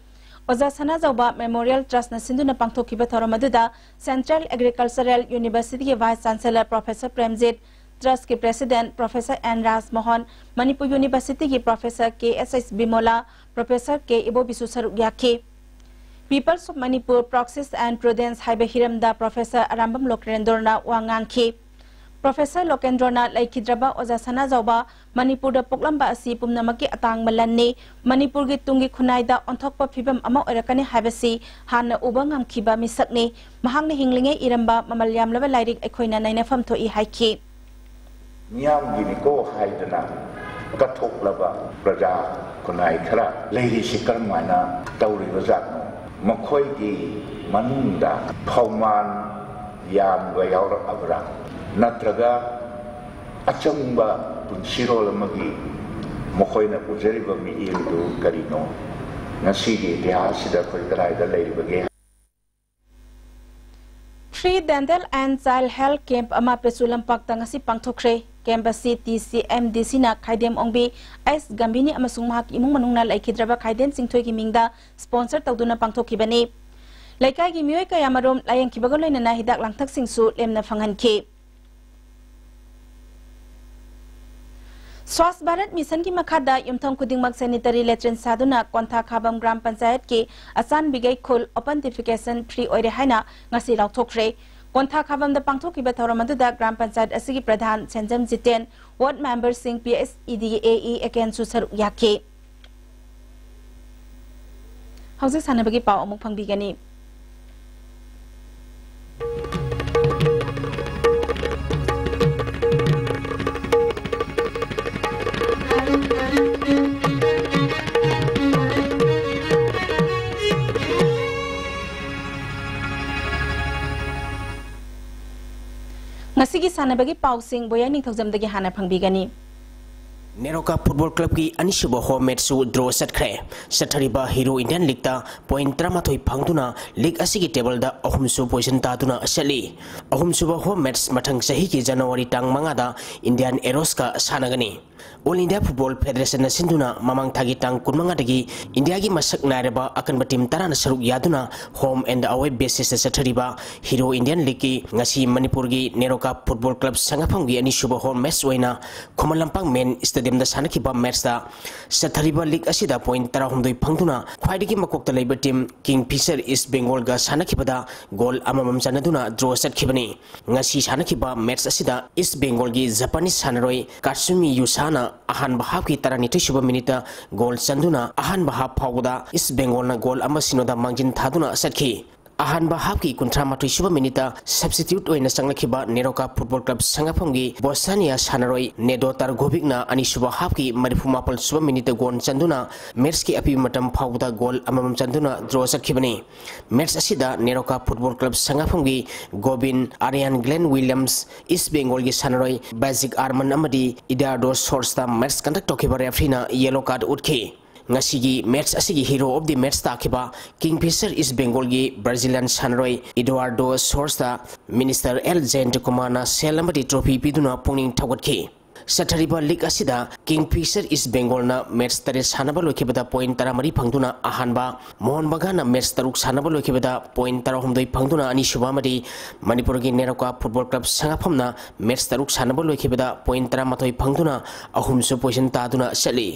ꯑꯣꯖꯥ ꯁꯅꯥꯖꯥꯎꯕ Memorial Trustꯅ ꯁꯤꯟꯗꯨꯅ ꯄꯥꯡꯊꯣꯛꯈꯤꯕ ꯊꯧꯔꯝ ꯑꯗꯨꯗ Central Agricultural Universityꯒꯤ Vice Chancellor Professor ꯄ꯭ꯔꯦꯝꯖꯤꯠ, Trustꯀꯤ President Professor N Rajmohan, Manipur Universityꯒꯤ Professor K S H Bimola, Professor K ꯏꯕꯣꯕꯤꯁꯨ ꯁꯔꯨꯛ ꯌꯥꯈꯤ꯫ Peoples of Manipur, Proxies and Prudence ꯍꯥꯏꯕ ꯍꯤꯔꯝꯗ Professor ꯑꯔꯥꯝꯕꯝ ꯂꯣꯀꯦꯟꯗ꯭ꯔꯣꯅ ꯋꯥ ꯉꯥꯡꯈꯤ꯫ Professor ꯂꯣꯀꯦꯟꯗ꯭ꯔꯣꯅ ꯂꯩꯈꯤꯗ꯭ꯔꯕ ꯑꯣꯖꯥ ꯁꯅꯥꯖꯥꯎꯕ ꯃꯅꯤꯄꯨꯔꯗ ꯄꯣꯛꯂꯝꯕ ꯑꯁꯤ ꯄꯨꯝꯅꯃꯛꯀꯤ ꯑꯇꯥꯡꯕ ꯂꯟꯅꯤ꯫ ꯃꯅꯤꯄꯨꯔꯒꯤ ꯇꯨꯡꯒꯤ ꯈꯨꯟꯅꯥꯏꯗ ꯑꯣꯟꯊꯣꯛꯄ ꯐꯤꯕꯝ ꯑꯃ ꯑꯣꯏꯔꯛꯀꯅꯤ ꯍꯥꯏꯕꯁꯤ ꯍꯥꯟꯅ ꯎꯕ ꯉꯝꯈꯤꯕ ꯃꯤꯁꯛꯅꯤ꯫ ꯃꯍꯥꯛꯅ ꯍꯤꯡꯂꯤꯉꯩ ꯏꯔꯝꯕ ꯃꯃꯜ ꯌꯥꯝꯂꯕ ꯂꯥꯏꯔꯤꯛ ꯑꯩꯈꯣꯏꯅ ꯅꯩꯅꯐꯝ ꯊꯣꯛꯏ ꯍꯥꯏꯈꯤ꯫ ꯃꯤꯌꯥꯝꯒꯤꯅꯤꯀꯣ ꯍꯥꯏꯗꯅ ꯀꯠꯊꯣꯛꯂꯕ ꯄ꯭ꯔꯖꯥ ꯈꯨꯟꯅꯥꯏ ꯈꯔ ꯂꯩꯔꯤꯁꯤ ꯀꯔꯝꯍꯥꯏꯅ ꯇꯧꯔꯤꯕ ꯖꯥꯠꯅꯣ? ꯃꯈꯣꯏꯒꯤ ꯃꯅꯨꯡꯗ ꯐꯧꯃꯥꯟ ꯌꯥꯝꯕ ꯌꯥꯎꯔꯛꯑꯕ꯭ꯔꯥ? ꯅꯠꯇ꯭ꯔꯒ ꯑꯆꯝꯕ ꯄꯨꯟꯁꯤꯔꯣꯜ ꯑꯃꯒꯤ ꯃꯈꯣꯏꯅ ꯎꯖꯔꯤꯕ ꯃꯤꯠꯌꯦꯡꯗꯨ ꯀꯔꯤꯅꯣ? ꯉꯁꯤꯒꯤ ꯏꯇꯤꯍꯥꯁꯁꯤꯗ ꯑꯩꯈꯣꯏ ꯀꯗꯥꯏꯗ ꯂꯩꯔꯤꯕꯒꯦ? Free Dental and Child Health Camp ꯑꯃ ꯄꯦꯆꯨ ꯂꯝꯄꯥꯛꯇ ꯉꯁꯤ ꯄꯥꯡꯊꯣꯛꯈ꯭ꯔꯦ꯫ Camp ꯑꯁꯤ ꯇꯤ ꯁꯤ ꯑꯦꯝ ꯗꯤ ꯁꯤꯅ ꯈꯥꯏꯗꯦꯝ ꯑꯣꯡꯕꯤ ꯑꯩꯁ ꯒꯝꯚꯤꯅꯤ ꯑꯃꯁꯨꯡ ꯃꯍꯥꯛꯀꯤ ꯏꯃꯨꯡ ꯃꯅꯨꯡꯅ ꯂꯩꯈꯤꯗ꯭ꯔꯕ ꯈꯥꯏꯗꯦꯝ ꯆꯤꯡꯊꯣꯏꯒꯤ ꯃꯤꯡꯗ sponsor ꯇꯧꯗꯨꯅ ꯄꯥꯡꯊꯣꯛꯈꯤꯕꯅꯤ꯫ ꯂꯩꯀꯥꯏꯒꯤ ꯃꯤꯑꯣꯏ ꯀꯌꯥꯃꯔꯨꯝ ꯂꯥꯌꯦꯡꯈꯤꯕꯒ ꯂꯣꯏꯅꯅ ꯍꯤꯗꯥꯛ ꯂꯥꯡꯊꯛꯁꯤꯡꯁꯨ ꯂꯦꯝꯅ ꯐꯪꯍꯟꯈꯤ꯫ ꯁ꯭ꯋꯥꯁ ꯚꯥꯔꯠ ꯃꯤꯁꯟꯒꯤ ꯃꯈꯥꯗ ꯌꯨꯝꯊꯣꯡ ꯈꯨꯗꯤꯡꯃꯛ sanitary latrine ꯁꯥꯗꯨꯅ ꯀꯣꯟꯊꯥ ꯈꯥꯕꯝ ꯒ꯭ꯔꯥꯝ ꯄꯟꯆꯥꯌꯠꯀꯤ ꯑꯆꯥꯟꯕꯤꯒꯩ ꯈꯨꯜ open defecation free ꯑꯣꯏꯔꯦ ꯍꯥꯏꯅ ꯉꯁꯤ ꯂꯥꯎꯊꯣꯛꯈ꯭ꯔꯦ꯫ ꯀꯣꯟꯊꯥ ꯈꯥꯕꯝꯗ ꯄꯥꯡꯊꯣꯛꯈꯤꯕ ꯊꯧꯔꯝ ꯑꯗꯨꯗ ꯒ꯭ꯔꯥꯝ ꯄꯟꯆꯥꯌꯠ ꯑꯁꯤꯒꯤ ꯄ꯭ꯔꯙꯥꯟ ꯁꯦꯟꯖꯝ Jiten, ward memberꯁꯤꯡ, P H E ꯗꯤꯒꯤ ꯑꯦ ꯏ ꯑꯦ ꯀꯦꯟꯁꯨ ꯁꯔꯨꯛ ꯌꯥꯈꯤ꯫ ꯍꯧꯖꯤꯛ ꯁꯥꯟꯅꯕꯒꯤ ꯄꯥꯎ ꯑꯃꯨꯛ ꯐꯪꯕꯤꯒꯅꯤ꯫ ꯉꯁꯤꯒꯤ ꯁꯥꯟꯅꯕꯒꯤ ꯄꯥꯎꯁꯤꯡ ꯕꯣꯌꯥꯏ ꯅꯤꯡꯊꯧꯖꯝꯗꯒꯤ ꯍꯥꯟꯅ ꯐꯪꯕꯤꯒꯅꯤ꯫ ꯅꯦꯔꯣꯀꯥ ꯐꯨꯠꯕꯣꯜ ꯀ꯭ꯂꯕꯀꯤ ꯑꯅꯤꯁꯨꯕ ꯍꯣꯝ ꯃꯦꯠꯁꯁꯨ ꯗ꯭ꯔꯣ ꯆꯠꯈ꯭ꯔꯦ꯫ ꯆꯠꯊꯔꯤꯕ ꯍꯤꯔꯣ ꯏꯟꯗꯤꯌꯥꯟ ꯂꯤꯛꯇ ꯄꯣꯏꯟꯠ ꯇꯔꯥꯃꯥꯊꯣꯏ ꯐꯪꯗꯨꯅ ꯂꯤꯛ ꯑꯁꯤꯒꯤ ꯇꯦꯕꯜꯗ ꯑꯍꯨꯝꯁꯨ ꯄꯣꯖꯤꯁꯟ ꯇꯥꯗꯨꯅ ꯆꯠꯂꯤ꯫ ꯑꯍꯨꯝꯁꯨꯕ ꯍꯣꯝ ꯃꯦꯠꯁ ꯃꯊꯪ ꯆꯍꯤꯒꯤ ꯖꯅꯋꯥꯔꯤ ꯇꯥꯡ ꯃꯉꯥꯗ ꯏꯟꯗꯤꯌꯥꯟ ꯑꯦꯔꯣꯁꯀ ꯁꯥꯟꯅꯒꯅꯤ꯫ ꯑꯣꯜ ꯏꯟꯗꯤꯌꯥ ꯐꯨꯠꯕꯣꯜ ꯐꯦꯗꯔꯦꯁꯟꯅ ꯁꯤꯟꯗꯨꯅ ꯃꯃꯥꯡ ꯊꯥꯒꯤ ꯇꯥꯡ ꯀꯨꯟꯃꯉꯥꯗꯒꯤ ꯏꯟꯗꯤꯌꯥꯒꯤ ꯃꯁꯛ ꯅꯥꯏꯔꯕ ꯑꯀꯟꯕ ꯇꯤꯝ ꯇꯔꯥꯅ ꯁꯔꯨꯛ ꯌꯥꯗꯨꯅ ꯍꯣꯝ ꯑꯦꯟ ꯑꯋꯦ ꯕꯦꯁꯤꯁꯇ ꯆꯠꯊꯔꯤꯕ ꯍꯤꯔꯣ ꯏꯟꯗꯤꯌꯥꯟ ꯂꯤꯛꯀꯤ ꯉꯁꯤ ꯃꯅꯤꯄꯨꯔꯒꯤ ꯅꯦꯔꯣꯀꯥ ꯐꯨꯠꯕꯣꯜ ꯀ꯭ꯂꯕ ꯁꯉꯥꯐꯝꯒꯤ ꯑꯅꯤꯁꯨꯕ ꯍꯣꯝ ꯃꯦꯠꯁ ꯑꯣꯏꯅ ꯈꯨꯃꯟ ꯂꯝꯄꯥꯛ ꯃꯦꯟ ꯁ꯭ꯇꯦꯗꯤꯌꯝꯗ ꯁꯥꯟꯅꯈꯤꯕ ꯃꯦꯠꯁꯇ ꯆꯠꯊꯔꯤꯕ ꯂꯤꯛ ꯑꯁꯤꯗ ꯄꯣꯏꯟꯠ ꯇꯔꯥꯍꯨꯝꯗꯣꯏ ꯐꯪꯗꯨꯅ ꯈ꯭ꯋꯥꯏꯗꯒꯤ ꯃꯀꯣꯛꯇ ꯂꯩꯕ ꯇꯤꯝ ꯀꯤꯡ ꯐꯤꯁꯔ ꯏꯁ ꯕꯦꯡꯒꯣꯜꯒ ꯁꯥꯟꯅꯈꯤꯕꯗ ꯒꯣꯜ ꯑꯃꯃꯝ ꯆꯟꯅꯗꯨꯅ ꯗ꯭ꯔꯣ ꯆꯠꯈꯤꯕꯅꯤ꯫ ꯉꯁꯤ ꯁꯥꯟꯅꯈꯤꯕ ꯃꯦꯠꯁ ꯑꯁꯤꯗ ꯏꯁ ꯕꯦꯡꯒꯣꯜꯒꯤ ꯖꯄꯥꯅꯤꯁ ꯁꯥꯟꯅꯔꯣꯏ ꯀꯥꯠꯁꯨꯃꯤ ꯌꯨꯁꯥꯅ ꯑꯍꯥꯟꯕ ꯍꯥꯞꯀꯤ ꯇꯔꯥꯅꯤꯊꯣꯏ ꯁꯨꯕ ꯃꯤꯅꯤꯠꯇ ꯒꯣꯜ ꯆꯟꯗꯨꯅ ꯑꯍꯥꯟꯕ ꯍꯥꯞ ꯐꯥꯎꯕꯗ ꯏꯁ ꯕꯦꯡꯒꯣꯜꯅ ꯒꯣꯜ ꯑꯃ ꯁꯤꯅꯣꯗ ꯃꯥꯡꯖꯤꯟ ꯊꯥꯗꯨꯅ ꯆꯠꯈꯤ꯫ ꯑꯍꯥꯟꯕ ꯍꯥꯞꯀꯤ ꯀꯨꯟꯊ꯭ꯔꯥ ꯃꯥꯊꯣꯏ ꯁꯨꯕ ꯃꯤꯅꯤꯠꯇ ꯁꯕꯁꯇꯤꯇ꯭ꯌꯨꯠ ꯑꯣꯏꯅ ꯆꯪꯂꯛꯈꯤꯕ ꯅꯦꯔꯣꯀꯥ ꯐꯨꯠꯕꯣꯜ ꯀ꯭ꯂꯕ ꯁꯉꯥꯐꯝꯒꯤ ꯕꯣꯁꯅꯤꯌꯥ ꯁꯥꯟꯅꯔꯣꯏ ꯅꯦꯗꯣ ꯇꯔꯒꯣꯚꯤꯛꯅ ꯑꯅꯤꯁꯨꯕ ꯍꯥꯞꯀꯤ ꯃꯔꯤꯐꯨ ꯃꯥꯄꯜ ꯁꯨꯕ ꯃꯤꯅꯤꯠꯇ ꯒꯣꯜ ꯆꯟꯗꯨꯅ ꯃꯦꯠꯁꯀꯤ ꯑꯄꯤꯕ ꯃꯇꯝ ꯐꯥꯎꯕꯗ ꯒꯣꯜ ꯑꯃꯃꯝ ꯆꯟꯗꯨꯅ ꯗ꯭ꯔꯣ ꯆꯠꯈꯤꯕꯅꯤ꯫ ꯃꯦꯠꯁ ꯑꯁꯤꯗ ꯅꯦꯔꯣꯀꯥ ꯐꯨꯠꯕꯣꯜ ꯀ꯭ꯂꯕ ꯁꯉꯥꯐꯝꯒꯤ Gobin, Aryan Glen Williams, East ꯕꯦꯡꯒꯣꯜꯒꯤ ꯁꯥꯟꯅꯔꯣꯏ ꯕꯦꯖꯤꯛ ꯑꯥꯔꯃꯟ ꯑꯃꯗꯤ ꯏꯗꯥꯔꯗꯣ ꯁꯣꯔꯁꯇ ꯃꯦꯠꯁ ꯀꯟꯗꯛ ꯇꯧꯈꯤꯕ ꯔꯦꯐ꯭ꯔꯤꯅ ꯌꯦꯂꯣ ꯀꯥꯔꯗ ꯎꯠꯈꯤ꯫ ꯉꯁꯤꯒꯤ ꯃꯦꯠꯁ ꯑꯁꯤꯒꯤ ꯍꯤꯔꯣ ꯑꯣꯐ ꯗꯤ ꯃꯦꯠꯁ ꯇꯥꯈꯤꯕ ꯀꯤꯡ ꯐꯤꯁꯔ ꯏꯁ ꯕꯦꯡꯒꯣꯜꯒꯤ ꯕ꯭ꯔꯥꯖꯤꯂꯤꯌꯟ ꯁꯥꯟꯅꯔꯣꯏ ꯏꯗꯨꯋꯥꯔꯗꯣ ꯁꯣꯔꯁꯇ ꯃꯤꯅꯤꯁꯇꯔ ꯑꯦꯜ ꯖꯌꯟꯇ ꯀꯨꯃꯥꯔꯅ ꯁꯦꯜ ꯑꯃꯗꯤ ꯇ꯭ꯔꯣꯐꯤ ꯄꯤꯗꯨꯅ ꯄꯨꯛꯅꯤꯡ ꯊꯧꯒꯠꯈꯤ꯫ ꯆꯠꯊꯔꯤꯕ ꯂꯤꯒ ꯑꯁꯤꯗ ꯀꯤꯡ ꯐꯤꯁꯔ ꯏꯁ ꯕꯦꯡꯒꯣꯜꯅ ꯃꯦꯠꯁ ꯇꯔꯦꯠ ꯁꯥꯟꯅꯕ ꯂꯣꯏꯈꯤꯕꯗ ꯄꯣꯏꯟꯠ ꯇꯔꯥꯃꯔꯤ ꯐꯪꯗꯨꯅ ꯑꯍꯥꯟꯕ, ꯃꯣꯍꯟ ꯕꯒꯥꯟꯅ ꯃꯦꯠꯁ ꯇꯔꯨꯛ ꯁꯥꯟꯅꯕ ꯂꯣꯏꯈꯤꯕꯗ ꯄꯣꯏꯟꯠ ꯇꯔꯥꯍꯨꯝꯗꯣꯏ ꯐꯪꯗꯨꯅ ꯑꯅꯤꯁꯨꯕ ꯑꯃꯗꯤ ꯃꯅꯤꯄꯨꯔꯒꯤ ꯅꯦꯔꯣꯀꯥ ꯐꯨꯠꯕꯣꯜ ꯀ꯭ꯂꯕ ꯁꯉꯥꯐꯝꯅ ꯃꯦꯠꯁ ꯇꯔꯨꯛ ꯁꯥꯟꯅꯕ ꯂꯣꯏꯈꯤꯕꯗ ꯄꯣꯏꯟꯠ ꯇꯔꯥꯃꯥꯊꯣꯏ ꯐꯪꯗꯨꯅ ꯑꯍꯨꯝꯁꯨ ꯄꯣꯖꯤꯁꯟ ꯇꯥꯗꯨꯅ ꯆꯠꯂꯤ꯫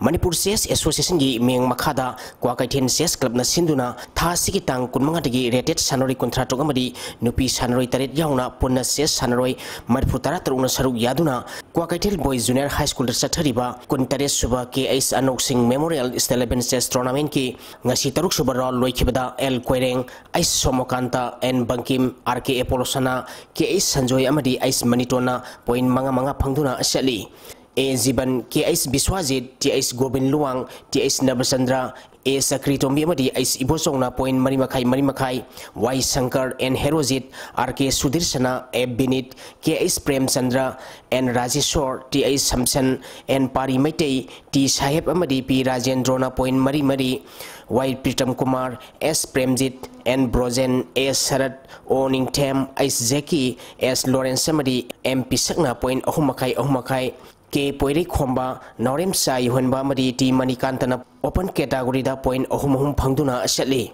ꯃꯅꯤꯄꯨꯔ ꯆꯦꯁ ꯑꯦꯁꯣꯁꯤꯌꯦꯁꯟꯒꯤ ꯃꯤꯠꯌꯦꯡ ꯃꯈꯥꯗ ꯀ꯭ꯋꯥꯀꯩꯊꯦꯜ ꯆꯦꯁ ꯀ꯭ꯂꯕꯅ ꯁꯤꯟꯗꯨꯅ ꯊꯥ ꯑꯁꯤꯒꯤ ꯇꯥꯡ ꯀꯨꯟꯃꯉꯥꯗꯒꯤ ꯔꯦꯇꯦꯠ ꯁꯥꯟꯅꯔꯣꯏ ꯀꯨꯟꯊ꯭ꯔꯥ ꯇꯔꯨꯛ ꯑꯃꯗꯤ ꯅꯨꯄꯤ ꯁꯥꯟꯅꯔꯣꯏ ꯇꯔꯦꯠ ꯌꯥꯎꯅ ꯄꯨꯟꯅ ꯆꯦꯁ ꯁꯥꯟꯅꯔꯣꯏ ꯃꯔꯤꯐꯨ ꯇꯔꯥ ꯇꯔꯨꯛꯅ ꯁꯔꯨꯛ ꯌꯥꯗꯨꯅ ꯀ꯭ꯋꯥꯀꯩꯊꯦꯜ ꯕꯣꯏ ꯖꯨꯅꯤꯌꯔ ꯍꯥꯏ ꯁ꯭ꯀꯨꯜꯗ ꯆꯠꯊꯔꯤꯕ ꯀꯨꯟꯇꯔꯦꯠ ꯁꯨꯕ ꯀꯦ H Anok Singh memorial state level chess ꯇꯣꯔꯅꯥꯃꯦꯟꯠꯀꯤ ꯉꯁꯤ ꯇꯔꯨꯛ ꯁꯨꯕ ꯔꯥꯎꯟ ꯂꯣꯏꯈꯤꯕꯗ L Koireng, H Somokanta, N Bankim, R K ꯑꯦꯄꯣꯂꯣꯁꯅꯥ, ꯀꯦ ꯑꯩꯆ ꯁꯟꯖꯣꯏ ꯑꯃꯗꯤ ꯑꯩꯆ ꯃꯅꯤꯇꯣꯟꯅ ꯄꯣꯏꯟꯠ ꯃꯉꯥ ꯃꯉꯥ ꯐꯪꯗꯨꯅ ꯆꯠꯂꯤ꯫ A Jiban, K H Biswajit, T H Gobin Luwang, T H Nabachandra, A Chakritombi ꯑꯃꯗꯤ ꯑꯩꯆ ꯏꯕꯣꯆꯧꯅ point ꯃꯔꯤ ꯃꯈꯥꯏ, ꯃꯔꯤ ꯃꯈꯥꯏ, Y Sankar, N Herojit, R K Sudhir Sana, A Binit, K H Premchandra, and Rajeshwar, T H Samson, N Pari Meitei, T ꯁꯥꯍꯦꯕ ꯑꯃꯗꯤ ꯄꯤ ꯔꯥꯖꯦꯟꯗ꯭ꯔꯣꯅ point ꯃꯔꯤ ꯃꯔꯤ, ꯋꯥꯏ ꯄ꯭ꯔꯤꯇꯝ ꯀꯨꯃꯥꯔ, ꯑꯦꯁ ꯄ꯭ꯔꯦꯝꯖꯤꯠ, ꯑꯦꯟ ꯕ꯭ꯔꯣꯖꯦꯟ, ꯑꯦꯁ ꯁꯔꯠ, ꯑꯣ ꯅꯤꯡꯊꯦꯝ, ꯑꯩꯆ ꯖꯦꯀꯤ, ꯑꯦꯁ ꯂꯣꯔꯦꯟꯁ ꯑꯃꯗꯤ ꯑꯦꯝ ꯄꯤꯁꯛꯅ point ꯑꯍꯨꯝ ꯃꯈꯥꯏ, ꯑꯍꯨꯝ ꯃꯈꯥꯏ, ꯀꯦ ꯄꯣꯏꯔꯩꯈꯣꯝꯕ, ꯅꯥꯎꯔꯦꯝꯆꯥ ꯌꯣꯍꯟꯕ ꯑꯃꯗꯤ ꯇꯤ ꯃꯅꯤꯀꯥꯟꯇꯅ open categoryꯗ point ꯑꯍꯨꯝ ꯑꯍꯨꯝ ꯐꯪꯗꯨꯅ ꯆꯠꯂꯤ꯫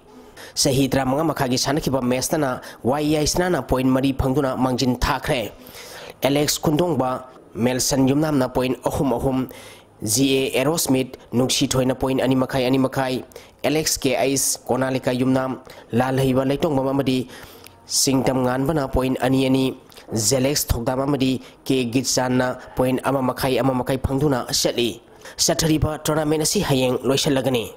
ꯆꯍꯤ ꯇꯔꯥꯃꯉꯥ ꯃꯈꯥꯏꯒꯤ ꯁꯥꯟꯅꯈꯤꯕ matchꯇꯅ ꯋꯥꯏ ꯌꯥꯏꯁꯅꯥꯅ point ꯃꯔꯤ ꯐꯪꯗꯨꯅ ꯃꯥꯡꯖꯤꯟ ꯊꯥꯈ꯭ꯔꯦ꯫ ꯑꯦꯂꯦꯛꯁ ꯈꯨꯟꯗꯣꯡꯕ, ꯃꯦꯜꯁꯟ ꯌꯨꯝꯅꯥꯝꯅ point ꯑꯍꯨꯝ ꯑꯍꯨꯝ, ꯖꯤ ꯑꯦ ꯑꯦꯔꯣꯁꯃꯤꯠ, ꯅꯨꯡꯁꯤꯊꯣꯏꯅ point ꯑꯅꯤ ꯃꯈꯥꯏ, ꯑꯅꯤ ꯃꯈꯥꯏ, ꯑꯦꯂꯦꯛꯁ ꯀꯦ ꯑꯩꯁ, ꯀꯣꯅꯥꯂꯤꯀꯥ ꯌꯨꯝꯅꯥꯝ, ꯂꯥꯜꯍꯩꯕ ꯂꯩꯇꯣꯡꯕꯝ ꯑꯃꯗꯤ ꯁꯤꯡꯇꯝ ꯉꯥꯟꯕꯅ point ꯑꯅꯤ ꯑꯅꯤ, ꯖꯦꯂꯦꯛꯁ ꯊꯧꯗꯥꯝ ꯑꯃꯗꯤ ꯀꯦ ꯒꯤꯠꯆꯥꯟꯅ point ꯑꯃ ꯃꯈꯥꯏ, ꯑꯃ ꯃꯈꯥꯏ ꯐꯪꯗꯨꯅ ꯆꯠꯂꯤ꯫ ꯆꯠꯊꯔꯤꯕ tournament ꯑꯁꯤ ꯍꯌꯦꯡ ꯂꯣꯏꯁꯤꯜꯂꯒꯅꯤ꯫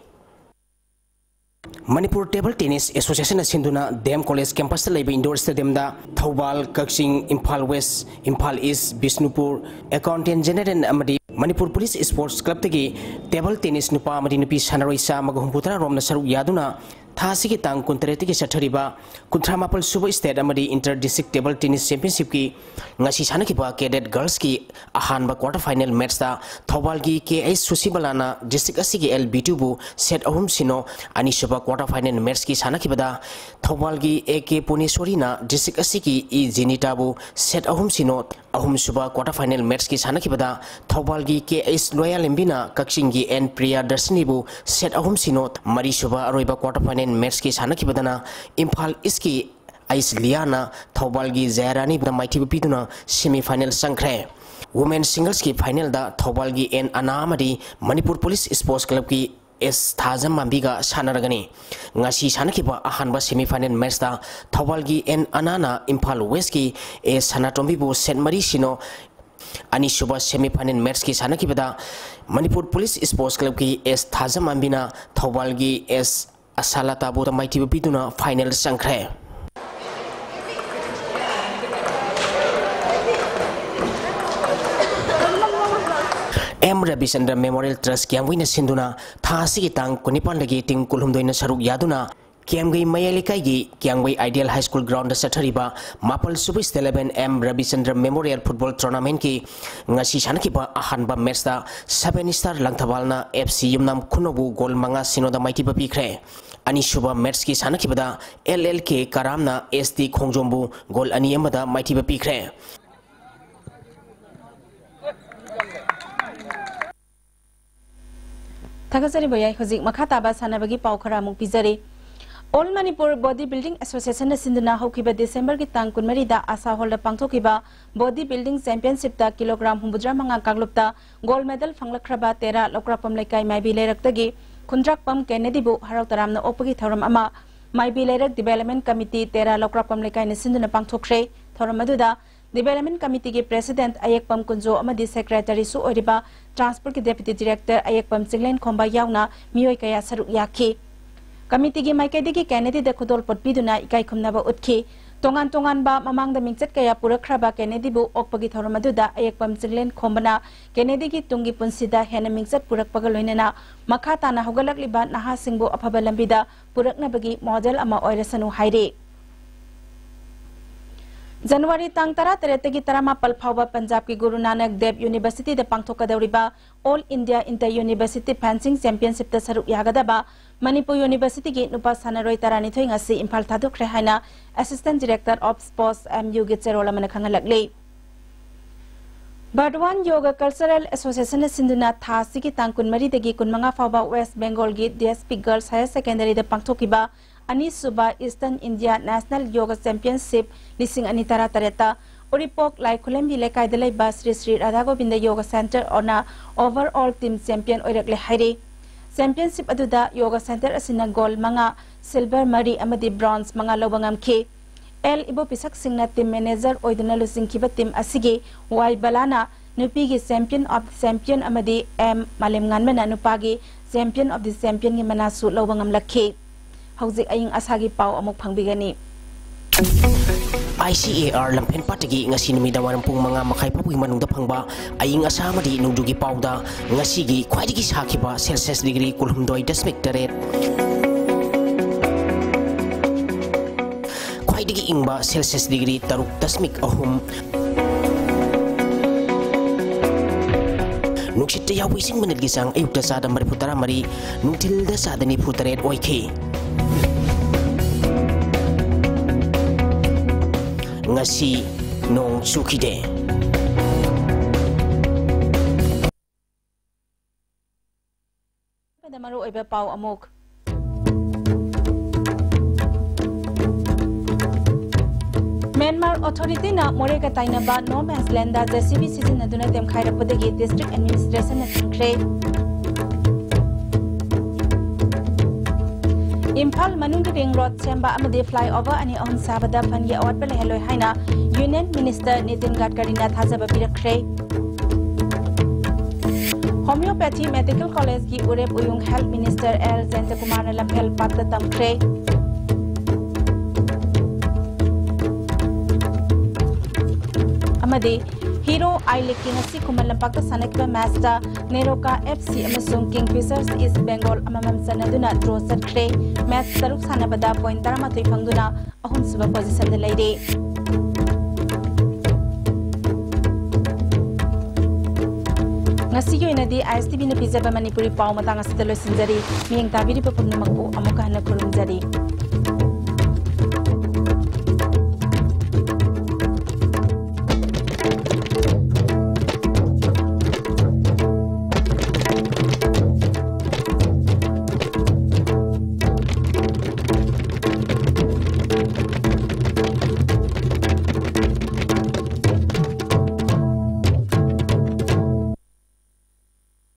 ꯃꯅꯤꯄꯨꯔ Table Tennis Associationꯅ ꯁꯤꯟꯗꯨꯅ ꯗꯤ ꯑꯦꯝ ꯀꯣꯂꯦꯖ campusꯇ ꯂꯩꯕ indoor stadiumꯗ ꯊꯧꯕꯥꯜ, ꯀꯛꯆꯤꯡ, ꯏꯝꯐꯥꯜ ꯋꯦꯁ, ꯏꯝꯐꯥꯜ ꯏꯁ, ꯕꯤꯁꯅꯨꯄꯨꯔ, Accountant General ꯑꯃꯗꯤ Manipur police Sports Clubꯇꯒꯤ table tennis ꯅꯨꯄꯥ ꯑꯃꯗꯤ ꯅꯨꯄꯤ ꯁꯥꯟꯅꯔꯣꯏ ꯆꯥꯝꯃꯒ ꯍꯨꯝꯐꯨꯇꯔꯥ ꯔꯣꯝꯅ ꯁꯔꯨꯛ ꯌꯥꯗꯨꯅ ꯊꯥ ꯑꯁꯤꯒꯤ ꯇꯥꯡ ꯀꯨꯟꯇꯔꯦꯠꯇꯒꯤ ꯆꯠꯊꯔꯤꯕ ꯀꯨꯟꯊ꯭ꯔꯥ ꯃꯥꯄꯜ ꯁꯨꯕ State ꯑꯃꯗꯤ Inter District Table Tennis Championshipꯀꯤ ꯉꯁꯤ ꯁꯥꯟꯅꯈꯤꯕ cadet girlsꯀꯤ ꯑꯍꯥꯟꯕ quarter final matchꯇ ꯊꯧꯕꯥꯜꯒꯤ ꯀꯦ ꯑꯩꯆ ꯁꯨꯁꯤꯕꯂꯥꯅ district ꯑꯁꯤꯒꯤ ꯑꯦꯜ ꯕꯤꯇꯨꯕꯨ set ꯑꯍꯨꯝ ꯁꯤꯅꯣ, ꯑꯅꯤꯁꯨꯕ quarter final matchꯀꯤ ꯁꯥꯟꯅꯈꯤꯕꯗ ꯊꯧꯕꯥꯜꯒꯤ ꯑꯦ ꯀꯦ ꯄꯨꯅꯦꯁꯣꯔꯤꯅ district ꯑꯁꯤꯒꯤ ꯏ ꯖꯦꯅꯤꯇꯥꯕꯨ set ꯑꯍꯨꯝ ꯁꯤꯅꯣ, ꯑꯍꯨꯝꯁꯨꯕ quarter final matchꯀꯤ ꯁꯥꯟꯅꯈꯤꯕꯗ ꯊꯧꯕꯥꯜꯒꯤ ꯀꯦ ꯑꯩꯆ ꯂꯣꯌꯥꯂꯦꯝꯕꯤꯅ ꯀꯛꯆꯤꯡꯒꯤ ꯑꯦꯟ ꯄ꯭ꯔꯤꯌꯥꯗꯔꯁꯤꯅꯤꯕꯨ set ꯑꯍꯨꯝ ꯁꯤꯅꯣ, ꯃꯔꯤꯁꯨꯕ ꯑꯔꯣꯏꯕ quarter final matchꯀꯤ ꯁꯥꯟꯅꯈꯤꯕꯗꯅ ꯏꯝꯐꯥꯜ ꯏꯁꯀꯤ ꯑꯩꯆ ꯂꯤꯌꯥꯅ ꯊꯧꯕꯥꯜꯒꯤ ꯖꯌꯥꯔꯥꯅꯤꯗ ꯃꯥꯏꯊꯤꯕ ꯄꯤꯗꯨꯅ semi final ꯆꯪꯈ꯭ꯔꯦ꯫ Women singlesꯀꯤ finalꯗ ꯊꯧꯕꯥꯜꯒꯤ ꯑꯦꯟ ꯑꯅꯥ ꯑꯃꯗꯤ ꯃꯅꯤꯄꯨꯔ ꯄꯨꯂꯤꯁ Sports Clubꯀꯤ ꯑꯦꯁ ꯊꯥꯖꯝ ꯃꯥꯟꯕꯤꯒ ꯁꯥꯟꯅꯔꯒꯅꯤ꯫ ꯉꯁꯤ ꯁꯥꯟꯅꯈꯤꯕ ꯑꯍꯥꯟꯕ semi final matchꯇ ꯊꯧꯕꯥꯜꯒꯤ ꯑꯦꯟ ꯑꯅꯥꯅ ꯏꯝꯐꯥꯜ ꯋꯦꯁꯀꯤ ꯑꯦ ꯁꯅꯥꯇꯣꯝꯕꯤꯕꯨ set ꯃꯔꯤ ꯁꯤꯅꯣ, ꯑꯅꯤꯁꯨꯕ semi final matchꯀꯤ ꯁꯥꯟꯅꯈꯤꯕꯗ ꯃꯅꯤꯄꯨꯔ ꯄꯨꯂꯤꯁ Sports Clubꯀꯤ ꯑꯦꯁ ꯊꯥꯖꯝ ꯃꯥꯟꯕꯤꯅ ꯊꯧꯕꯥꯜꯒꯤ ꯑꯦꯁ ꯑꯁꯥꯂꯥꯇꯥꯕꯨ ꯃꯥꯏꯊꯤꯕ ꯄꯤꯗꯨꯅ final ꯆꯪꯈ꯭ꯔꯦ꯫ ꯔꯕꯤꯆꯟꯗ꯭ꯔ ꯃꯦꯃꯣꯔꯤꯌꯦꯜ ꯇ꯭ꯔꯁ ꯀꯤꯌꯥꯝꯒꯩꯅ ꯁꯤꯟꯗꯨꯅ ꯊꯥ ꯑꯁꯤꯒꯤ ꯇꯥꯡ ꯀꯨꯟꯅꯤꯄꯥꯟꯗꯒꯤ ꯇꯤꯝ ꯀꯨꯟꯍꯨꯝꯗꯣꯏꯅ ꯁꯔꯨꯛ ꯌꯥꯗꯨꯅ ꯀꯤꯌꯥꯝꯒꯩ ꯃꯌꯥꯏ ꯂꯩꯀꯥꯏꯒꯤ ꯀꯤꯌꯥꯝꯒꯩ ꯑꯥꯏꯗꯤꯌꯦꯜ ꯍꯥꯏ ꯁ꯭ꯀꯨꯜ ꯒ꯭ꯔꯥꯎꯟꯗ ꯆꯠꯊꯔꯤꯕ ꯃꯥꯄꯜ ꯁꯨꯕ state eleven M Rabichandra memorial football ꯇꯣꯔꯅꯥꯃꯦꯟꯠꯀꯤ ꯉꯁꯤ ꯁꯥꯟꯅꯈꯤꯕ ꯑꯍꯥꯟꯕ ꯃꯦꯠꯆꯇ ꯁꯚꯦꯟ ꯁ꯭ꯇꯥꯔ ꯂꯪꯊꯕꯥꯜꯅ ꯑꯦꯐ ꯁꯤ ꯌꯨꯝꯅꯥꯝ ꯈꯨꯅꯧꯕꯨ ꯒꯣꯜ ꯃꯉꯥ ꯁꯤꯅꯣꯗ ꯃꯥꯏꯊꯤꯕ ꯄꯤꯈ꯭ꯔꯦ꯫ ꯑꯅꯤꯁꯨꯕ ꯃꯦꯠꯆꯀꯤ ꯁꯥꯟꯅꯈꯤꯕꯗ ꯑꯦꯜ ꯑꯦꯜ ꯀꯦ ꯀꯔꯥꯝꯅ ꯑꯦꯁ ꯇꯤ ꯈꯣꯡꯖꯣꯝꯕꯨ ꯒꯣꯜ ꯑꯅꯤ ꯑꯃꯗ ꯃꯥꯏꯊꯤꯕ ꯄꯤꯈ꯭ꯔꯦ꯫ ꯊꯥꯒꯠꯆꯔꯤ ꯚꯣꯌꯥꯏ꯫ ꯍꯧꯖꯤꯛ ꯃꯈꯥ ꯇꯥꯕ ꯁꯥꯟꯅꯕꯒꯤ ꯄꯥꯎ ꯈꯔ ꯑꯃꯨꯛ ꯄꯤꯖꯔꯤ꯫ All Manipur Body Building Associationꯅ ꯁꯤꯟꯗꯨꯅ ꯍꯧꯈꯤꯕ ꯗꯤꯁꯦꯝꯕꯔꯒꯤ ꯇꯥꯡ ꯀꯨꯟꯃꯔꯤꯗ ꯑꯁꯥ ꯍꯣꯜꯗ ꯄꯥꯡꯊꯣꯛꯈꯤꯕ ꯕꯣꯗꯤ ꯕꯤꯜꯗꯤꯡ ꯆꯦꯝꯄꯤꯌꯟꯁꯤꯞꯇ ꯀꯤꯂꯣꯒ꯭ꯔꯥꯝ ꯍꯨꯝꯐꯨꯇꯔꯥ ꯃꯉꯥ ꯀꯥꯡꯂꯨꯞꯇ ꯒꯣꯜ ꯃꯦꯗꯜ ꯐꯪꯂꯛꯈ꯭ꯔꯕ ꯇꯦꯔꯥ ꯂꯧꯀ꯭ꯔꯥꯛꯄꯝ ꯂꯩꯀꯥꯏ ꯃꯥꯏꯕꯤ ꯂꯩꯔꯛꯇꯒꯤ ꯈꯨꯟꯗ꯭ꯔꯥꯛꯄꯝ ꯀꯦꯅꯦꯗꯤꯕꯨ ꯍꯔꯥꯎ ꯇꯔꯥꯝꯅ ꯑꯣꯛꯄꯒꯤ ꯊꯧꯔꯝ ꯑꯃ ꯃꯥꯏꯕꯤ ꯂꯩꯔꯛ ꯗꯤꯕꯦꯂꯞꯃꯦꯟ ꯀꯃꯤꯇꯤ ꯇꯦꯔꯥ ꯂꯧꯀ꯭ꯔꯥꯛꯄꯝ ꯂꯩꯀꯥꯏꯅ ꯁꯤꯟꯗꯨꯅ ꯄꯥꯡꯊꯣꯛꯈ꯭ꯔꯦ꯫ ꯊꯧꯔꯝ ꯑꯗꯨꯗ ꯗꯤꯕꯦꯂꯞꯃꯦꯟ ꯀꯃꯤꯇꯤꯒꯤ ꯄ꯭ꯔꯦꯁꯤꯗꯦꯟꯠ ꯑꯌꯦꯛꯄꯝ ꯀꯨꯟꯖꯣ ꯑꯃꯗꯤ ꯁꯦꯀ꯭ꯔꯦꯇꯔꯤꯁꯨ ꯑꯣꯏꯔꯤꯕ ꯇ꯭ꯔꯥꯟꯁꯄꯣꯔꯠꯀꯤ ꯗꯦꯄꯨꯇꯤ ꯗꯤꯔꯦꯛꯇꯔ ꯑꯌꯦꯛꯄꯝ ꯆꯤꯡꯂꯦꯟ ꯈꯣꯝꯕ ꯌꯥꯎꯅ ꯃꯤꯑꯣꯏ ꯀꯌꯥ ꯁꯔꯨꯛ ꯌꯥꯈꯤ꯫ ꯀꯃꯤꯇꯤꯒꯤ ꯃꯥꯏꯀꯩꯗꯒꯤ ꯀꯦꯅꯦꯗꯤꯗ ꯈꯨꯗꯣꯜꯄꯣꯠ ꯄꯤꯗꯨꯅ ꯏꯀꯥꯏ ꯈꯨꯝꯅꯕ ꯎꯠꯈꯤ꯫ ꯇꯣꯉꯥꯟ ꯇꯣꯉꯥꯟꯕ ꯃꯃꯥꯡꯗ ꯃꯤꯡꯆꯠ ꯀꯌꯥ ꯄꯨꯔꯛꯈ꯭ꯔꯕ ꯀꯦꯅꯦꯗꯤꯕꯨ ꯑꯣꯛꯄꯒꯤ ꯊꯧꯔꯝ ꯑꯗꯨꯗ ꯑꯌꯦꯛꯄꯝ ꯆꯤꯡꯂꯦꯟ ꯈꯣꯝꯕꯅ ꯀꯦꯅꯦꯗꯤꯒꯤ ꯇꯨꯡꯒꯤ ꯄꯨꯟꯁꯤꯗ ꯍꯦꯟꯅ ꯃꯤꯡꯆꯠ ꯄꯨꯔꯛꯄꯒ ꯂꯣꯏꯅꯅ ꯃꯈꯥ ꯇꯥꯅ ꯍꯧꯒꯠꯂꯛꯂꯤꯕ ꯅꯍꯥꯁꯤꯡꯕꯨ ꯑꯐꯕ ꯂꯝꯕꯤꯗ ꯄꯨꯔꯛꯅꯕꯒꯤ ꯃꯣꯗꯦꯜ ꯑꯃ ꯑꯣꯏꯔꯁꯅꯨ ꯍꯥꯏꯔꯤ꯫ ꯖꯅꯋꯥꯔꯤ ꯇꯥꯡ ꯇꯔꯥꯇꯔꯦꯠꯇꯒꯤ ꯇꯔꯥꯃꯥꯄꯜ ꯐꯥꯎꯕ ꯄꯟꯖꯥꯕꯀꯤ ꯒꯨꯔꯨ ꯅꯥꯅꯛ ꯗꯦꯕ ꯌꯨꯅꯤꯚꯔꯁꯤꯇꯤꯗ ꯄꯥꯡꯊꯣꯛꯀꯗꯧꯔꯤꯕ All India Inter University Fencing Championshipꯇ ꯁꯔꯨꯛ ꯌꯥꯒꯗꯕ ꯃꯅꯤꯄꯨꯔ ꯌꯨꯅꯤꯚꯔꯁꯤꯇꯤꯒꯤ ꯅꯨꯄꯥ ꯁꯥꯟꯅꯔꯣꯏ ꯇꯔꯥꯅꯤꯊꯣꯏ ꯉꯁꯤ ꯏꯝꯐꯥꯜ ꯊꯥꯗꯣꯛꯈ꯭ꯔꯦ ꯍꯥꯏꯅ Assistant Director of Sports, M U ꯒꯤ ꯆꯦꯔꯣꯜ ꯑꯃꯅ ꯈꯪꯍꯜꯂꯛꯂꯤ꯫ ꯕꯔꯗꯋꯥꯟ ꯌꯣꯒ ꯀꯜꯆꯔꯦꯜ ꯑꯦꯁꯣꯁꯤꯌꯦꯁꯟꯅ ꯁꯤꯟꯗꯨꯅ ꯊꯥ ꯑꯁꯤꯒꯤ ꯇꯥꯡ ꯀꯨꯟꯃꯔꯤꯗꯒꯤ ꯀꯨꯟꯃꯉꯥ ꯐꯥꯎꯕ ꯋꯦꯁ ꯕꯦꯡꯒꯣꯜꯒꯤ D S P girls higher ꯁꯦꯀꯦꯟꯗꯔꯤꯗ ꯄꯥꯡꯊꯣꯛꯈꯤꯕ ꯑꯅꯤꯁꯨꯕ ꯏꯁꯇꯔꯟ ꯏꯟꯗꯤꯌꯥ ꯅꯦꯁꯅꯦꯜ ꯌꯣꯒ ꯆꯦꯝꯄꯤꯌꯟꯁꯤꯞ ꯂꯤꯁꯤꯡ ꯑꯅꯤ ꯇꯔꯥꯇꯔꯦꯠꯇ ꯎꯔꯤꯄꯣꯛ ꯂꯥꯏ ꯈꯨꯂꯦꯝꯕꯤ ꯂꯩꯀꯥꯏꯗ ꯂꯩꯕ ꯁ꯭ꯔꯤ ꯁ꯭ꯔꯤ ꯔꯥꯙꯥ ꯒꯣꯕꯤꯟꯗ ꯌꯣꯒ ꯁꯦꯟꯇꯔ ꯑꯣꯅ overall team champion ꯑꯣꯏꯔꯛꯂꯦ ꯍꯥꯏꯔꯤ꯫ ꯆꯦꯝꯄꯤꯌꯟꯁꯤꯞ ꯑꯗꯨꯗ ꯌꯣꯒ ꯁꯦꯟꯇꯔ ꯑꯁꯤꯅ ꯒꯣꯜ ꯃꯉꯥ, ꯁꯤꯜꯚꯔ ꯃꯔꯤ ꯑꯃꯗꯤ ꯕ꯭ꯔꯣꯟꯖ ꯃꯉꯥ ꯂꯧꯕ ꯉꯝꯈꯤ꯫ ꯑꯦꯜ ꯏꯕꯣꯄꯤꯁꯛ ꯁꯤꯡꯅ ꯇꯤꯝ ꯃꯦꯅꯦꯖꯔ ꯑꯣꯏꯗꯨꯅ ꯂꯨꯆꯤꯡꯈꯤꯕ ꯇꯤꯝ ꯑꯁꯤꯒꯤ ꯋꯥꯏ ꯕꯂꯥꯅ ꯅꯨꯄꯤꯒꯤ ꯆꯦꯝꯄꯤꯌꯟ ꯑꯣꯐ ꯆꯦꯝꯄꯤꯌꯟ ꯑꯃꯗꯤ ꯑꯦꯝ ꯃꯥꯂꯦꯝꯉꯥꯟꯕꯅ ꯅꯨꯄꯥꯒꯤ ꯆꯦꯝꯄꯤꯌꯟ ꯑꯣꯐ ꯗꯤ ꯆꯦꯝꯄꯤꯌꯟꯒꯤ ꯃꯅꯥꯁꯨ ꯂꯧꯕ ꯉꯝꯂꯛꯈꯤ꯫ ꯍꯧꯖꯤꯛ ꯑꯏꯪ ꯑꯁꯥꯒꯤ ꯄꯥꯎ ꯑꯃꯨꯛ ꯐꯪꯕꯤꯒꯅꯤ꯫ ICAR ꯂꯝꯐꯦꯟ ꯄꯥꯠꯇꯒꯤ ꯉꯁꯤ ꯅꯨꯃꯤꯗꯥꯡ ꯋꯥꯏꯔꯝ ꯄꯨꯡ ꯃꯉꯥ ꯃꯈꯥꯏ ꯐꯥꯎꯕꯒꯤ ꯃꯅꯨꯡꯗ ꯐꯪꯕ ꯑꯏꯪ ꯑꯁꯥ ꯑꯃꯗꯤ ꯅꯣꯡꯖꯨꯒꯤ ꯄꯥꯎꯗ ꯉꯁꯤꯒꯤ ꯈ꯭ꯋꯥꯏꯗꯒꯤ ꯁꯥꯈꯤꯕ celsius degree ꯀꯨꯟꯍꯨꯝꯗꯣꯏ ꯗꯁꯃꯤꯛ ꯇꯔꯦꯠ, ꯈ꯭ꯋꯥꯏꯗꯒꯤ ꯏꯪꯕ celsius degree ꯇꯔꯨꯛ ꯗꯁꯃꯤꯛ ꯑꯍꯨꯝ, ꯅꯨꯡꯁꯤꯠꯇ ꯌꯥꯎꯕ ꯏꯁꯤꯡ ꯃꯅꯤꯜꯒꯤ ꯆꯥꯡ ꯑꯌꯨꯛꯇ ꯆꯥꯗ ꯃꯔꯤꯐꯨ ꯇꯔꯥ ꯃꯔꯤ, ꯅꯨꯡꯊꯤꯜꯗ ꯆꯥꯗ ꯅꯤꯐꯨ ꯇꯔꯦꯠ ꯑꯣꯏꯈꯤ꯫ ꯉꯁꯤ ꯅꯣꯡ ꯆꯨꯈꯤꯗꯦ꯫ ꯃꯔꯨꯑꯣꯏꯕ ꯄꯥꯎ ꯑꯃꯨꯛ꯫ ꯃ꯭ꯌꯥꯟꯃꯥꯔ ꯑꯣꯊꯣꯔꯤꯇꯤꯅ ꯃꯣꯔꯦꯒ ꯇꯥꯏꯅꯕ No Man's Landꯗ JCB ꯁꯤꯖꯤꯟꯅꯗꯨꯅ ꯇꯦꯝꯈꯥꯏꯔꯛꯄꯗꯒꯤ district administrationꯅ ꯊꯤꯡꯈ꯭ꯔꯦ꯫ ꯏꯝꯐꯥꯜ ꯃꯅꯨꯡꯒꯤ ring road ꯁꯦꯝꯕ ꯑꯃꯗꯤ flyover ꯑꯅꯤ ꯑꯍꯨꯝ ꯁꯥꯕꯗ fundꯀꯤ ꯑꯋꯥꯠꯄ ꯂꯩꯍꯜꯂꯣꯏ ꯍꯥꯏꯅ Union Minister ꯅꯤꯇꯤꯟ ꯒꯗꯀꯔꯤꯅ ꯊꯥꯖꯕ ꯄꯤꯔꯛꯈ꯭ꯔꯦ꯫ Homeopathy Medical Collegeꯀꯤ ꯎꯔꯦꯞ ꯎꯌꯨꯡ Health Minister ꯑꯦꯜ ꯖꯌꯟꯇꯀꯨꯃꯥꯔꯅ ꯂꯝꯐꯦꯜ ꯄꯥꯠꯇ ꯇꯝꯈ꯭ꯔꯦ꯫ ꯑꯃꯗꯤ Hero I Leagueꯀꯤ ꯉꯁꯤ ꯈꯨꯃꯟ ꯂꯝꯄꯥꯛꯇ ꯁꯥꯟꯅꯈꯤꯕ matchꯇ ꯅꯦꯔꯣꯀꯥ FC ꯑꯃꯁꯨꯡ Kingfishers East Bengal ꯑꯃꯃꯝ ꯆꯟꯅꯗꯨꯅ draw ꯆꯠꯈ꯭ꯔꯦ꯫ Match ꯇꯔꯨꯛ ꯁꯥꯟꯅꯕꯗ point ꯇꯔꯥꯃꯥꯊꯣꯏ ꯐꯪꯗꯨꯅ ꯑꯍꯨꯝꯁꯨꯕ positionꯗ ꯂꯩꯔꯦ꯫ ꯉꯁꯤꯒꯤ ꯑꯣꯏꯅꯗꯤ ISTVꯅ ꯄꯤꯖꯕ ꯃꯅꯤꯄꯨꯔꯤ ꯄꯥꯎ ꯃꯇꯥꯡ ꯑꯁꯤꯗ ꯂꯣꯏꯁꯤꯟꯖꯔꯤ꯫ ꯃꯤꯠꯌꯦꯡ ꯇꯥꯕꯤꯔꯤꯕ ꯄꯨꯝꯅꯃꯛꯄꯨ ꯑꯃꯨꯛꯀ ꯍꯟꯅ ꯈꯨꯔꯨꯝꯖꯔꯤ꯫